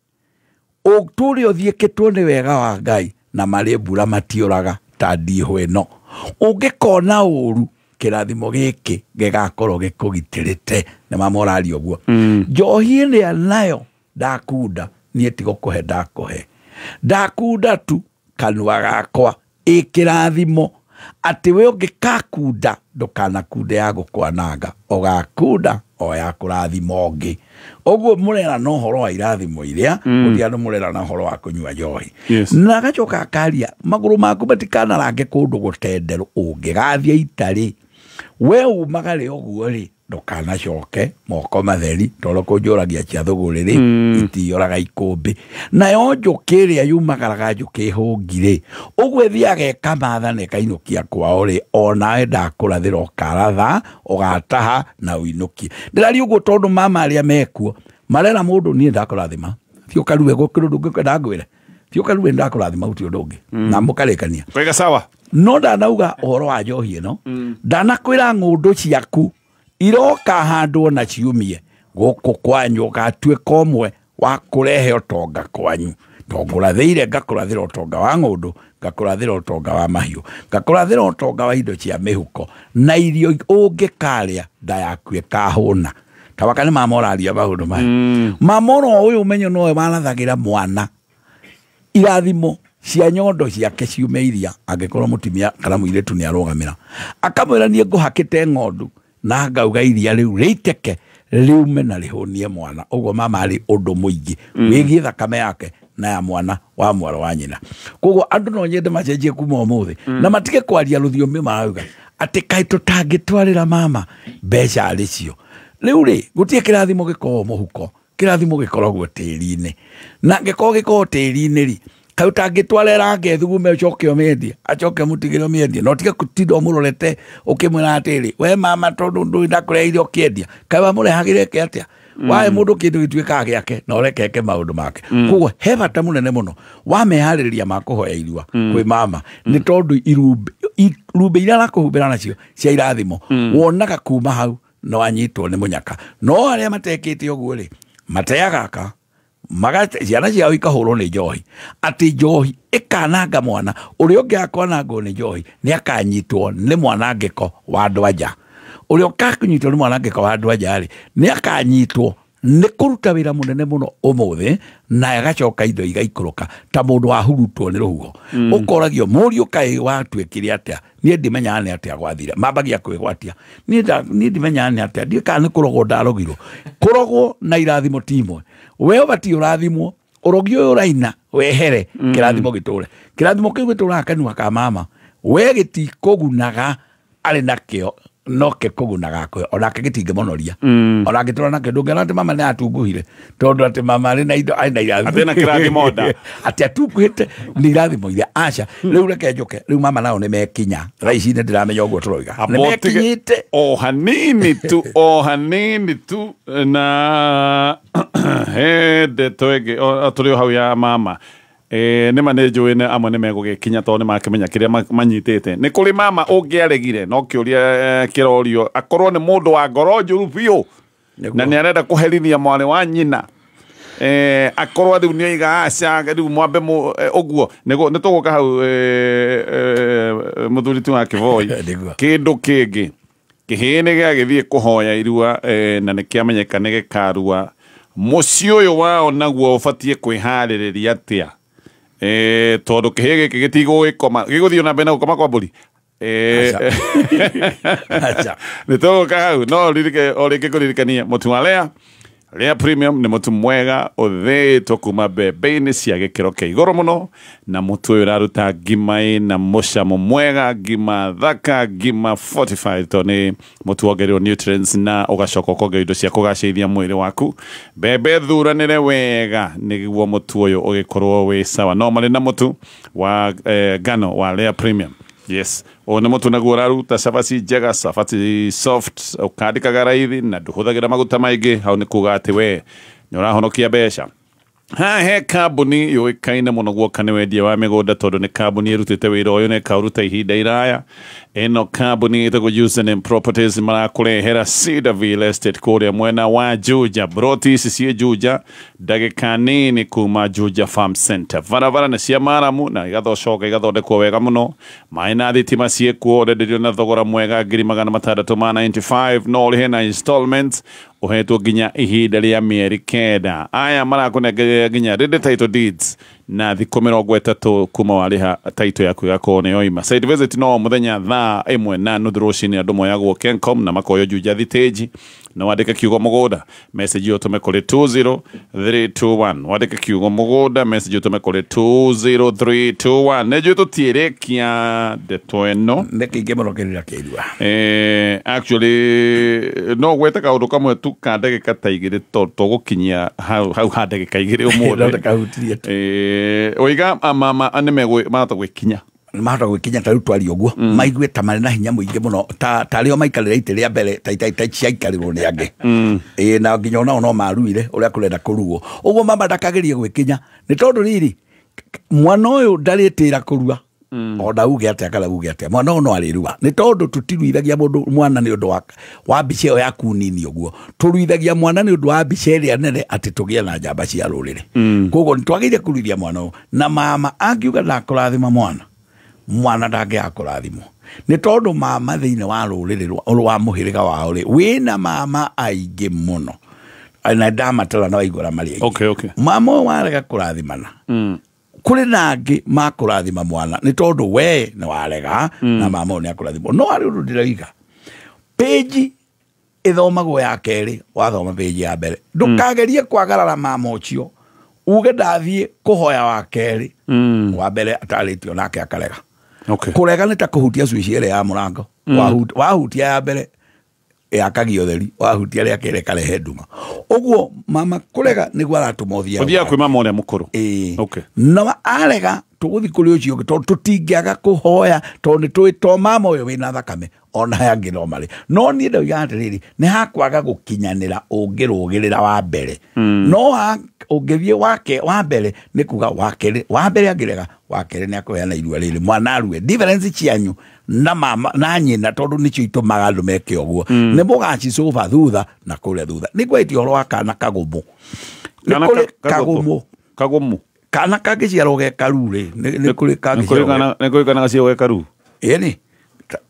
ũtũre ũthiĩkĩtwo nĩ wega wa Ngai, na marĩ mbura matiũraga ta ndihũ ĩno. Ũngĩkona ũru, kĩrathimo gĩkĩ gĩgakorwo gĩkũgitĩrĩte. Nĩ mamoraria ũguo. Njohi ĩrĩa nayo ndakunda, niĩ ti gũkũhe ndakũhe, ndakunda tu kanua gakwa ĩ kĩrathimo, atĩ we ũngĩkakunda ndũkanakunde ya gũkwananga, ũgakunda o ya kũrathima ũngĩ. Ũguo mũrera na ũhoro wa irathimo iria, gũtirĩ andũ mũrera na ũhoro wa kũnyua njohi. Na agacoka akaria, magũrũ maku matikanarange kũndũ gũtenderũ, ũngĩgathiĩ itarĩ, we umagare ũguo rĩ, ndũkanacoke moko matheri, tondũ kũnjũragia cia thũgũrĩ rĩ, itiyũraga ikũmbĩ. Nayo njũkĩ ĩrĩa yumagaraga njũkĩ hũngi rĩ, ũguo ĩthiaga ĩkamatha na ĩkainũkia kwao rĩ, onawe ndakũrathĩra ũkaratha, ũgataha na ũinũkie. Ndĩraria ũguo tondũ mama arĩa mekuo marera mũndũ, niĩ ndakũrathima, thiĩ ũkarue gũkĩrĩ ũndũ ũngĩ ngwĩra, thiĩ ũkarue ndakũrathima gũtirĩ ũndũ ũngĩ, na mũkarĩkania. Wega sawa. No ndanauga ũhoro wa njohi ĩno, ndanakwĩra ng'ũndũ ciaku iroka handwo na ciumie gũkũ kwanyu, ũgatuĩka ũmwe wa kũrehe ũtonga kwanyu. Tongũrathĩire, ngakũrathĩra ũtonga wa ng'ũndũ, ngakũrathĩra ũtonga wa mahiũ, ngakũrathĩra ũtonga wa indo cia mĩhuko, na irio ũngĩkarĩa nda yaku ĩkahũna. Tawaka nĩ mama ũraria maũndũ maya. Mama ũro ũyũ ũmenyo nowe warathagĩra mwana irathimo Cia nyondo ciake ciume iria angĩkorwo mũtumia kana mũirĩtu nĩ arũgamĩra. Akamwĩra niĩ ngũhakĩte ng'ondu na ngauga iria rĩu rĩiteke rĩume na rĩhũnie mwana. Ũguo mama arĩ ũndũ mũingĩ wĩgiĩ thakame yake na ya mwana wa mwaro wa nyina. Koguo andũ no nyende macenjie kuma ũmũthĩ na matige kwaria rũthiomi marauga atĩ kaĩ tũtangĩtwarĩra mama mbeca arĩ cio. Rĩu rĩ gũtirĩ kĩrathimo gĩkoragwo mũhuko, kĩrathimo gĩkoragwo tĩri-inĩ, na gĩkorwo gĩkoragwo tĩri-inĩ rĩ kaĩ ũtangĩtwarĩra ngethugume ũcoke ũmĩendie, acoke mũtigĩre ũmĩendie, na ũtige gũtinda ũmũrorete ũkĩmwĩra atĩrĩ we mama tondũ ndũĩ ndakũreheire ũkĩendia, kaĩ wamũrehagĩra eke atĩa? Wae mũndũ kĩndũ gĩtuĩkaga gĩake na ũreke eke maũndũ make. Koguo he bata mũnene mũno wa meharĩrĩria ma kũhoya irua kwĩ mama, nĩ tondũ irumbe iria arakũhumbĩra nacio cia irathimo wonaga kuma hau no anyitwo nĩ mũnyaka. No arĩa matekĩte ũguo rĩ mateaga aka ciana ciao ikahũrwo nĩ njohi, atĩ njohi ĩkananga mwana ũrĩa ũngĩ akwanangwo nĩ njohi nĩ akanyitwo nĩ mwanangĩko wa andũ anja. Ũrĩa ũkanyitwo nĩ mwanangĩko wa andũ anja rĩ nĩ akanyitwo nĩ kũruta wĩra mũnene mũno ũmũthĩ na agacoka indo igaikũrũka ta mũndũ wahurutwo nĩ rũhuho. Ũkoragio mũriũ kaĩ watuĩkire atĩa, niĩ ndimenyaga nĩ atĩa gwathire, mambagia kwĩgwatia, niĩ ndimenyaga nĩ atĩa, ndiũĩ kana nĩ kũrogwo ndarogirwo. Kũrogwo na irathimo ti imwe, we ũbatiĩ ũrathimwo, ũrogi ũyũ ũraina wehere kĩrathimo gĩtũre, kĩrathimo kĩu gĩtũraga kanua ka mama, we gĩtikũgunaga arĩ nakĩo no ke kũgunaga kwe onake gĩtingĩmonoria ona angĩtũra nakĩo ndũngĩona atĩ mama nĩ atunguhire tondũ atĩ mama arĩ na indo arĩ na irathimo atĩ na kĩrathimo nda atĩ atunguhĩte nĩ irathimo iria aca. Rĩu reke njũke rĩu mama nao nĩ mekinya thaa ici nĩ ndĩramenya ũguo tũroiga nĩ mekinyĩte o hanini tu na he ndeto ĩngĩ tũrĩ o hau ya mama. Nĩ ma nĩ njũĩ amwe nĩ megũgĩkinya tondũ nĩ makĩmenya kĩrĩa manyitĩte. Nĩ kũrĩ mama ũngĩaregire no kĩũria kĩrorio akorwo nĩ mũndũ wa ngoro njũru biũ na nĩ arenda kũherithia mwarĩ wa nyina, akorwo rĩu nĩ oiga aca rĩu mwambe ũguo nĩ tũgũka hau mũthuri ti wa Kĩboi. Kĩndũ kĩngĩ kĩhĩĩ nĩ gĩagĩthiĩ kũhoya irua na nĩ kĩamenyeka nĩ gĩkarua, mũciĩ ũyũ wao naguo ũbatiĩ kwĩharĩrĩria atĩa? Tondũ kĩhĩĩ gĩkĩ gĩtigũgĩkoma gĩgũthiĩ na mbere na gũkoma kwa mbũri. Nĩ tũgũka hau no ririke o rĩngĩ kũririkania mũtu wa Lea. Lea Premium nĩ mũtu mwega ũthĩĩtwo kuma mbembe-inĩ cia gĩkĩro kĩa igũrũ mũno, na mũtu ũyũ ũraruta ngima ĩna mũcamo mwega, ngima thaka, ngima fortified tondũ nĩ mũtu wongereirwo nutrients na ũgacoka ũkongerwo indo cia kũgacĩrithia mwĩrĩ waku. Mbembe thuranĩre wega nĩguo mũtu ũyũ ũgĩkorwo wĩ sawa. No marĩ na mũtu wa ngano wa Lea Premium. Yes, o nĩ mũtu naguo ũraruta cabaci njega, cabaci soft, ũkandĩkaga raithi na ndũhũthagĩra maguta maingĩ. Hau nĩ kuga atĩ we nĩ ũrahonokia mbeca. Haha he kambuni yũĩkaine mũno guoka nĩ wendia wa mĩgũnda tondũ nĩ kambuni ĩrutĩte wĩra ũyũ na ĩkaũruta ihinda iraya. Ĩno kambuni ĩtagwo Username Properties marakũrehera Cedarville Estate kũrĩa mwena wa Juja. Broti ici ciĩ Juja ndagĩka nini kuma Juja Farm Center. Barabara nĩ cia maramu na igathocoka igathondekwo wega mũno. Maĩ na thitima ciĩkuo, ũrenderio na thogora mwega 695 no ũrĩhe na installments ũhetwo nginya ihinda rĩa mĩeri 9. Aya marakũnengereria nginya ready title deeds na thikũ 30 kuma warĩha title yaku ĩgakorwo nĩ yoima. Site visit no mũthenya thaa 1:30 rũcinĩ andũ moyagwo Kencom na makoywo Juja thitĩnji. Na wandĩke kiugo mũgũnda message ũtũme kũrĩ 20321. Wandĩke kiugo mũgũnda message ũtũme kũrĩ 20321. Nĩ njũĩ tũtiĩrĩkia ndeto ĩno nĩ kĩingĩ mũno kĩrĩra kĩa irua. Actually no gwete kaũndũ kamwe tu ka ndagĩka ta 2 tondũ tũgũkinyia hau ha ndagĩka 2 ũmũthĩ. Oiga mama nĩ mahota gwĩkinya mahota gwĩkinya ta rĩu twaria ũguo maigue ta marĩ na hinya mũingĩ mũno ta arĩo maikarĩra itĩ rĩa mbere ta ciaikarĩrwo nĩ angĩ. Ĩĩ na nginya onao no maruire ũrĩa kũrenda kũruo. Ũguo mama ndakagerie gwĩkinya nĩ tondũ rĩrĩ mwana ũyũ ndarĩtĩra kũrua ona uge atĩa kana uge atĩa mwana ũyũ no arĩrua nĩ tondũ tũtiruithagia mũndũ mwana nĩ ũndũ wa mbica ĩyo yaku nini ũguo, tũruithagia mwana nĩ ũndũ wa mbica ĩrĩa nene atĩ tũgĩe na njamba cia rũrĩrĩ. Koguo nĩ twagĩrĩire kũruithia mwana ũyũ, na mama angiuga ndakũrathima mwana, mwana ndangĩaga kũrathimwo nĩ tondũ mama thĩinĩ wa rũrĩrĩ rwa mũhĩrĩga wao rĩ wĩna mama aingĩ mũno na ndamatara na waigũra marĩ aingĩ. Okay. Mama ũyũ warega kũrathimana Kũrĩ na angĩ makũrathima mwana nĩ tondũ we nĩ warega na mama ũyũ nĩ akũrathimwo. No harĩ ũndũ ndĩroiga, page ĩthomagwo ya kerĩ wathoma page ya mbere. Ndũkagerie kwagarara mama ũcio uge ndathiĩ kũhoya wa kerĩ, wa mbere atarĩtio nake akarega. Kũrega nĩ ta kũhutia switch ĩrĩa ya mũrango. Wahutia ya mbere yakagia ũtheri, wahutia rĩa kerĩ karehe nduma. Ũguo mama kũrega nĩguo aratũma ũthiĩ Ũthiaga kwĩ mama ũrĩa mũkũrũ. Ĩĩ. Na arega tũgũthiĩ kũrĩ ũcio ũngĩ tondũ tũtingĩaga kũhoya tondũ nĩ tũĩ to mama ũyũ wĩna thakame ona aya angĩ no marĩ. No niĩ ndauga atĩrĩrĩ, nĩ hakwaga gũkinyanĩra ũngĩrũgĩrĩra wa mbere. No ũngĩthiĩ wake wa mbere nĩ kuga wa kerĩ, wa mbere angĩrega wa kerĩ nĩ akũheana irua rĩrĩ mwana arue. Difference cianyu na mama na nyina tondũ nĩcio itũmaga andũ meke ũguo. Nĩ mũgacicũba thutha na kũrĩa thutha. Nĩ ngwĩtie ũhoro wa kana kagũmũ. Nĩ kũrĩ kagũmũ. Kagũmũ. Kana kangĩciarwo ge karu rĩ, nĩ kũrĩ kangĩciarwo. Nĩ kũrĩ kana gaciarwo ge karu? Ĩni.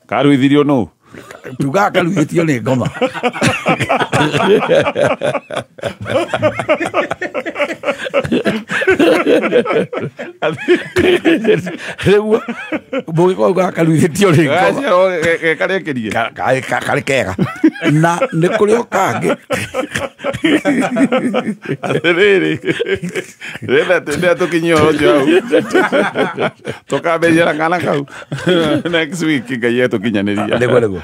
Karuithirio nũ? Tugaga karuithĩtio nĩ ngoma. Rĩu mũgĩkũyũ ugaga karuithĩtio nĩ ngoma. Gaciarwo gekarĩkĩrie. Karĩ kega. Na nĩ kũrĩ o kangĩ. Atĩrĩrĩ, rĩrĩa tũkinyie ũhoro ũcio hau. Tũkambĩrĩria na kana kau. Next week Ngai etũkinyanĩria. Nĩguo nĩguo.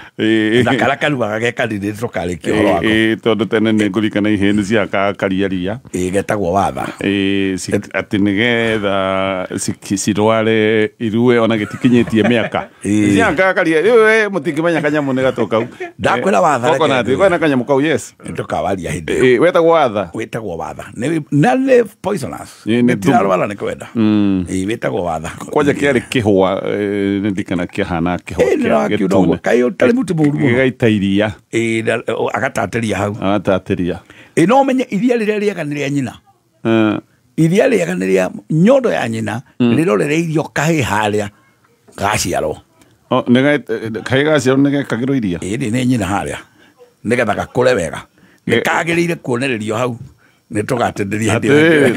Na karĩa karuaga ge kanini tũkarĩkia ũhoro wako. Tondũ tene nĩ ngũririkana ihĩĩ nĩ ciakaga karia ria. Ĩĩ, getagwo watha. Ĩĩ, atĩ nĩgetha cirware irue ona gĩtikinyĩtie mĩaka. Ciakaga karia, rĩu we mũtingĩmenya kanyamũ nĩ gatũ kau. Ndakwĩra watha reke Coconut, ngwĩre. kwĩna kanyamũ kau, yes. Ndũkawaria hĩndĩ ĩyo. Ĩĩ, wetagwo watha. Wĩtagwo watha. Na nĩ poisonous. Ĩĩ, nĩ thumu. Gĩtirarwara nĩ kwenda. Ĩĩ, wĩtagwo watha. Kwanja kĩarĩ kĩhũa, nĩ ndirikana kĩahana kĩhũa Ĩĩ, kĩa nĩrakiuga ũguo. gĩtune. Kaĩ ũtarĩ mũtĩ mũũru mũno. Gĩgaita iria. Ĩĩ, agatatĩria hau. Agatatĩria. Ĩĩ, no ũmenye iria rĩrĩa rĩega nĩ rĩa nyina. Iria rĩega nĩ rĩa nyondo ya nyina, rĩrorereirio kahĩĩ harĩa gaciarwo. Kahĩĩ gaciarwo nĩ gekagĩrwo iria? Ĩĩ, nĩ nyina harĩa. Nĩgetha gakũre wega. Nĩ kagĩrĩire kuonererio hau. Nĩ tũgatĩndĩria hĩndĩ ĩyo.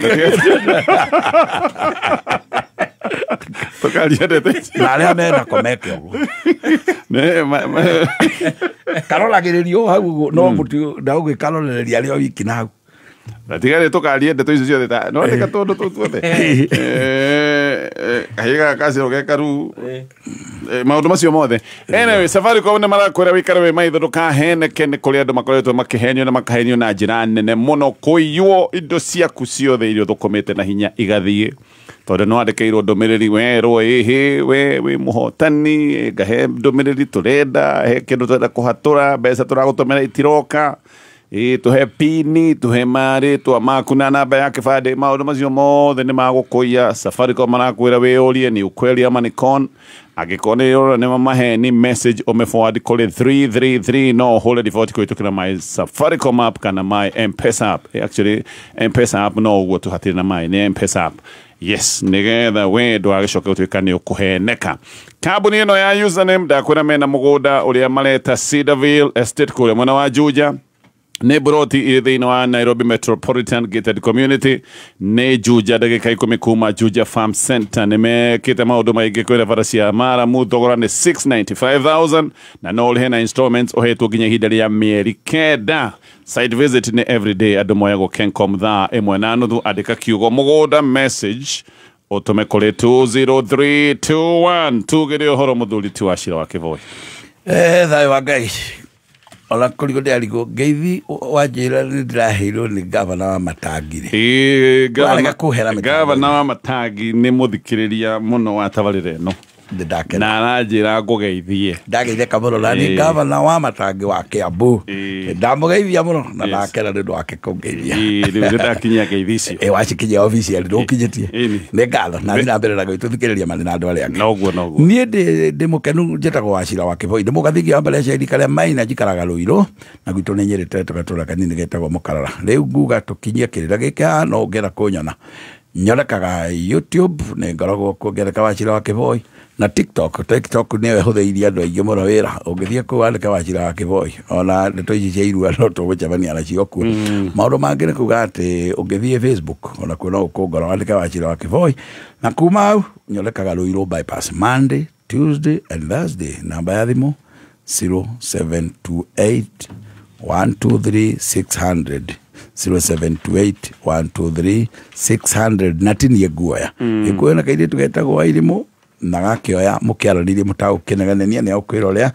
Tũkaria ndeto ici. Na arĩa menako meke ũguo. Karoragĩrĩrio hau ũguo, no mũti ndagũgĩkarorereria arĩ o wiki na hau. Na tiga rĩ tũkarie ndeto icio ciothe ta no andĩka tũndũ tũu tuothe. Kahĩĩ gaka gaciarwo ge karu. Maũndũ macio mothe. Anyway, Safaricom nĩ marakwĩra wĩikare wĩ maitho ndũkaheneke nĩ kũrĩ andũ makoretwo makĩhenio na makahenio na njĩra nene mũno kũiywo indo ciaku ciothe iria ũthũkũmĩte na hinya igathiĩ. Tondũ nĩ wandĩkĩirwo ndũmĩrĩri werwo ĩhĩ we wĩ mũhotani, ngahe ndũmĩrĩri tũrenda, he kĩndũ tũrenda kũhatũra, mbeca tũragũtũmĩra itiroka. Ĩĩ, tũhe pini, tũhe marĩtwa maku na namba ya kĩbandĩ. Maũndũ macio mothe nĩ magũkũiya. Safaricom marakwĩra wĩyũrie ni ukweli ama ni con. Angĩkorwo nĩ ũrona nĩ maheni, message ũmĩforward kũrĩ 333 no ũhũre riboti kũhĩtũkĩra my Safaricom app kana my M-Pesa app. Actually, M-Pesa app no ũguo tu hatirĩ na my, nĩ M-Pesa app. Yes, nĩgetha we ndũgagĩcoke gũtuĩka nĩ ũkũheneka. Kambuni ĩno ya Username ndakwĩra mena mũgũnda ũrĩa mareta Cedarville Estate kũrĩa mwena wa Juja. Nĩ broti ĩrĩ thĩinĩ wa Nairobi Metropolitan Gated Community. Nĩ Juja ndagĩka 10 kuma Juja Farm Center. Nĩ mekĩte maũndũ maingĩ kwĩra bara cia maramu. Thogora nĩ 695,000 na no ũrĩhe na installments ũhetwo nginya ihinda rĩa mĩeri 9. Site visit nĩ everyday, andũ moyagwo Kencom thaa 1:30. Andĩka kiugo mũgũnda message ũtũme kũrĩ 20321. Tugĩre ũhoro mũthuri ti wa Cira wa Kĩboi. Thayũ wa Ngai. Ona kũrigwo ndĩrarigwo ngeithi wanjĩra nĩ ndĩraheirwo nĩ gavana wa Matangi rĩ. Warega kũhera mĩtambo. Gavana wa Matangi nĩ mũthikĩrĩria mũno wa tabarĩra ĩno. Na aranjĩra ngũgeithie. Ndageithia kamũro na nĩ gavana wa Matangi wa Kiambu. Ndamũgeithia mũno na ndakena nĩ ũndũ wake kũngeithia. Rĩu nĩndakinyia ngeithi icio. Wacikinyia officially ndũkinyĩtie. Nĩ ngatho na thiĩ na mbere na gũtũthikĩrĩria marĩ na andũ arĩa angĩ. Noguo noguo. Niĩ ndĩ mũkenu njĩtagwo Wachira wa Kĩboi. Ndĩ mũgathingi wa mbere cia karĩa Maina njikaraga Rũirũ na gwitũ nĩ Nyĩrĩ tũgatũra kanini getagwo Mũkarara. Rĩu nguga tũkinyie kĩrĩra gĩkĩ haha no ũngĩenda kũnyona. Nyonekaga YouTube nĩ ngoragwo kuo ngĩandĩka Wachira wa Kĩboi na TikTok. TikTok nĩyo ĩhũthĩirie andũ aingĩ mũno wĩra. Ũngĩthiĩ kũu wandĩke Wachira wa Kĩboi, ona ndeto ici cia irua no tũgũcemania nacio kuo. Maũndũ mangĩ nĩ kuga atĩ ũngĩthiĩ Facebook ona kuo no ũkũngora wandĩke Wachira wa Kĩboi, na kuma hau nyonekaga Ruiru Bypass Monday, Tuesday and Thursday. Namba ya thimũ 0728 123 600, 0728 123 600. Na ti niĩ nguoya, ĩkuoya na kairĩtu getagwo Wairimũ na gakĩoya mũkĩaranĩrie mũtagũkĩnegenenia nĩ agũkwĩra ũrĩa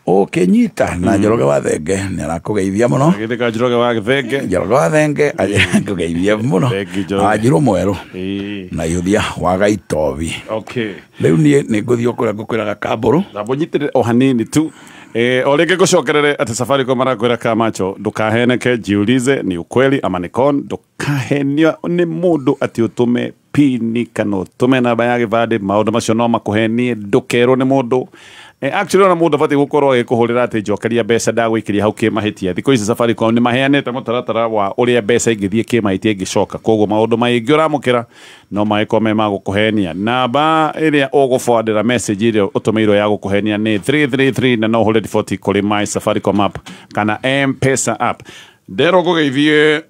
ũkĩnyita. Na Njoroge wa Thenge nĩ arakũgeithia mũno. Gĩthĩka Njoroge wa Thenge. Njoroge wa Thenge akũgeithia mũno. Thengi Njoroge. Wanjirũ mwerũ Ĩĩ. na Ihuthia wa Gaitobi. Okay. Rĩu niĩ nĩ ngũthiĩ o kũrĩa ngũkwĩraga Kambũrũ. Ndambo nyitĩrĩre o hanini tu. O rĩngĩ ngũcokerere atĩ Safaricom marakwĩra Kamacho ndũkaheneke, jiulize ni ukweli ama ni con. Ndũkahenio nĩ mũndũ atĩ ũtũme pini kana ũtũme namba ya gĩbandĩ. Maũndũ macio no makũhenie, ndũkerwo nĩ mũndũ. Actually ona mũndũ abatiĩ gũkorwo agĩkũhũrĩra atĩ njokeria mbeca ndagũikĩria hau kĩmahĩtia. Thikũ ici Safaricom nĩ maheanĩte mũtaratara wa ũrĩa mbeca ingĩthiĩ kĩmahĩtia ingĩcoka, koguo maũndũ maingĩ ũramũkĩra no magĩkorwo me ma gũkũhenia. Namba ĩrĩa ũgũbwandĩra message ĩrĩa ũtũmĩirwo ya gũkũhenia nĩ 333, na no ũhũre riboti kũrĩ My Safaricom app kana M-Pesa app. Nderwo ngũgeithie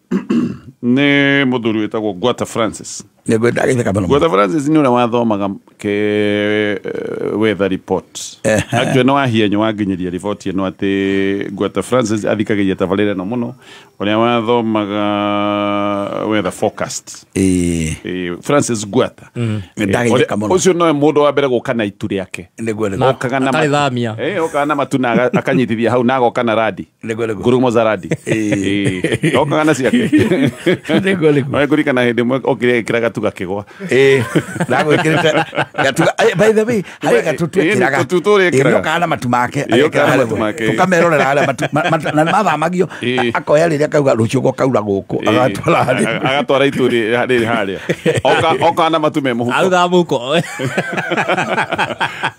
nĩ mũthuri wĩtagwo Gwata Francis. Nĩngwenda mũno. Gwata Francis nĩ ũrĩa wathomaga ke weather report. Actually no wahienyo wanginyĩria riboti ĩno atĩ Gwata Francis athikagĩria tabarĩra ĩno mũno, ũrĩa wathomaga weather forecast. Francis Gwata. Nĩndagĩtheka mũno. Ũcio nowe mũndũ wa mbere gũka na itu rĩake. Nĩguo nĩguo. Okaga na Atarĩ thamia. Okaga na matu na akanyitithia hau na agoka na radi. Nĩguo nĩguo. Ngurumo za radi. Okaga na ciake. Nĩguo nĩguo. No ngũririkana hĩndĩ ĩmwe okire ĩkĩra gatu gakĩgwa. Ndagwĩkĩrĩte gatu. By the way, harĩ gatu twĩkĩraga. Tũtu tũrĩkĩraga. Nĩokaga na matu make. Ĩĩ, okaga na matu make. Tũkamerorera harĩa matu na mathamagio. Akoya rĩrĩa akauga rũciũ gũkaura gũkũ, agatwara harĩa. Agatwara itu rĩrĩ harĩa. Oka na matu me mũhuko. Arutaga mũhuko.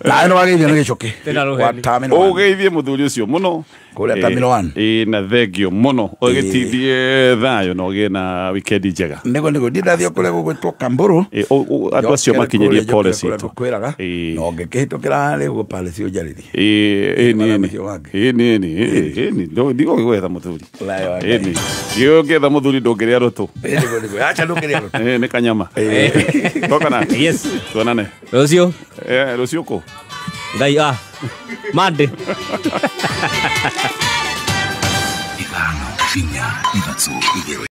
Na ĩno wageithio nĩ gĩcũkĩ. Tena rũheni. Wa Terminal One. Ũgeithie mũthuri ũcio mũno. Kũrĩa Terminal One. Na thengio mũno. Ũgĩtithie thayũ na ũgĩe na wikendi njega. Nĩguo nĩguo. Ndiĩ ndathiĩ kũrĩa gũgwĩtwo Kambũrũ. Andũ acio makinyĩrie policy Kũrĩa itũ. ngũkwĩraga. Na ũngĩkĩhĩtũkĩra harĩa ũguo policy ũnjarĩrie. Ndigũgĩgwetha mũthuri. Thayũ wa Ngai. Ĩni. Ũngĩetha mũthuri ndũngĩrĩa rũtũ. Nĩguo nĩguo. Acha ndũngĩrĩa rũtũ. Nĩ kanyama. Tokana. Yes. Tuonane. Rũciũ. Rũciũ kũ? Ngai Monday. 5, 4, 3, 2.